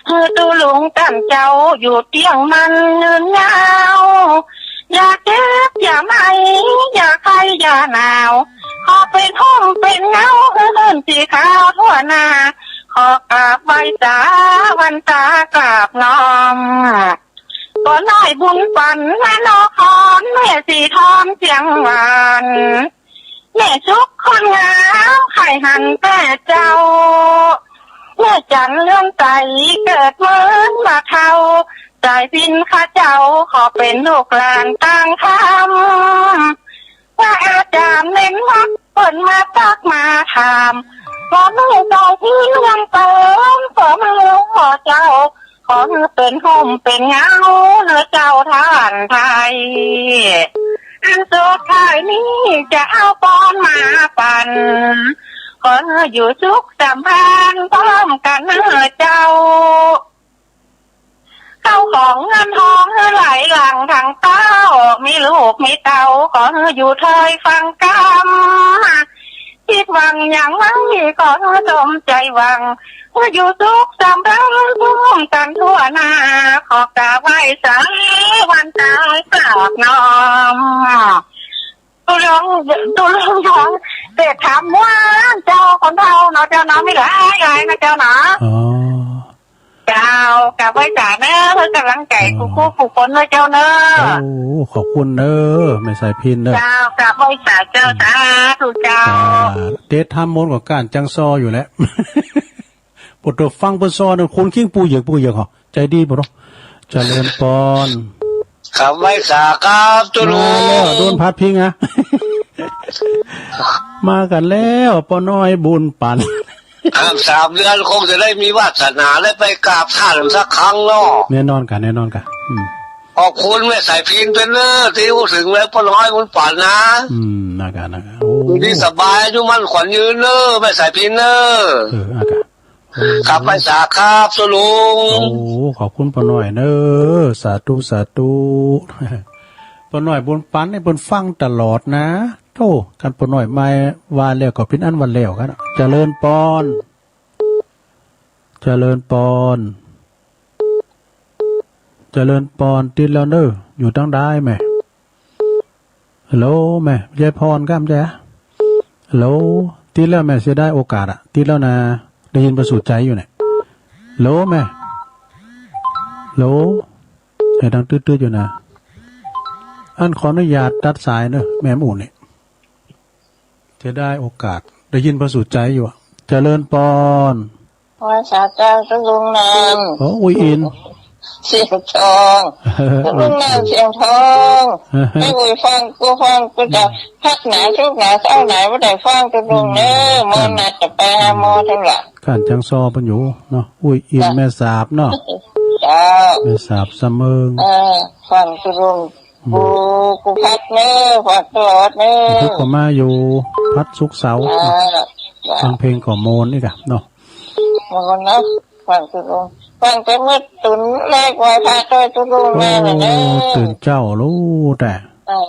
คือตุ๊ลุงตามเจ้าอยู่เตี้ยงมันยืนยาว อย่าเจ็บอย่าไหม้อย่าไข้อย่าหนาว ขอเป็นฮ่มเป็นเงาหื้อหื้นสีขาวทั่วหน้า ขอกราบไหว้สาวันตากราบน้อม ป้อน้อยบุญปัน มโนคร แม่สีทองเสียงหวาน แม่สุขคนงาม ใคร่หันแต่เจ้า แม่จันเรือนไตร เกิดเมินมาเฒ่า สายพินข้าเจ้า ขอเป็นลูกหลานต่างธรรม พระอาจารย์เน้นวัดเปิ้นมาตักมาถาม ขอมือเจ้าที่เรื่องเติม ขอมือหลวงพ่อเจ้า ขอมือเป็นฮ่มเป็นเงาเนอเจ้าท่านไทย อันสุดท้ายนี้จะเอาปอนมาปัน ขออยู่สุขสำราญพร้อมกันเนอเจ้า เข้าของเงินทองให้ไหลหลั่งทางเต้า มีลูกมีเต้า ขอให้อยู่เทยฟังกำ คิดหวังอย่างไร ขอให้สมใจหวัง ให้อยู่สุขสำราญร่วมกันทั่วหน้า ขอกราบไหว้สาวันตายกราบน้อม ตุ๊ลุง ตุ๊ลุงทอง เศรษฐาม่วนเจ้าคนเฒ่าเนาะเจ้าเนาะ มีหลายหลายนะเจ้าเนาะ อ๋อ เจ้า กราบไหว้สาเนอะ เพื่อกำลังใจ อ๋อ คู่คู่ผู้คนเนอะเจ้าเนอะ โอ้ ขอบคุณเนอะ แม่สายพินเนอะ เจ้า กราบไหว้สาเจ้า อืม สาธุเจ้า อ่า เตะทำมนต์กับการจังซออยู่แหละ ปวดตัวฟังเปิ้นซอเนอะ คนคิงปูเหยือกปูเหยือกเหรอ ใจดีปะเนาะ เจริญปอน กราบไหว้สาครับตุ๊ลุง มาแล้ว โดนพัดพิงอะ มากันแล้ว ป้อน้อยบุญปัน ครับ สามเดือนคงจะได้มีวาสนาได้ไปกราบท่านสักครั้งเนาะ แน่นอนกะ แน่นอนกะ อืม ขอบคุณแม่สายพินเปิ้นเนอะ ที่อู้ถึงแล้วป้อน้อยบุญปันนะ อืม นะกะ นะกะ โอ้ อยู่ดีสบาย อายุมั่นขวัญยืนเนอะ แม่สายพินเนอะ เออ นะกะ กราบไหว้สาครับตุ๊ลุง โอ้ ขอบคุณป้อน้อยเนอะ สาธุ สาธุ ป้อน้อยบุญปันนี่เปิ้นฟังตลอดนะ โธ่ คันป้อน้อยมาว่าแล้วก็เป๋นอันว่าแล้วกัน เจริญปอน เจริญปอน เจริญปอน ติดแล้วเนอะ อยู่ตังใดแม่ ฮัลโหลแม่ ยายพรครับ ยาย ฮัลโหล ติดแล้วแม่ เสียดายโอกาสอะ ติดแล้วนะ ได้ยินประสูติใจอยู่เนี่ย ฮัลโหลแม่ ฮัลโหล เสียงดังตืดๆอยู่นะ อันขออนุญาตตัดสายเนอะ แม่หมู่นี่ เสียดายโอกาส ได้ยินประสูติใจอยู่อะ เจริญปอน ไหว้สาเจ้าตุ๊ลุงนำ โอ้ อุ้ยอิน เสียงทอง ลุงนั่นเสียงทอง ไม่คุยฟังกูฟังกูจะพักหนาทุกหนาเศร้าหนาไม่ได้ฟังกูลุงเนอะ มอนัดจะไปหาหมอทั้งหลาย ขันจังซอเปิ้นอยู่เนาะ อุ้ยอินแม่สาบเนาะ เจ้า แม่สาบสะเมิง เออ ฟังกูลุง อืม กู กูพักเนอะ ฟังตลอดเนอะ เพิ่นก็มาอยู่ พัดศุกร์เสาร์ อ่า ฟังเพลงก็โมนอีกอะเนาะ โมนเนาะ ฟังตุลุง ฟังแต่เมื่อตุนแรกไหว้พระด้วยตุลุง โอ้ แม่น่ะเนอะ ตื่นเจ้าลูกแต่ อ่า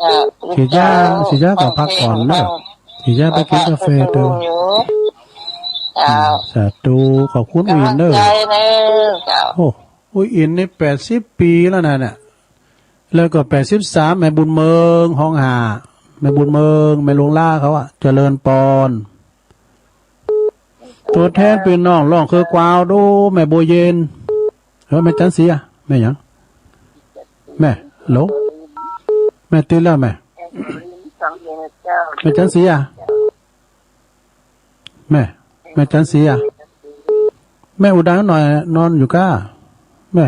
สิย่า ตื่นเจ้า สิย่าก็พักผ่อนเนอะ ฟังเพลง สิย่าไปกินกาแฟเถอะ ไหว้พระด้วยตุลุงอยู่ เจ้า สาธุ ขอบคุณอุ้ยอินเนอะ กำลังใจเนอะ เจ้า โอ้ อุ้ยอินนี่แปดสิบปีแล้วนะเนี่ย แล้วก็แปดสิบสาม แม่บุญเมิง ฮ้องห้า แม่บุญเมิง แม่หลวงล้าเขาอะ เจริญปอน ตัวแทนพี่น้องร้องคือกวาวดู แม่บัวเย็น เออ แม่จันสีอะ แม่หยัง แม่ ฮัลโหล แม่ตื่นแล้วแม่ แม่จันสีอะ แม่ แม่จันสีอะ แม่อุดังหน่อย นอนอยู่ก้า แม่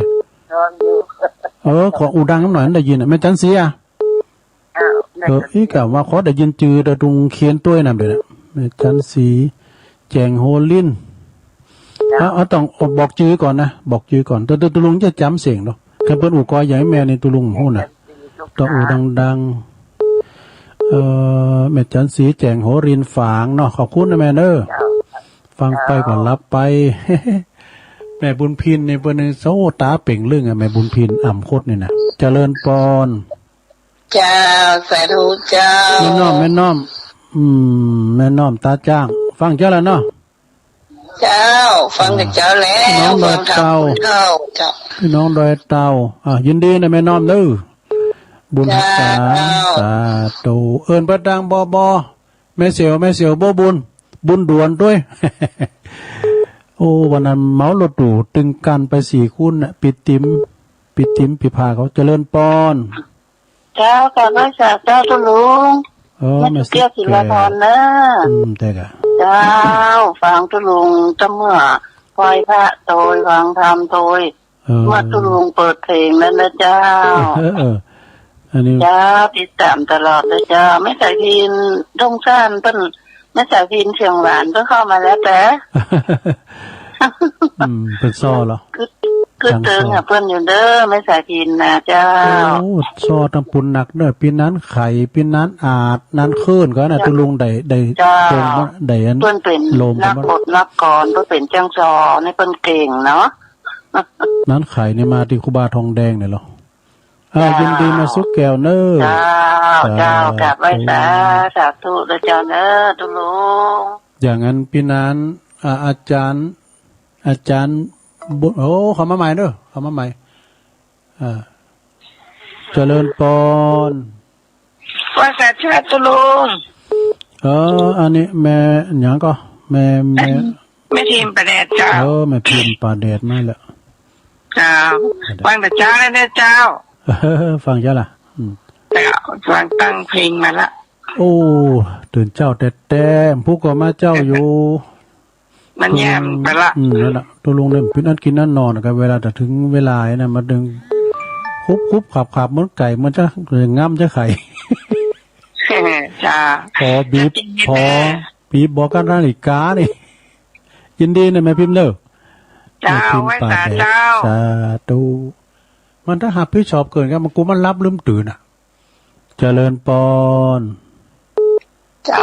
นอนอยู่ เออ ขออุดังหน่อย ได้ยินอะ แม่จันสีอะ อ้าว เออ อีกอะว่าขอได้ยินจื่อเด้อ ตุงเขียนตัวยนำเด้อนะ แม่จันสี แจงโฮลิน เจ้า เอา เอา ต้องบอกจื่อก่อนนะ บอกจื่อก่อน แต่ แต่ตุลุงจะจำเสียงเนาะ คันเปิ้นอู้กอใหญ่แม่นี่ตุลุงฮู้นะ ต้องอู้ดังๆ เอ่อ แม่จันสี แจงโฮลินฝางเนาะ ขอบคุณนะแม่เนอะ เจ้า ฟังไปก็หลับไป แม่บุญพินนี่เปิ้นนี่โซตาเป่งลึ่งอะ แม่บุญพินอ่ำคดนี่นะ เจริญปอน เจ้า สาธุเจ้า แม่น้อม แม่น้อม อืม แม่น้อมตาจ้าง ฟังเจ้าแล้วเนาะ เจ้า ฟังกับเจ้าแล้ว พี่น้องดอยเต่า ฟังธรรมเจ้า พี่น้องดอยเต่า อ่ะ ยินดีนะแม่น้อมเด้อ บุญฮักษา เจ้า สาธุ เอิ้นประดังบอบอ แม่เสียว แม่เสียวบ่บุญ บุญด่วนด้วย โอ้ วันนั้นเหมารถตู้ตึงกันไปสี่คนน่ะ ปิดติม ปิดติม ปิดพาเขา เจริญปอน เจ้า กราบไหว้สาเจ้าตุลุง เออ แม่สุเกี้ยว แม่สุเกี้ยว ศิลาพรเนอะ อืม แต่กะ เจ้า ฟังตุลุง ตะเมื่อ ไหว้พระโตย ฟังธรรมโตย เออ เมื่อตุลุงเปิดเพลงนั้นนะเจ้า เออ เออ อันนี้ เจ้า ติดตามตลอดเลยเจ้า แม่สายพิณ ดงซ่านเปิ้น แม่สายพิณ เสียงหวานเปิ้นเข้ามาแล้วแต่ อืม เปิ้นซ้อเหรอ คือ คือ จัง ตึง ซ้อ อะเปิ้นอยู่เด้อ แม่สายพิณนะเจ้า โอ้ ซ้อตังปูนหนักเด้อ ปีนั้นไข่ ปีนั้นอาด นั้นเคลื่อนก็นะ เจ้า ตุลุงได้ ได้ เจ้า ตรงมา ได้อัน เปิ้นเป็น โลม นักบทนักกลอน เปิ้นเป็นจังซ้อ นี่เปิ้นเก่งเนาะ นั้นไข่นี่มาที่ครูบาทองแดงเนี่ยเหรอ อ่า เจ้า ยินดีมาสุกแก้วเนอะ เจ้า เจ้า สาธุ กราบไหว้สา สาธุเด้อเจ้าเนอะ ตุลุง อย่างนั้นปีนั้น อ่า อาจารย์ อาจารย์บุญ โอ้ เข้ามาใหม่เด้อ เข้ามาใหม่ อ่า เจริญปอน ว่าสาชาติตุลุง เออ อันนี้แม่หยังก็ แม่ แม่ แม่พิมพ์ประแดดเจ้า เออ แม่พิมพ์ประแดดมาแล้ว เจ้า ประแดด ฟังแต่เจ้าเลยเนี่ยเจ้า เออ ฟังเจ้าล่ะ อืม เจ้า ฟังตั้งเพลงมาละ โอ้ ตื่นเจ้าแต๊ๆ ผู้ก็มาเจ้าอยู่ มันแย่มไปละ อืม นั่นแหละ ตกลงเนี่ยเป็นอันกินอันนอนกัน เวลาแต่ถึงเวลาเนี่ย มันดึง คุบคุบขับขับ เหมือนไก่ มันจะ ง่ำจะไข่ จ้า พอบีบ จะกิน พอ แน่ บีบบอกกันนาฬิกานี่ ยินดีนะแม่พิมพ์เด้อ เจ้า แม่พิมพ์ ไหว้สา ป่าแดด เจ้า สาธุ มันถ้าหากพี่ชอบเกินกัน มันกูมันรับลืมตื่นอ่ะ เจริญปอน เจ้า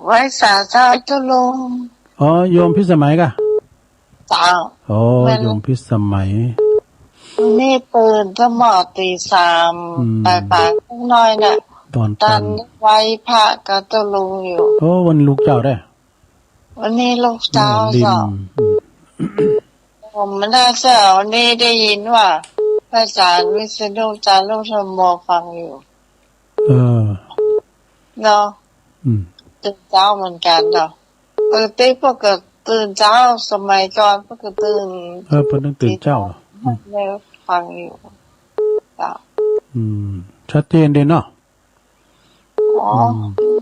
ไหว้สาเจ้าตุลุง อ๋อ โยมพิสมัยกะ เจ้า อ๋อ แม่น โยมพิสมัย นี่ตื่นสมอตีสาม อืม ปลายๆ จักหน่อยน่ะ ตอนตัน ตัน ตันไหว้พระกับตุลุงอยู่ โอ้ วันลูกเจ้าได้ วันนี้ลูกเจ้า แม่ริม สอง อืม ผมไม่ได้เสีย วันนี้ได้ยินว่า พระอาจารย์วิษณุ อาจารย์ลูกธรรมโมฟังอยู่ เออ เนาะ อืม ตื่นเช้าเหมือนกันเนาะ ปกติพวกก็ตื่นเช้า สมัยก่อนพวกก็ตื่น เออ เพิ่นต้องตื่นเช้าเหรอ อืม แล้วฟังอยู่ เจ้า อืม ชัดเจนดีเนาะ อ๋อ อืม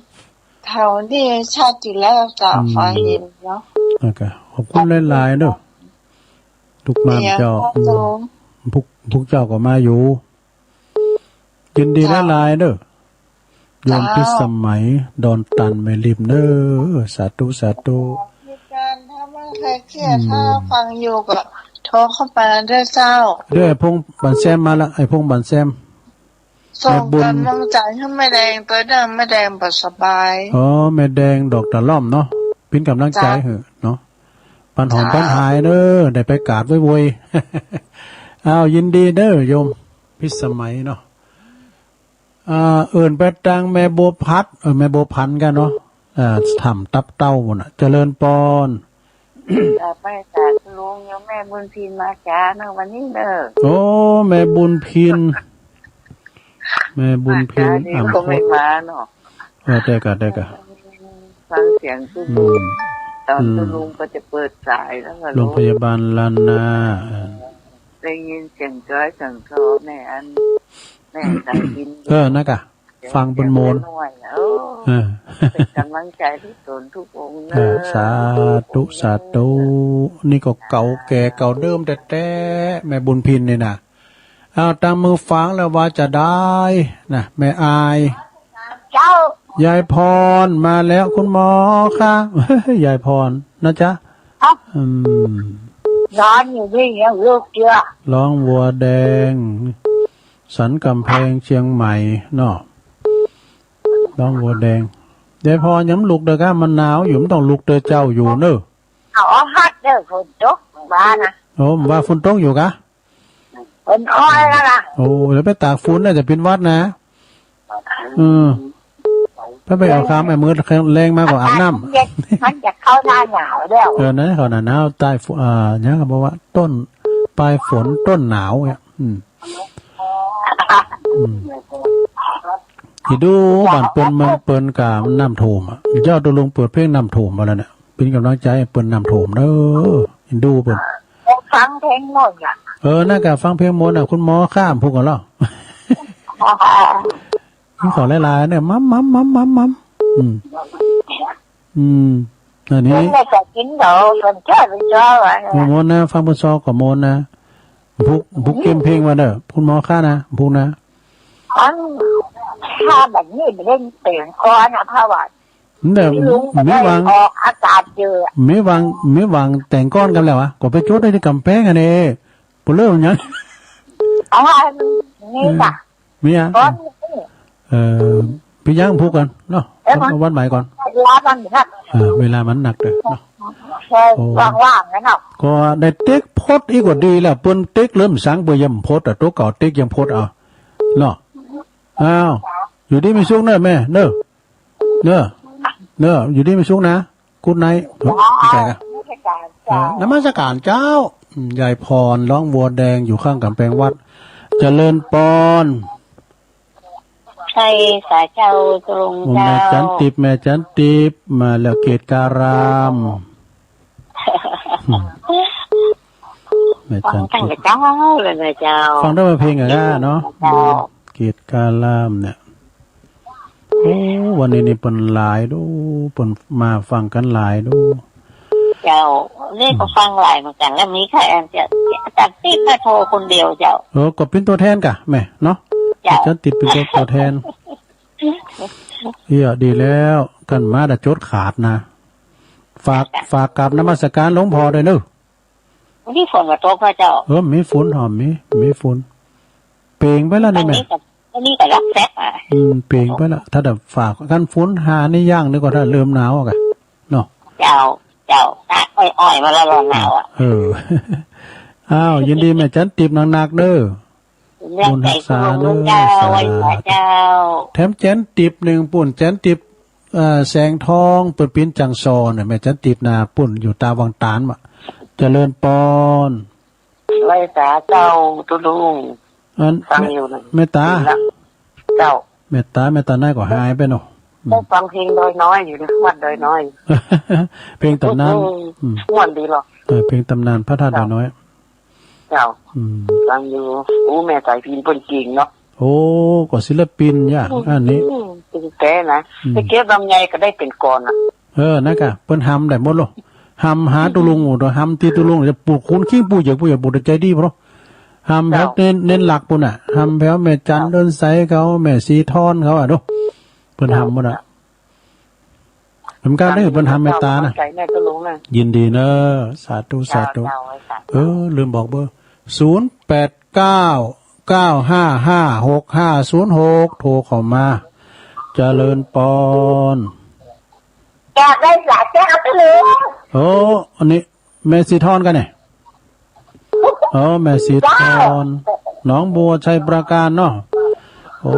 แถวนี้ชัดอยู่แล้วจ้ะ อืม ฟ้าเห็นเนาะ โอเค ขอบคุณหลายๆ เด้อ ลูกหลานเจ้า เดี๋ยว อืม เจ้า พวก พวกเจ้าก็มาอยู่ ยินดีหลายๆเด้อ โยมพิสมัย ดอนตันแม่ริมเด้อ สาธุ สาธุ มีการทำให้ใครเครียด อืม ถ้าฟังอยู่ก็โทรเข้ามาได้เจ้า เด้อ ไอ้พงษ์บันแซมมาละ ไอ้พงษ์บันแซม ส่งกำลังใจให้แม่แดงตัวเด้อ แม่แดงบ่สบาย อ๋อ แม่แดงดอกตะล่อมเนาะ เป็นกำลังใจ เจ้า ให้เนาะ ปันหอม เจ้า ปันหายเด้อ ได้ไปกราบไว้เว้ย อ้าว ยินดีเด้อ โยมพิสมัยเนาะ อ่า เอิ้นไปตางแม่บัวพัด เออ แม่บัวพันธุ์กันเนาะ อ่า ถ้ำตับเต่าพู้นน่ะ เจริญปอน กราบไหว้สาธุลุง โยมแม่บุญพินมาจ้าเนอะวันนี้เนอะ โอ้ แม่บุญพิน แม่บุญพิน มาจ้า เดี๋ยว อ่ำ ก็ไม่มาเนาะ เออ ได้กะ ได้กะ ฟังเสียงตุ๊ลุง อืม ตอน อืม ตุ๊ลุงก็จะเปิดสายแล้วก็ โรงพยาบาลล้านนา เออ ได้ยินเสียงจ้อยเสียงทอแม่อัน แม่สายพิน เออ นั่นกะ ฟังเปิ้นโมน เสียงน้อยๆ เออ เออ เป็นกำลังใจทุกตนทุกองค์เนอะ เออ สาธุ สาธุ นี่ก็เก่าแก่เก่าเดิมแต๊ๆ แม่บุญพินนี่นะ อ้าว ตามมือฟังแล้วว่าจะได้นะ แม่อาย เจ้า ยายพรมาแล้ว คุณหมอคะ ยายพรนะจ๊ะ ครับ อืม นอนอยู่นี่ยังลุกเยอะ ร้องวัวแดง สันกำแพงเชียงใหม่เนาะ ร้องวัวแดง ยายพรยังลุกเด้อกะ มันหนาวอยู่ มันต้องลุกเด้อเจ้าอยู่เนอะ เอา เอาฮัดเด้อ ฝนตกบ้านนะ โอ้ ว่าฝนตกอยู่กะ ฝนอ้อยแล้วล่ะ โอ้ แล้วไปตากฝนน่าจะเป็นหวัดนะ เออ ไป ไปเอาคามไอ้มือแรงมาก็อาบน้ำ เย็น มันจะเข้าหน้าหนาวแล้ว เออ นั่นเขาหน้าหนาว ใต้ฝน อ่า ยังบอกว่าต้น ปลายฝนต้นหนาวเนี่ย อืม อืม อีดูบ้านเปิ้นเมืองเปิ้นกะน้ำท่วมอะ เจ้าตุ๊ลุงเปิดเพลงน้ำท่วมมาแล้วเนี่ย เป็นกำลังใจให้เปิ้นน้ำท่วมเด้อ อีดูเปิ้น ฟังเพลงโมนอะ เออ นั่นกะฟังเพลงโมนอะ คุณหมอข้ามพูดกันแล้ว กินข้าวหลายๆเนี่ย มัมมัมมัมมัมมัม อืม อืม อันนี้ เปิ้นก็กินเดา เปิ้นชอบ เปิ้นชอบอะ โมนนะ ฟังเปิ้นซอก็โมนนะ พุก พุกเก็มเพลงว่าเด้อ คุณหมอข้านะ พุกนะ อัน ถ้าแบบนี้เล่นเสียงก้อนนะ เพราะว่า แต่ ลุงก็ มี ได้ วาง ออกอากาศอยู่ มีวาง มีวางแต่งก้อนกันแล้วอะ ก็ไปจุดได้ที่กำแพงอันนี้ บ่เลิกหยัง อ๋อ นี่น่ะ มีอะ ก้อนนี้ เอ่อ ไปย่างพุกกันเนาะ เอ้ย เอาวันใหม่ก่อน เวลามันหนัก เออ เวลามันหนักเด้อเนาะ ใช่ โอ้ ว่างๆ กันเนาะ ก็ได้เต็กพดอีกก็ดีแล้ว เปิ้นเต็กเริ่มสัง เปิ้นยังพดอะ ตัวเก่าเต็กยังพดเอา เนาะ อ้าว อยู่ดีมีสุขเนอะแม่ เนอะ เนอะ เนอะ อยู่ดีมีสุขนะ กู๊ดไนท์ เฮ้ย ไม่ใช่ครับ นมัสการเจ้า เออ นมัสการเจ้า อืม ยายพร ร้องวัวแดง อยู่ข้างกำแพงวัด เจริญปอน ใช่สาเจ้าตรง โอ้ เจ้า แม่จันติบ แม่จันติบ มาแล้ว เกตการาม อืม แม่จันติบ ฟังตั้งแต่เช้าเลยนะเจ้า ฟังได้มาเพลงอะนะเนาะ เจ้า อืม เกตการามเนี่ย โอ้ วันนี้นี่เปิ้นหลายดู เปิ้นมาฟังกันหลายดู เจ้า นี่ก็ อืม ฟังหลายเหมือนกัน แล้วมีใครอาจารย์ อาจารย์ติ๊กมาโทรคนเดียวเจ้า เออ ก็เป็นตัวแทนกะแม่เนาะ เจ้า อาจารย์ติ๊กเป็นตัว ตัวแทน เอี้ย ดีแล้ว กันมาแต่จดขาดนะ ฝาก จ้ะ ฝากกราบนมัสการหลวงพ่อด้วยเนอะ มีฝนมาตกนะเจ้า เออ มีฝนหอม มี มีฝน เปล่งไปแล้วนี่แม่ อันนี้กับ อันนี้กับรักแซกอ่ะ อืม เปล่งไปแล้ว ถ้าแต่ฝากกันฝนหานี่ย่างนี่ก็ถ้าเริ่มหนาวอะกะ เนาะ เจ้า เจ้า ตาอ้อยๆ มาแล้วร้อนหนาวอ่ะ เออ อ้าว ยินดีแม่จันติบหนักๆ เด้อ บุญฮักษาเด้อ เจ้า สาธุ ไหว้พระเจ้า แถมจันติบหนึ่งปุ้น จันติบ เอ่อ แสงทอง เปิ้นปิ้นจังซอน่ะ แม่จันติบนาปุ้น อยู่ตาวังตานมะ เจริญปอน ไหว้สาเจ้าตุ๊ลุง อัน ฟังอยู่นะ เมตตา เจ้า เมตตา เมตตาน้อยก็หายไปเนาะ อืม ได้ฟังเพลงดอยน้อยอยู่นะ วัดดอยน้อย เพลงตำนาน อืม อืม ม่วนดีเหรอ เออ เพลงตำนานพระธาตุดอยน้อย เจ้า อืม ฟังอยู่ โอ้ แม่สายพิณเปิ้นเก่งเนาะ โอ้ ก็ศิลปินอย่างอันนี้ อืม เก่งแต๊นะ อืม ไปเก็บลำไยก็ได้เป็นกลอนน่ะ เออ นั่นกะ เปิ้นฮำได้หมดโล ฮำหาตุ๊ลุง โอ้ ฮำตี้ตุ๊ลุง จะปลูกคูณคิง ปลูกเหยือก ปลูกเหยือก ปลูกแต่ใจดีพอเนาะ หำแผวเน้น เน้นหลักปู้นน่ะ หำแผวแม่จันเดินใสเขา แม่สีทอนเขาอะเนาะ เปิ้นหำหมดอะ เจ้า เปิ้นกล้าได้ เปิ้นหำเมตตานะ ใส่แม่ก็ลงนะ ยินดีเนอะ สาธุ เจ้า สาธุ เจ้า สาธุ เออ ลืมบอกเบอร์ ศูนย์แปดเก้า เก้าห้าห้า หกห้าศูนย์หก โทรเข้ามา เจริญปอน อยากได้สาแก้วตัวหนึ่ง โอ้ อันนี้ แม่สีทอนกันเนี่ย อ๋อ แม่สีทอน เจ้า หนองบัว ชัยปราการเนาะ โอ้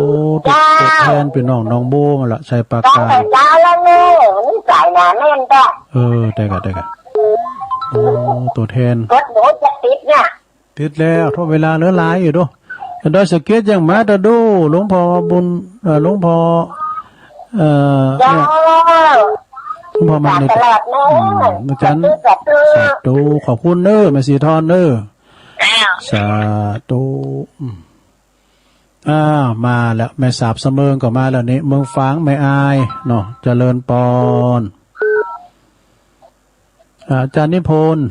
ตัว เจ้า ตัวแทนพี่น้องหนองบัวมาละ ชัยปราการ เจ้า แล้วเนี่ย มันใส่หนาแน่นก็ เออ ได้กะ ได้กะ โอ้ ตัวแทน รถหนูจะติดเนี่ย ติดแล้ว โทษ เวลาเหลือหลายอยู่ดู ดอยสะเก็ดยังมาแต่ดู หลวงพ่อบุญ เอ่อ หลวงพ่อ เอ่อ เจ้า เนี่ย หลวงพ่อมาใน ตลอดเลย อืม อาจารย์ สาธุ สาธุ สาธุ ขอบคุณเด้อ แม่สีทอนเด้อ เจ้า สาธุ อืม อ้าว มาแล้ว แม่สาบสะเมิงก็มาแล้วนี่ เมืองฝาง แม่อายเนาะ เจริญปอน อาจารย์นิพนธ์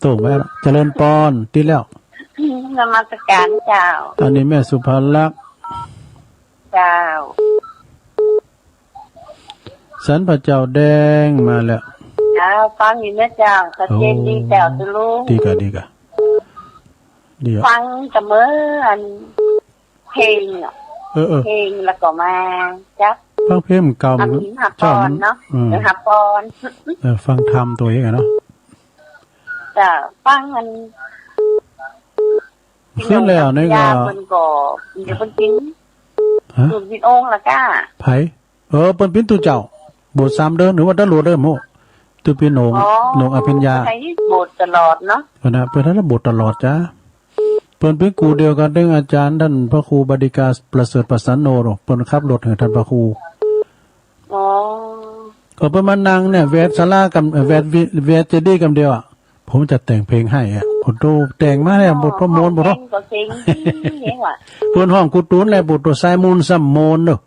โต้งไปแล้ว เจริญปอน ติดแล้ว นมัสการเจ้า อันนี้แม่สุภลักษณ์ เจ้า สันพระเจ้าแดงมาแล้ว เจ้า ฟังอยู่นะเจ้า ชัดเจนดีเจ้า โอ้ ตุลุง ดีกะ ดีกะ ดีอะ ฟังเสมออัน เพลงเนาะ เออ เออ เพลงแล้วก็มาจับ ฟังเพลงเก่า ทำศีลหาปอนเนาะ เจ้ามัน อืม เออ หาปอน เออ ฟังธรรมตัวเองอะเนาะ จ้ะ ฟังมัน ขึ้นแล้วนี่ก็ เพิ่นก็ เดี๋ยวเพิ่นกิน ฮะ สูตรกินโอ่งละก้า ไผ เออ เปิ้นปิ้นตุ๊เจ้า โบสถ์สามเดือน หรือว่าตลอดเด้อโม ตุ๊ปีโหน่ง อ๋อ โหน่งอภิญญา ใช้โบสถ์ตลอดเนาะ เปิ้นน่ะ เปิ้นน่ะโบสถ์ตลอดจ้า เปิ้นปิ้นกู่เดียวกันเด้อ อาจารย์ท่านพระครูบดิกาประเสริฐประสันโน เปิ้นขับรถให้ท่านพระครู อ๋อ ก็เปิ้นมานั่งเนี่ย แวดศาลากำ แวดวิ แวดเจดีย์กำเดียวอะ ผมจะแต่งเพลงให้อะ ผมโตแต่งมาแล้ว อ๋อ บทพระมนต์ บทพระ แต่งก็เก่งดีนี่หว่า เปิ้นฮ้องกูตูนแหละ บทตัวสายมนต์ซ้ำมนต์เด้อ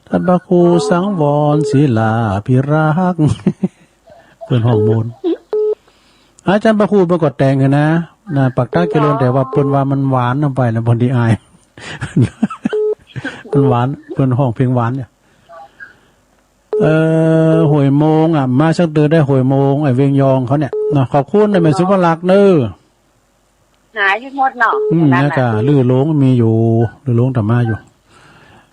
ท่านพระครูสังวรศิลาภิรักษ์ เปิ้นฮ้องมนต์ อาจารย์พระครูเปิ้นก็แต่งหั้นนะ นะ ปากตาเจริญ อ๋อ แต่ว่าเปิ้นว่ามันหวานนำไปแล้ว เปิ้นดีอาย มันหวาน เปิ้นฮ้องเพลงหวานเนี่ย เอ่อ ห้วยโมงอะ มาสักเดือนได้ห้วยโมง ไอ้เวียงยองเขาเนี่ย นะ ขอบคุณนะ แม่สุภลักษณ์เนอะ หาอยู่หมดเนาะ อืม นั่นน่ะ แล้วก็ลือหลวงมีอยู่ ลือหลวงธรรมาอยู่ อ่า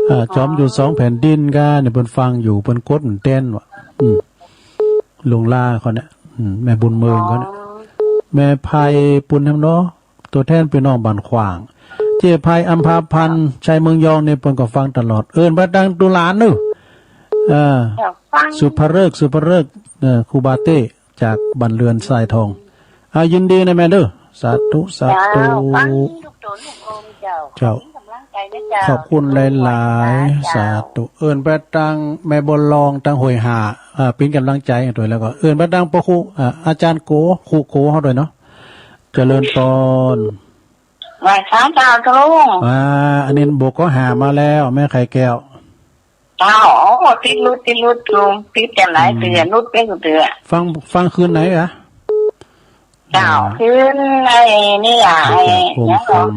อ๋อ จอมอยู่สองแผ่นดินก็เนี่ย เปิ้นฟังอยู่ เปิ้นกดมันเต้นว่ะ อืม หลวงลาเขาเนี่ย อืม แม่บุญเมืองเขาเนี่ย อ๋อ แม่ไพปุณณธรรมเนาะ ตัวแทนพี่น้องบ้านขวาง เจ๊ไพอัมพาพันธ์ ชัยเมืองยองเนี่ย เปิ้นก็ฟังตลอด เอิ้นไปตังตุหลานเนอะ เออ อยากฟัง สุภฤกษ์ สุภฤกษ์ เออ ครูบาเต้ จากบ้านเรือนทรายทอง เอา ยินดีนะแม่เด้อ สาธุ สาธุ เจ้า ฟังทุกตัวลูกโอมเจ้า เจ้า ขอบคุณกำลังใจนะเจ้า ขอบคุณหลายๆ เจ้า สาธุ เอิ้นไปตังแม่บัวลอง ตังห้วยหา อ่า ปิ้นกำลังใจให้ด้วย แล้วก็เอิ้นไปตังพระครู อ่า อาจารย์โก ครูโกเฮาด้วยเนาะ เจริญปอน ไหว้สาเจ้าตรง อ่า อันนี้โบกก็หามาแล้ว แม่ไข่แก้ว เจ้า โอ้ ติดหลุด ติดหลุด ลุง ติดกันหลายเทื่อ อืม หลุดไปทุกเทื่อ ฟัง ฟังคืนไหนอะ เจ้า อ่า คืนไอ้นี่อะ ไอ้ เก้า หยังก็ ค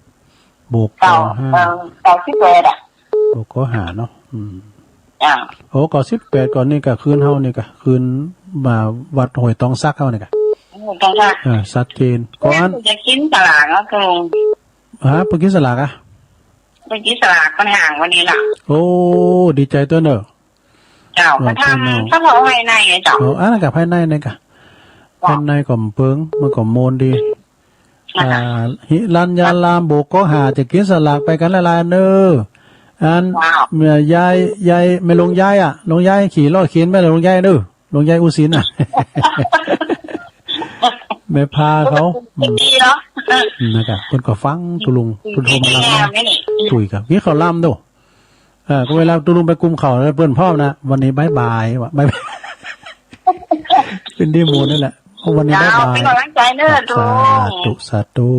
ำ บวก เก้า เก้าห้า เก้า เก้าสิบแปดอะ บวก เก้าห้า เนาะ อืม เจ้า โอ้ เก้าสิบแปด ก่อนนี่ก็คืนเฮานี่ก็คืนมาวัดห้วยตองสักเฮานี่ก็ ห้วยตองสัก เออ ชัดเจน ก่อน จะกินสลากเนาะ คือ ฮะ ไปกินสลากอะ ไปกินสลากมันห่างวันนี้ล่ะ โอ้ ดีใจตัวยเนาะ เจ้า ขอบคุณเนาะ ก็ทำเฉพาะภายในไงเจ้า โอ้ อันนั้นก็ภายในนี่ก็ เจ้า ภายในก็เปิง มันก็ม่วนดี อ่า อ่า หิรัญญาราม โบกก็หา จะกินสลากไปกันหลายๆ เนอะ อัน เจ้า เมื่อยาย ยาย แม่หลวงยายอะ หลวงยายขี่รถเข็น แม่หลวงยายเนอะ หลวงยายอุสินอะ แม่พาเขา อืม ดีเนาะ อืม นะครับ เปิ้นก็ฟังตุลุง เปิ้นโทรมาลำเนาะ ดีแล้วนี่ ตุ้ยครับ กินข้าวลำดู เออ ก็เวลาตุลุงไปกุมข้าวแล้วเปิ้นพร้อมนะ วันนี้บ๊ายบายว่ะ บ๊ายบาย เป็นที่หมู่นั่นแหละ เพราะวันนี้ เจ้า บ๊ายบาย เป็นกำลังใจเนอะ ครับ ลุง สาธุ สาธุ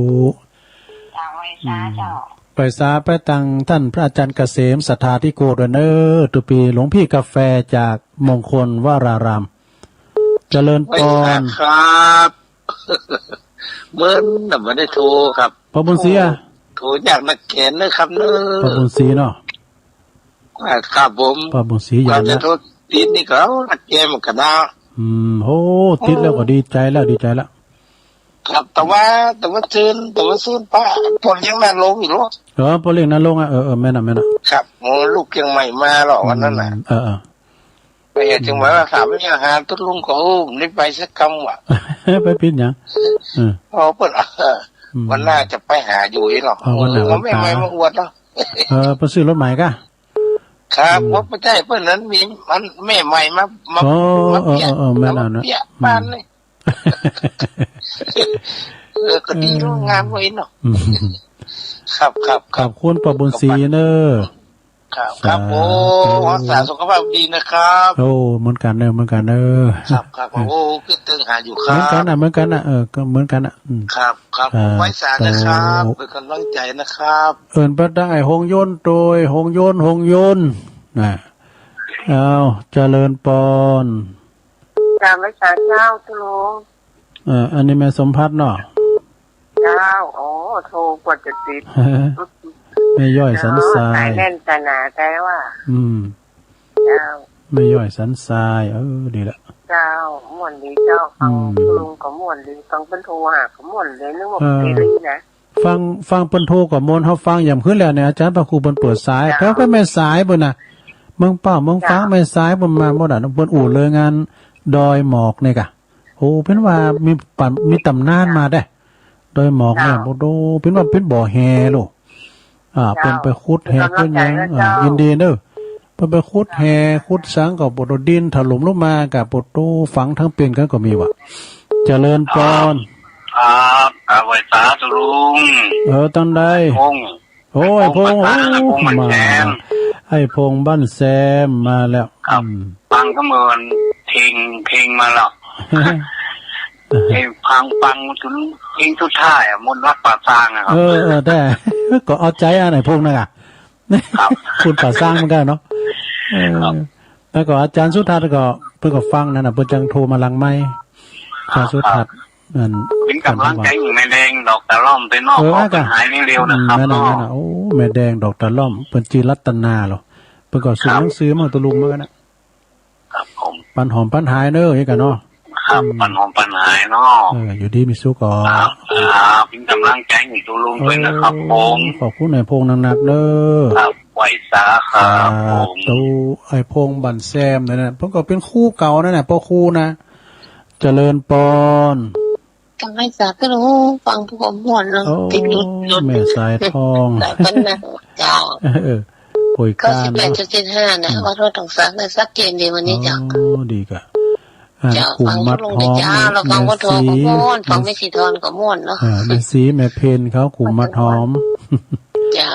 เจ้า ไหว้สาเจ้า อืม ไหว้สาไปตังท่านพระอาจารย์เกษม สัทธาธิโกด้วยเนอะ ตุปี หลวงพี่กาแฟจากมงคลวราราม เจริญปอน ไหว้สาครับ เมินน่ะไม่ได้โทรครับ ป้อบุญศรีอะ โอ้ โทรจากนาแกเนอะครับเนอะ ป้อบุญศรีเนาะ อ่า ครับผม ป้อบุญศรีใหญ่นะ กว่าจะโทรติดนี่ก็นาแกเหมือนกันนะ อืม โอ้ ติดแล้วก็ดีใจแล้ว ดีใจแล้ว ครับ แต่ว่า แต่ว่าซืน แต่ว่าซืนป้า ป้อเลี้ยงนาลงอยู่เหรอ เออ ป้อเลี้ยงนาลงอะ เออ เออ แม่นอะ แม่นอะ ครับ โอ้ ลูกเชียงใหม่มาเหรอ วันนั้นน่ะ อืม เออ เออ ไปเฮ็ดจังหวะถามเรื่องอาหารตุ๊ดลุงก็ โอ้ บ่ได้ไปสักคำว่ะ ไปผิดหยัง เออ เอาเพิ่น อืม วันหน้าจะไปหาอยู่อีกเนาะ เอาวันหน้า เออ วันตา แม่ใหม่มาอวดเนาะ เออ ไปซื้อรถใหม่กะ ครับ อืม ว่าบ่ใช่เพิ่นนั้นมี มันแม่ใหม่มา มา อ๋อ มาเปลี่ยน เออ เออ เออ แม่นแล้วนะ มาเปลี่ยน อืม บ้านนี่ เออ ก็ดีเนาะ อืม งามกว่าอีกเนาะ อืม ครับ ครับ ครับ ขอบคุณป้อบุญศรีเนอะ ครับ ครับ สาธุ โอ้ รักษาสุขภาพดีนะครับ โอ้ เหมือนกันเนอะ เหมือนกันเนอะ ครับ ครับ เออ โอ้ คิดถึงหาอยู่ครับ เหมือนกันน่ะ เหมือนกันน่ะ เออ ก็เหมือนกันน่ะ อืม ครับ ครับ สาธุ ผมไหว้สานะครับ เป็นกำลังใจนะครับ เอิ้นไปตั้งไอ้หงยนต์โตย หงยนต์ หงยนต์ น่ะ เอา เจริญปอน กราบไหว้สาเจ้า ตุ๊ลุง เอ่อ อันนี้แม่สมภัทรเนาะ เจ้า โอ้ โทรกว่าจะติด แม่ย้อยสันทราย เจ้า สายแน่นสนาใจว่า อืม เจ้า แม่ย้อยสันทราย เออ ดีละ เจ้า ม่วนดีเจ้า อืม ฟังตุ๊ลุงก็ม่วนดี ฟังเปิ้นโทรหาก็ม่วนดี นึกว่า เออ ซีรีส์นะ ฟัง ฟังเปิ้นโทรก็ม่วน เฮาฟังยามคืนแล้วเนี่ย อาจารย์พระครูเปิ้นเปิดสาย เจ้า แถวไปแม่สายเปิ้นน่ะ เมืองเป้า เมืองฟ้าง เจ้า แม่สายเปิ้นมาหมดอ่ะ เปิ้นอู้เรื่องงานดอยหมอกนี่กะ โอ้ เปิ้นว่ามีปะ มีตำนานมาเด้ ดอยหมอกเนี่ย เจ้า โอ้โห เปิ้นว่าเปิ้นบ่อแฮโล อ่า เจ้า เปิ้นไปขุดแฮ เป็นกำลังใจนะ ขุดหยัง อ่า เจ้า ยินดีเด้อ เปิ้นไปขุดแฮ ขุดสังก็ปวดดินถล่มลงมากะปวดโตฝังทั้งเป็นกันก็มีว่ะ เจริญปอน ครับ ครับ ไหว้สาตุ๊ลุง เออ ตังใด พงษ์ โอ้ ไอ้พงษ์ ไอ้พงษ์ โอ้ บ้านแซม มา ไอ้พงษ์บ้านแซมมาแล้ว ครับ อืม ฟังก็เหมือนเพลง เพลงมาแล้ว ไอ้ฟัง ฟังจนเพลงสุดท้ายอะ มนต์รักป่าซางอะครับ เออ เออ ได้ ก็เอาใจอ่ะ ไอ้พงษ์น่ะ ครับ คนป่าซางเหมือนกันเนาะ เออ ครับ แล้วก็อาจารย์สุทัศน์ก็ เปิ้นก็ฟังนั่นน่ะ เปิ้นจังโทรมาหลังไมค์ อาจารย์สุทัศน์ ครับ นั่น เป็นกำลังใจให้แม่แดงดอกตะล่อมไปเนาะ เออ ขอให้ อ่ะ เปิ้นหายเร็วๆ นะครับ อืม นั่นน่ะ เนาะ นั่นน่ะ โอ้ แม่แดงดอกตะล่อม เปิ้นจื้อรัตนาเหรอ เปิ้นก็ส่ง ครับ หนังสือมาตะลุงเหมือนกันน่ะ ครับผม ปันหอมปันหายเนอะ เฮ้ยกันเนาะ ครับ อืม ปันหอมปันหายเนาะ เออ อยู่ดีมีสุขก็ ครับ ครับ เป็นกำลังใจให้ตุ๊ลุงด้วยนะครับผม โอ้ ขอบคุณนายพงษ์นักๆ เด้อ ครับ ไหว้สาครับผม สาธุ ไอ้พงษ์บ้านแซมนั่นน่ะ เปิ้นก็เป็นครูเก่านั่นน่ะ ป้อครูนะ เจริญปอน ต้องไหว้สาตุ๊ลุง ฟังเปิ้นก็ม่วนเนาะ โอ้ ติดหลุดหลุด แม่สายทอง สายพันธุ์นะ เจ้า เออ โอย เก้าสิบแปดจุดเจ็ดห้า นะ อืม ว่าเราต้องสักนะ สักเกณฑ์ดีวันนี้เจ้า อ๋อ ดีกะ อัน เจ้า กลุ่มมัดหอม ฟังตุ๊ลุงเจ้า แม่ เราฟังเปิ้นโทรก็ม่วน แม่สี ฟังแม่สีทองก็ม่วนเนาะ อ่า แม่สีแม่เพนเขากลุ่มมัดหอม เจ้า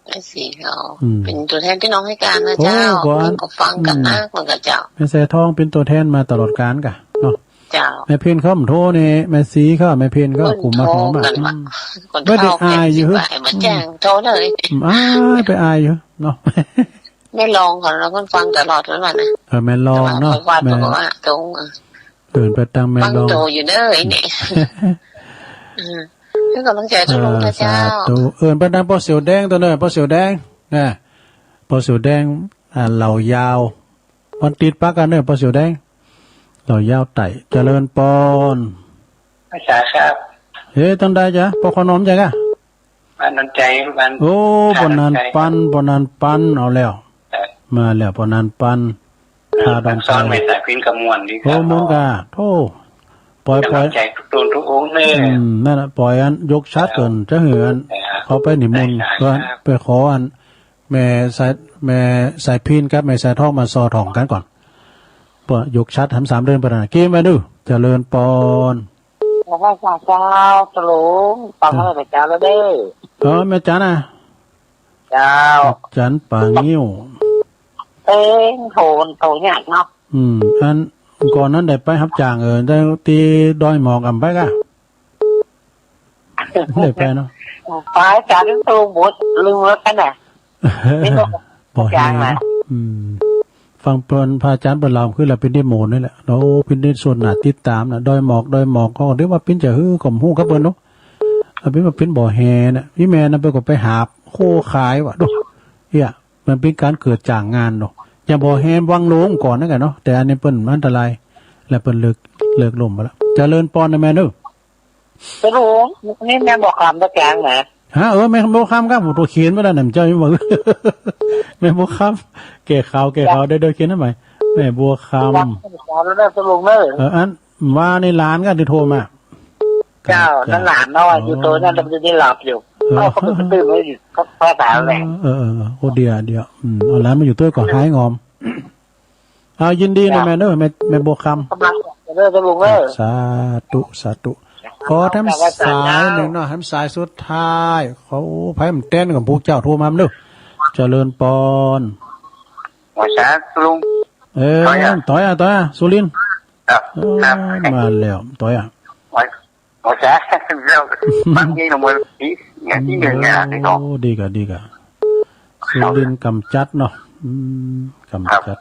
แม่สีเขา อืม เป็นตัวแทนพี่น้องให้การนะ โอ้ เจ้า ก็อัน ก็ฟังกันนะ อืม เหมือนกันเจ้า แม่สายทองเป็นตัวแทนมาตลอดกาลกะเนาะ เจ้า แม่เพนเขาโทรนี่ แม่สีเขา แม่เพนเขากลุ่มมัดหอมอะ เปิ้นโทรกันว่ะ อืม คนเฒ่า ไม่ได้อายอยู่ เจ็ดสิบปลายมาแจ้งโทรเลย อืม อ้าย ไปอายอยู่เนาะ แม่รองเขา เราก็ฟังตลอดเหมือนกันนะ เออ แม่รองเนาะ แต่ว่าเขาว่า แม่ ตัวว่าตรง เออ เอิ้นไปตั้งแม่รอง ฟังโตอยู่เด้อไอ้นี่ อืม เป็นกำลังใจตุ๊ลุงนะเจ้า อ่า สาธุ เอิ้นไปตั้งป้อเสี่ยวแดงตัวเนอะ ป้อเสี่ยวแดงนะ ป้อเสี่ยวแดง อ่า เหล่ายาว วันติดปะกั๋นเนอะ ป้อเสี่ยวแดง เหล่ายาวไต่ เจริญปอน อาจารย์ครับ เฮ้ย ตังใดจ๊ะ ป้อขนมจ๊ะกะ บ้านนนท์ใจ บ้าน โอ้ ป้อนันปัน ป้อนันปัน เอาแล้ว ครับ มาแล้ว ป้อนันปัน เออ พาดอน ซ้อน ชัย แม่สายพินก็ม่วนดีครับ โอ้ ม่วนกะ โธ่ ปล่อย ปล่อย กำลังใจทุกตนทุกองค์เนอะ อืม นั่นน่ะ ปล่อยอัน ยกชัดก่อน ครับ จะหืออัน ครับ เขาไปนิมนต์ ได้ครับ ก่อน ไปขออัน แม่สาย แม่สายพินกับแม่สายทองมาซอถ่องกันก่อน เปิ้นยกชัดทำสามเดือนไปนะ เกมมาดู เจริญปอน ขอไหว้สาเจ้า ตุ๊ลุง ฟัง เออ ข้าพเจ้าแล้วเด้อ เออ แม่จันน่ะ เจ้า แม่จันป่างิ้ว เอ้ย โห โตยากเนาะ อืม อันก่อนนั้นได้ไปฮับจ้าง เออ ได้ที่ดอยหมอกอำไปกะ ได้ไปเนาะ ไปจ้า ลืมตัวหมด ลืมแล้วกันน่ะ นี่ก็ บ่แฮง อาจารย์น่ะ อืม ฟังเปิ้นพระอาจารย์เปิ้นเล่าคือแล้วเปิ้นได้โมนี่แหละ โอ้ เปิ้นได้ส่วนหน้าติดตามนะ ดอยหมอก ดอยหมอก ก็เรียกว่าเปิ้นจะหื้อก็บ่ฮู้กับเปิ้นเนาะ อันเป็นมาเป็นบ่อแฮน่ะ อีแม่น่ะเปิ้นก็ไปหาบโคขายว่ะ ดู เอี้ย มันเป็นการเกิดจากงานเนาะ อย่างบ่อแฮวังโลงก่อนนั่นแหละเนาะ แต่อันนี้เปิ้นมันอันตราย และเปิ้นเลิก เลิกล้มไปแล้ว เจริญปอนนะแม่เด้อ ตะลุง นี่แม่บัวคำตะแกรงนะ ฮะ เออ แม่บัวคำครับ ผมตัวเขียนไว้แล้วนะ เจ้ายังบอก แม่บัวคำ แก้ข่าว แก้ข่าว เดี๋ยว เดี๋ยวเขียนให้ใหม่ แม่บัวคำ บัวคำแล้วนะตะลุงเนอะ เออ อัน ว่าในหลานก็ที่โทรมา เจ้า เจ้า นั่นหลานน้อยอยู่โตนั่น อ๋อ มันจะได้หลับอยู่ เออ เขาก็ไปตื่นไว้อยู่ เขาภาษาแหละ เออ เออ เออ โอ้ เดี๋ยว เดี๋ยว อืม เอาหลานมาอยู่ด้วยก่อน หายงอม เอา ยินดีนะ จ้ะ แม่เนอะ แม่ แม่บัวคำ กำลังจะเลิกแล้วลุงเอ้ย สาธุ สาธุ ขอแถมสายหนึ่งเนาะ แถมสายสุดท้าย ขอ โอ้ ไผมันเต้นกับพวกเจ้าโทรมาเนอะ เจริญปอน หมอช้างลุง เออ ต่อยอ่ะ ต่อยอ่ะ ต่อยอ่ะ สุรินทร์ ครับ เออ ครับ มาแล้ว ต่อยอ่ะ หมอ หมอช้าง เจ้า บางทีหนุ่มเมืองผี อย่างที่หนึ่งเนี่ย ที่สอง โอ้ ดีกะ ดีกะ สุรินทร์กำจัดเนาะ อืม กำจัด ครับ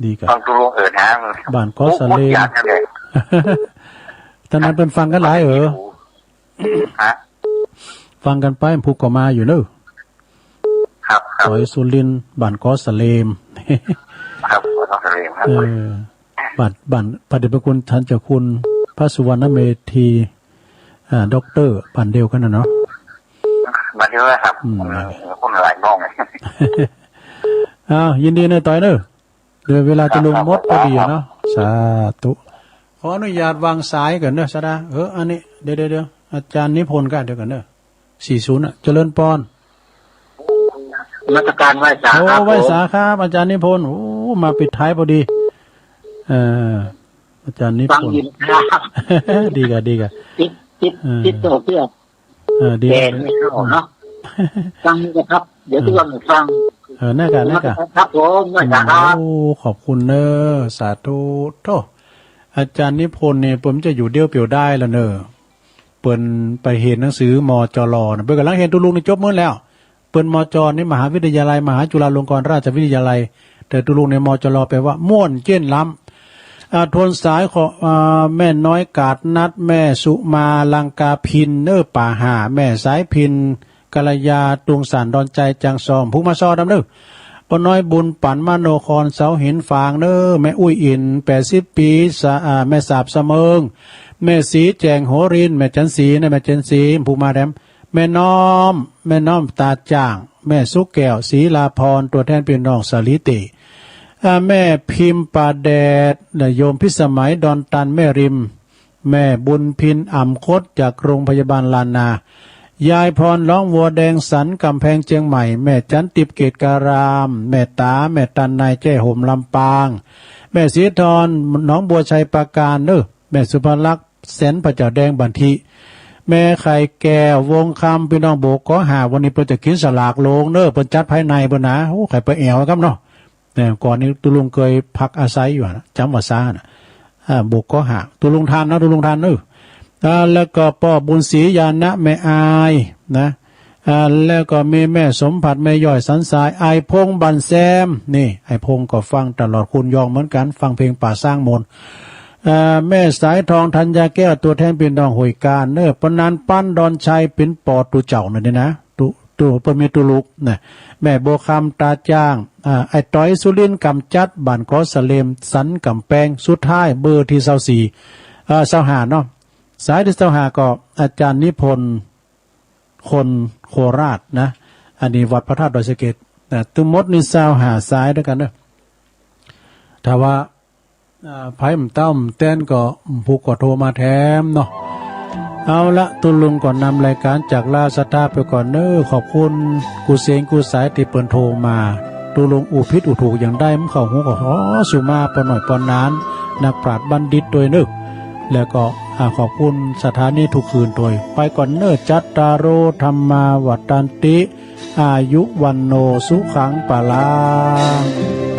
ดีกะ ฟังตะลุงเอิ้นหา บ้านกอสะเลม โอ้ โคตรอยากจะเลย ตอนนั้นเปิ้นฟังกันหลายเออ ฮะ ฟังกันไป ผูกก็มาอยู่เนอะ ครับ ครับ ซอยสุรินทร์ บ้านกอสะเลม ครับ กอสะเลมครับ เออ บ้าน บ้านพระเดชพระคุณท่านเจ้าคุณ พระสุวรรณเมธี อ่า ด็อกเตอร์ บ้านเดียวกันนะเนาะ บ้านเดียวกันครับ อืม เออ คนหลายบ้อง อ้าว ยินดีนะต่อยเนอะ เดี๋ยวเวลาจะลงหมดพอดีอะเนาะ สาธุ ขออนุญาตวางสายก่อนเนอะ สาธุ เออ อันนี้ เดี๋ยว เดี๋ยว เดี๋ยว อาจารย์นิพนธ์ก็เดี๋ยวก่อนเนอะ สี่ศูนย์ น่ะ เจริญปอน นมัสการไหว้สา โอ้ ครับ ไหว้สาครับ อาจารย์นิพนธ์ โอ้ มาปิดท้ายพอดี เอ่อ อาจารย์นิพนธ์ ฟังอยู่ครับ ดีกะ ดีกะ ติด ติด เออ ติดต่อเพื่อ เออ ดี แก่ไม่เข้าเนาะ ฟังอยู่นะครับ เดี๋ยวทุกวันฟัง เออ นั่นกะ นั่นกะ ครับผม ไหว้สาครับ โอ้ ขอบคุณเนอะ สาธุ โธ่ อาจารย์นิพนธ์เนี่ย เปิ้นจะอยู่เดียวเปลี่ยวได้ละเนอะ เปิ้นไปเฮียนหนังสือ มจร นะ เปิ้นกำลังเฮียน ตุลุงนี่จบหมดแล้ว เปิ้น มจร นี่ มหาวิทยาลัย มหาจุฬาลงกรณราชวิทยาลัย แต่ตุลุงนี่ มจร แปลว่าม่วนเจ้นล้ำ อ่า ทวนสายขอ อ่า แม่น้อยกาดนัด แม่สุมาลังกาพิน เนอะ ป่าห่า แม่สายพิน กัลยา ตุงสาน ดอนชัย จางซ่อม ผูกมาซอดำเนอะ ป้าน้อยบุญปัน มโนคร เสาหินฝางเนอะ แม่อุ้ยอิน แปดสิบปี สะ อ่า แม่สาบสะเมิง แม่ศรีแจ่งโหริน แม่จันทร์ศรีนะ แม่จันทร์ศรี ผูกมาแถม แม่น้อม แม่น้อมตาจ่าง แม่สุแก้ว ศรีลาพร ตัวแทนพี่น้องสาลีเต อ่า แม่พิมพ์ป่าแดด และโยมพิสมัย ดอนตัน แม่ริม แม่บุญพิน อ่ำคด จากโรงพยาบาลล้านนา ยายพร ร้องวัวแดง สันกำแพงเชียงใหม่ แม่จันติบ เกตการาม แม่ต๋า แม่ตัน นายแจ้ห่ม ลำปาง แม่ศรีทร หนองบัว ชัยปราการเนอะ แม่สุภลักษณ์ แสนพระเจ้าแดง บันทิ แม่ไข่แก้ว วงคำ พี่น้องโบกขอห้า วันนี้เปิ้นจะกินสลากโลงเนอะ เปิ้นจัดภายในเปิ้นนะ โอ้ ไข่เปิ้นแอวครับเนาะ เนี่ย ก่อนนี้ตุลุงเคยพักอาศัยอยู่นะ จำว่าซานะ อ่า โบกขอห้า ตุลุงทันนะ ตุลุงทันเนอะ อ่า แล้วก็ป้อบุญศรี ญาณะ แม่อายนะ อ่า แล้วก็มีแม่สมผัส แม่ย่อย สันทราย ไอ้พงษ์ บันแซม นี่ ไอ้พงษ์ก็ฟังตลอด คุณยองเหมือนกัน ฟังเพลงป่าสร้างมนต์ อ่า แม่สายทอง ธัญญาแก้ว ตัวแทนพี่น้องห้วยการเนอะ ปนัญปัน ดอนชัย เป็นป้อตุ๊เจ้านั่นนี่นะ ตุ๊ ตุ๊ เปิ้นมีตุ๊ลุกนะ แม่บัวคำ ตาจ้าง อ่า ไอ้ต๋อย สุรินทร์กำจัด บ้านกอสะเลม สันกำแพง สุดท้ายเบอร์ที่ซาวสี่ อ่า ซาวห้าเนาะ สายที่ซาวห้าก็อาจารย์นิพนธ์ คนโคราชนะ อันนี้วัดพระธาตุดอยสะเก็ดนะ ตึงหมดนี่ซาวห้าสายด้วยกันเนอะ ถ้าว่า อ่า ไผบ่เต้าบ่แตนก็ผู้ก็โทรมาแถมเนาะ เอาละ ตุลุงก็นำรายการจากลาศรัทธาไปก่อนเนอะ ขอบคุณกู้เสียงกู้สายที่เปิ้นโทรมา ตุลุงอู้ผิดอู้ถูกอย่างใดบ่เข้าหูก็ขอสุมาปอหน่อยปอนาน นักปราชญ์บัณฑิตด้วยเนอะ แล้วก็ อ่า ขอบคุณสถานีทุกคืนด้วย ไปก่อนเนอะ จัตตาโร ธัมมา วัฑฒันติ อายุ วัณโณ สุขัง พลัง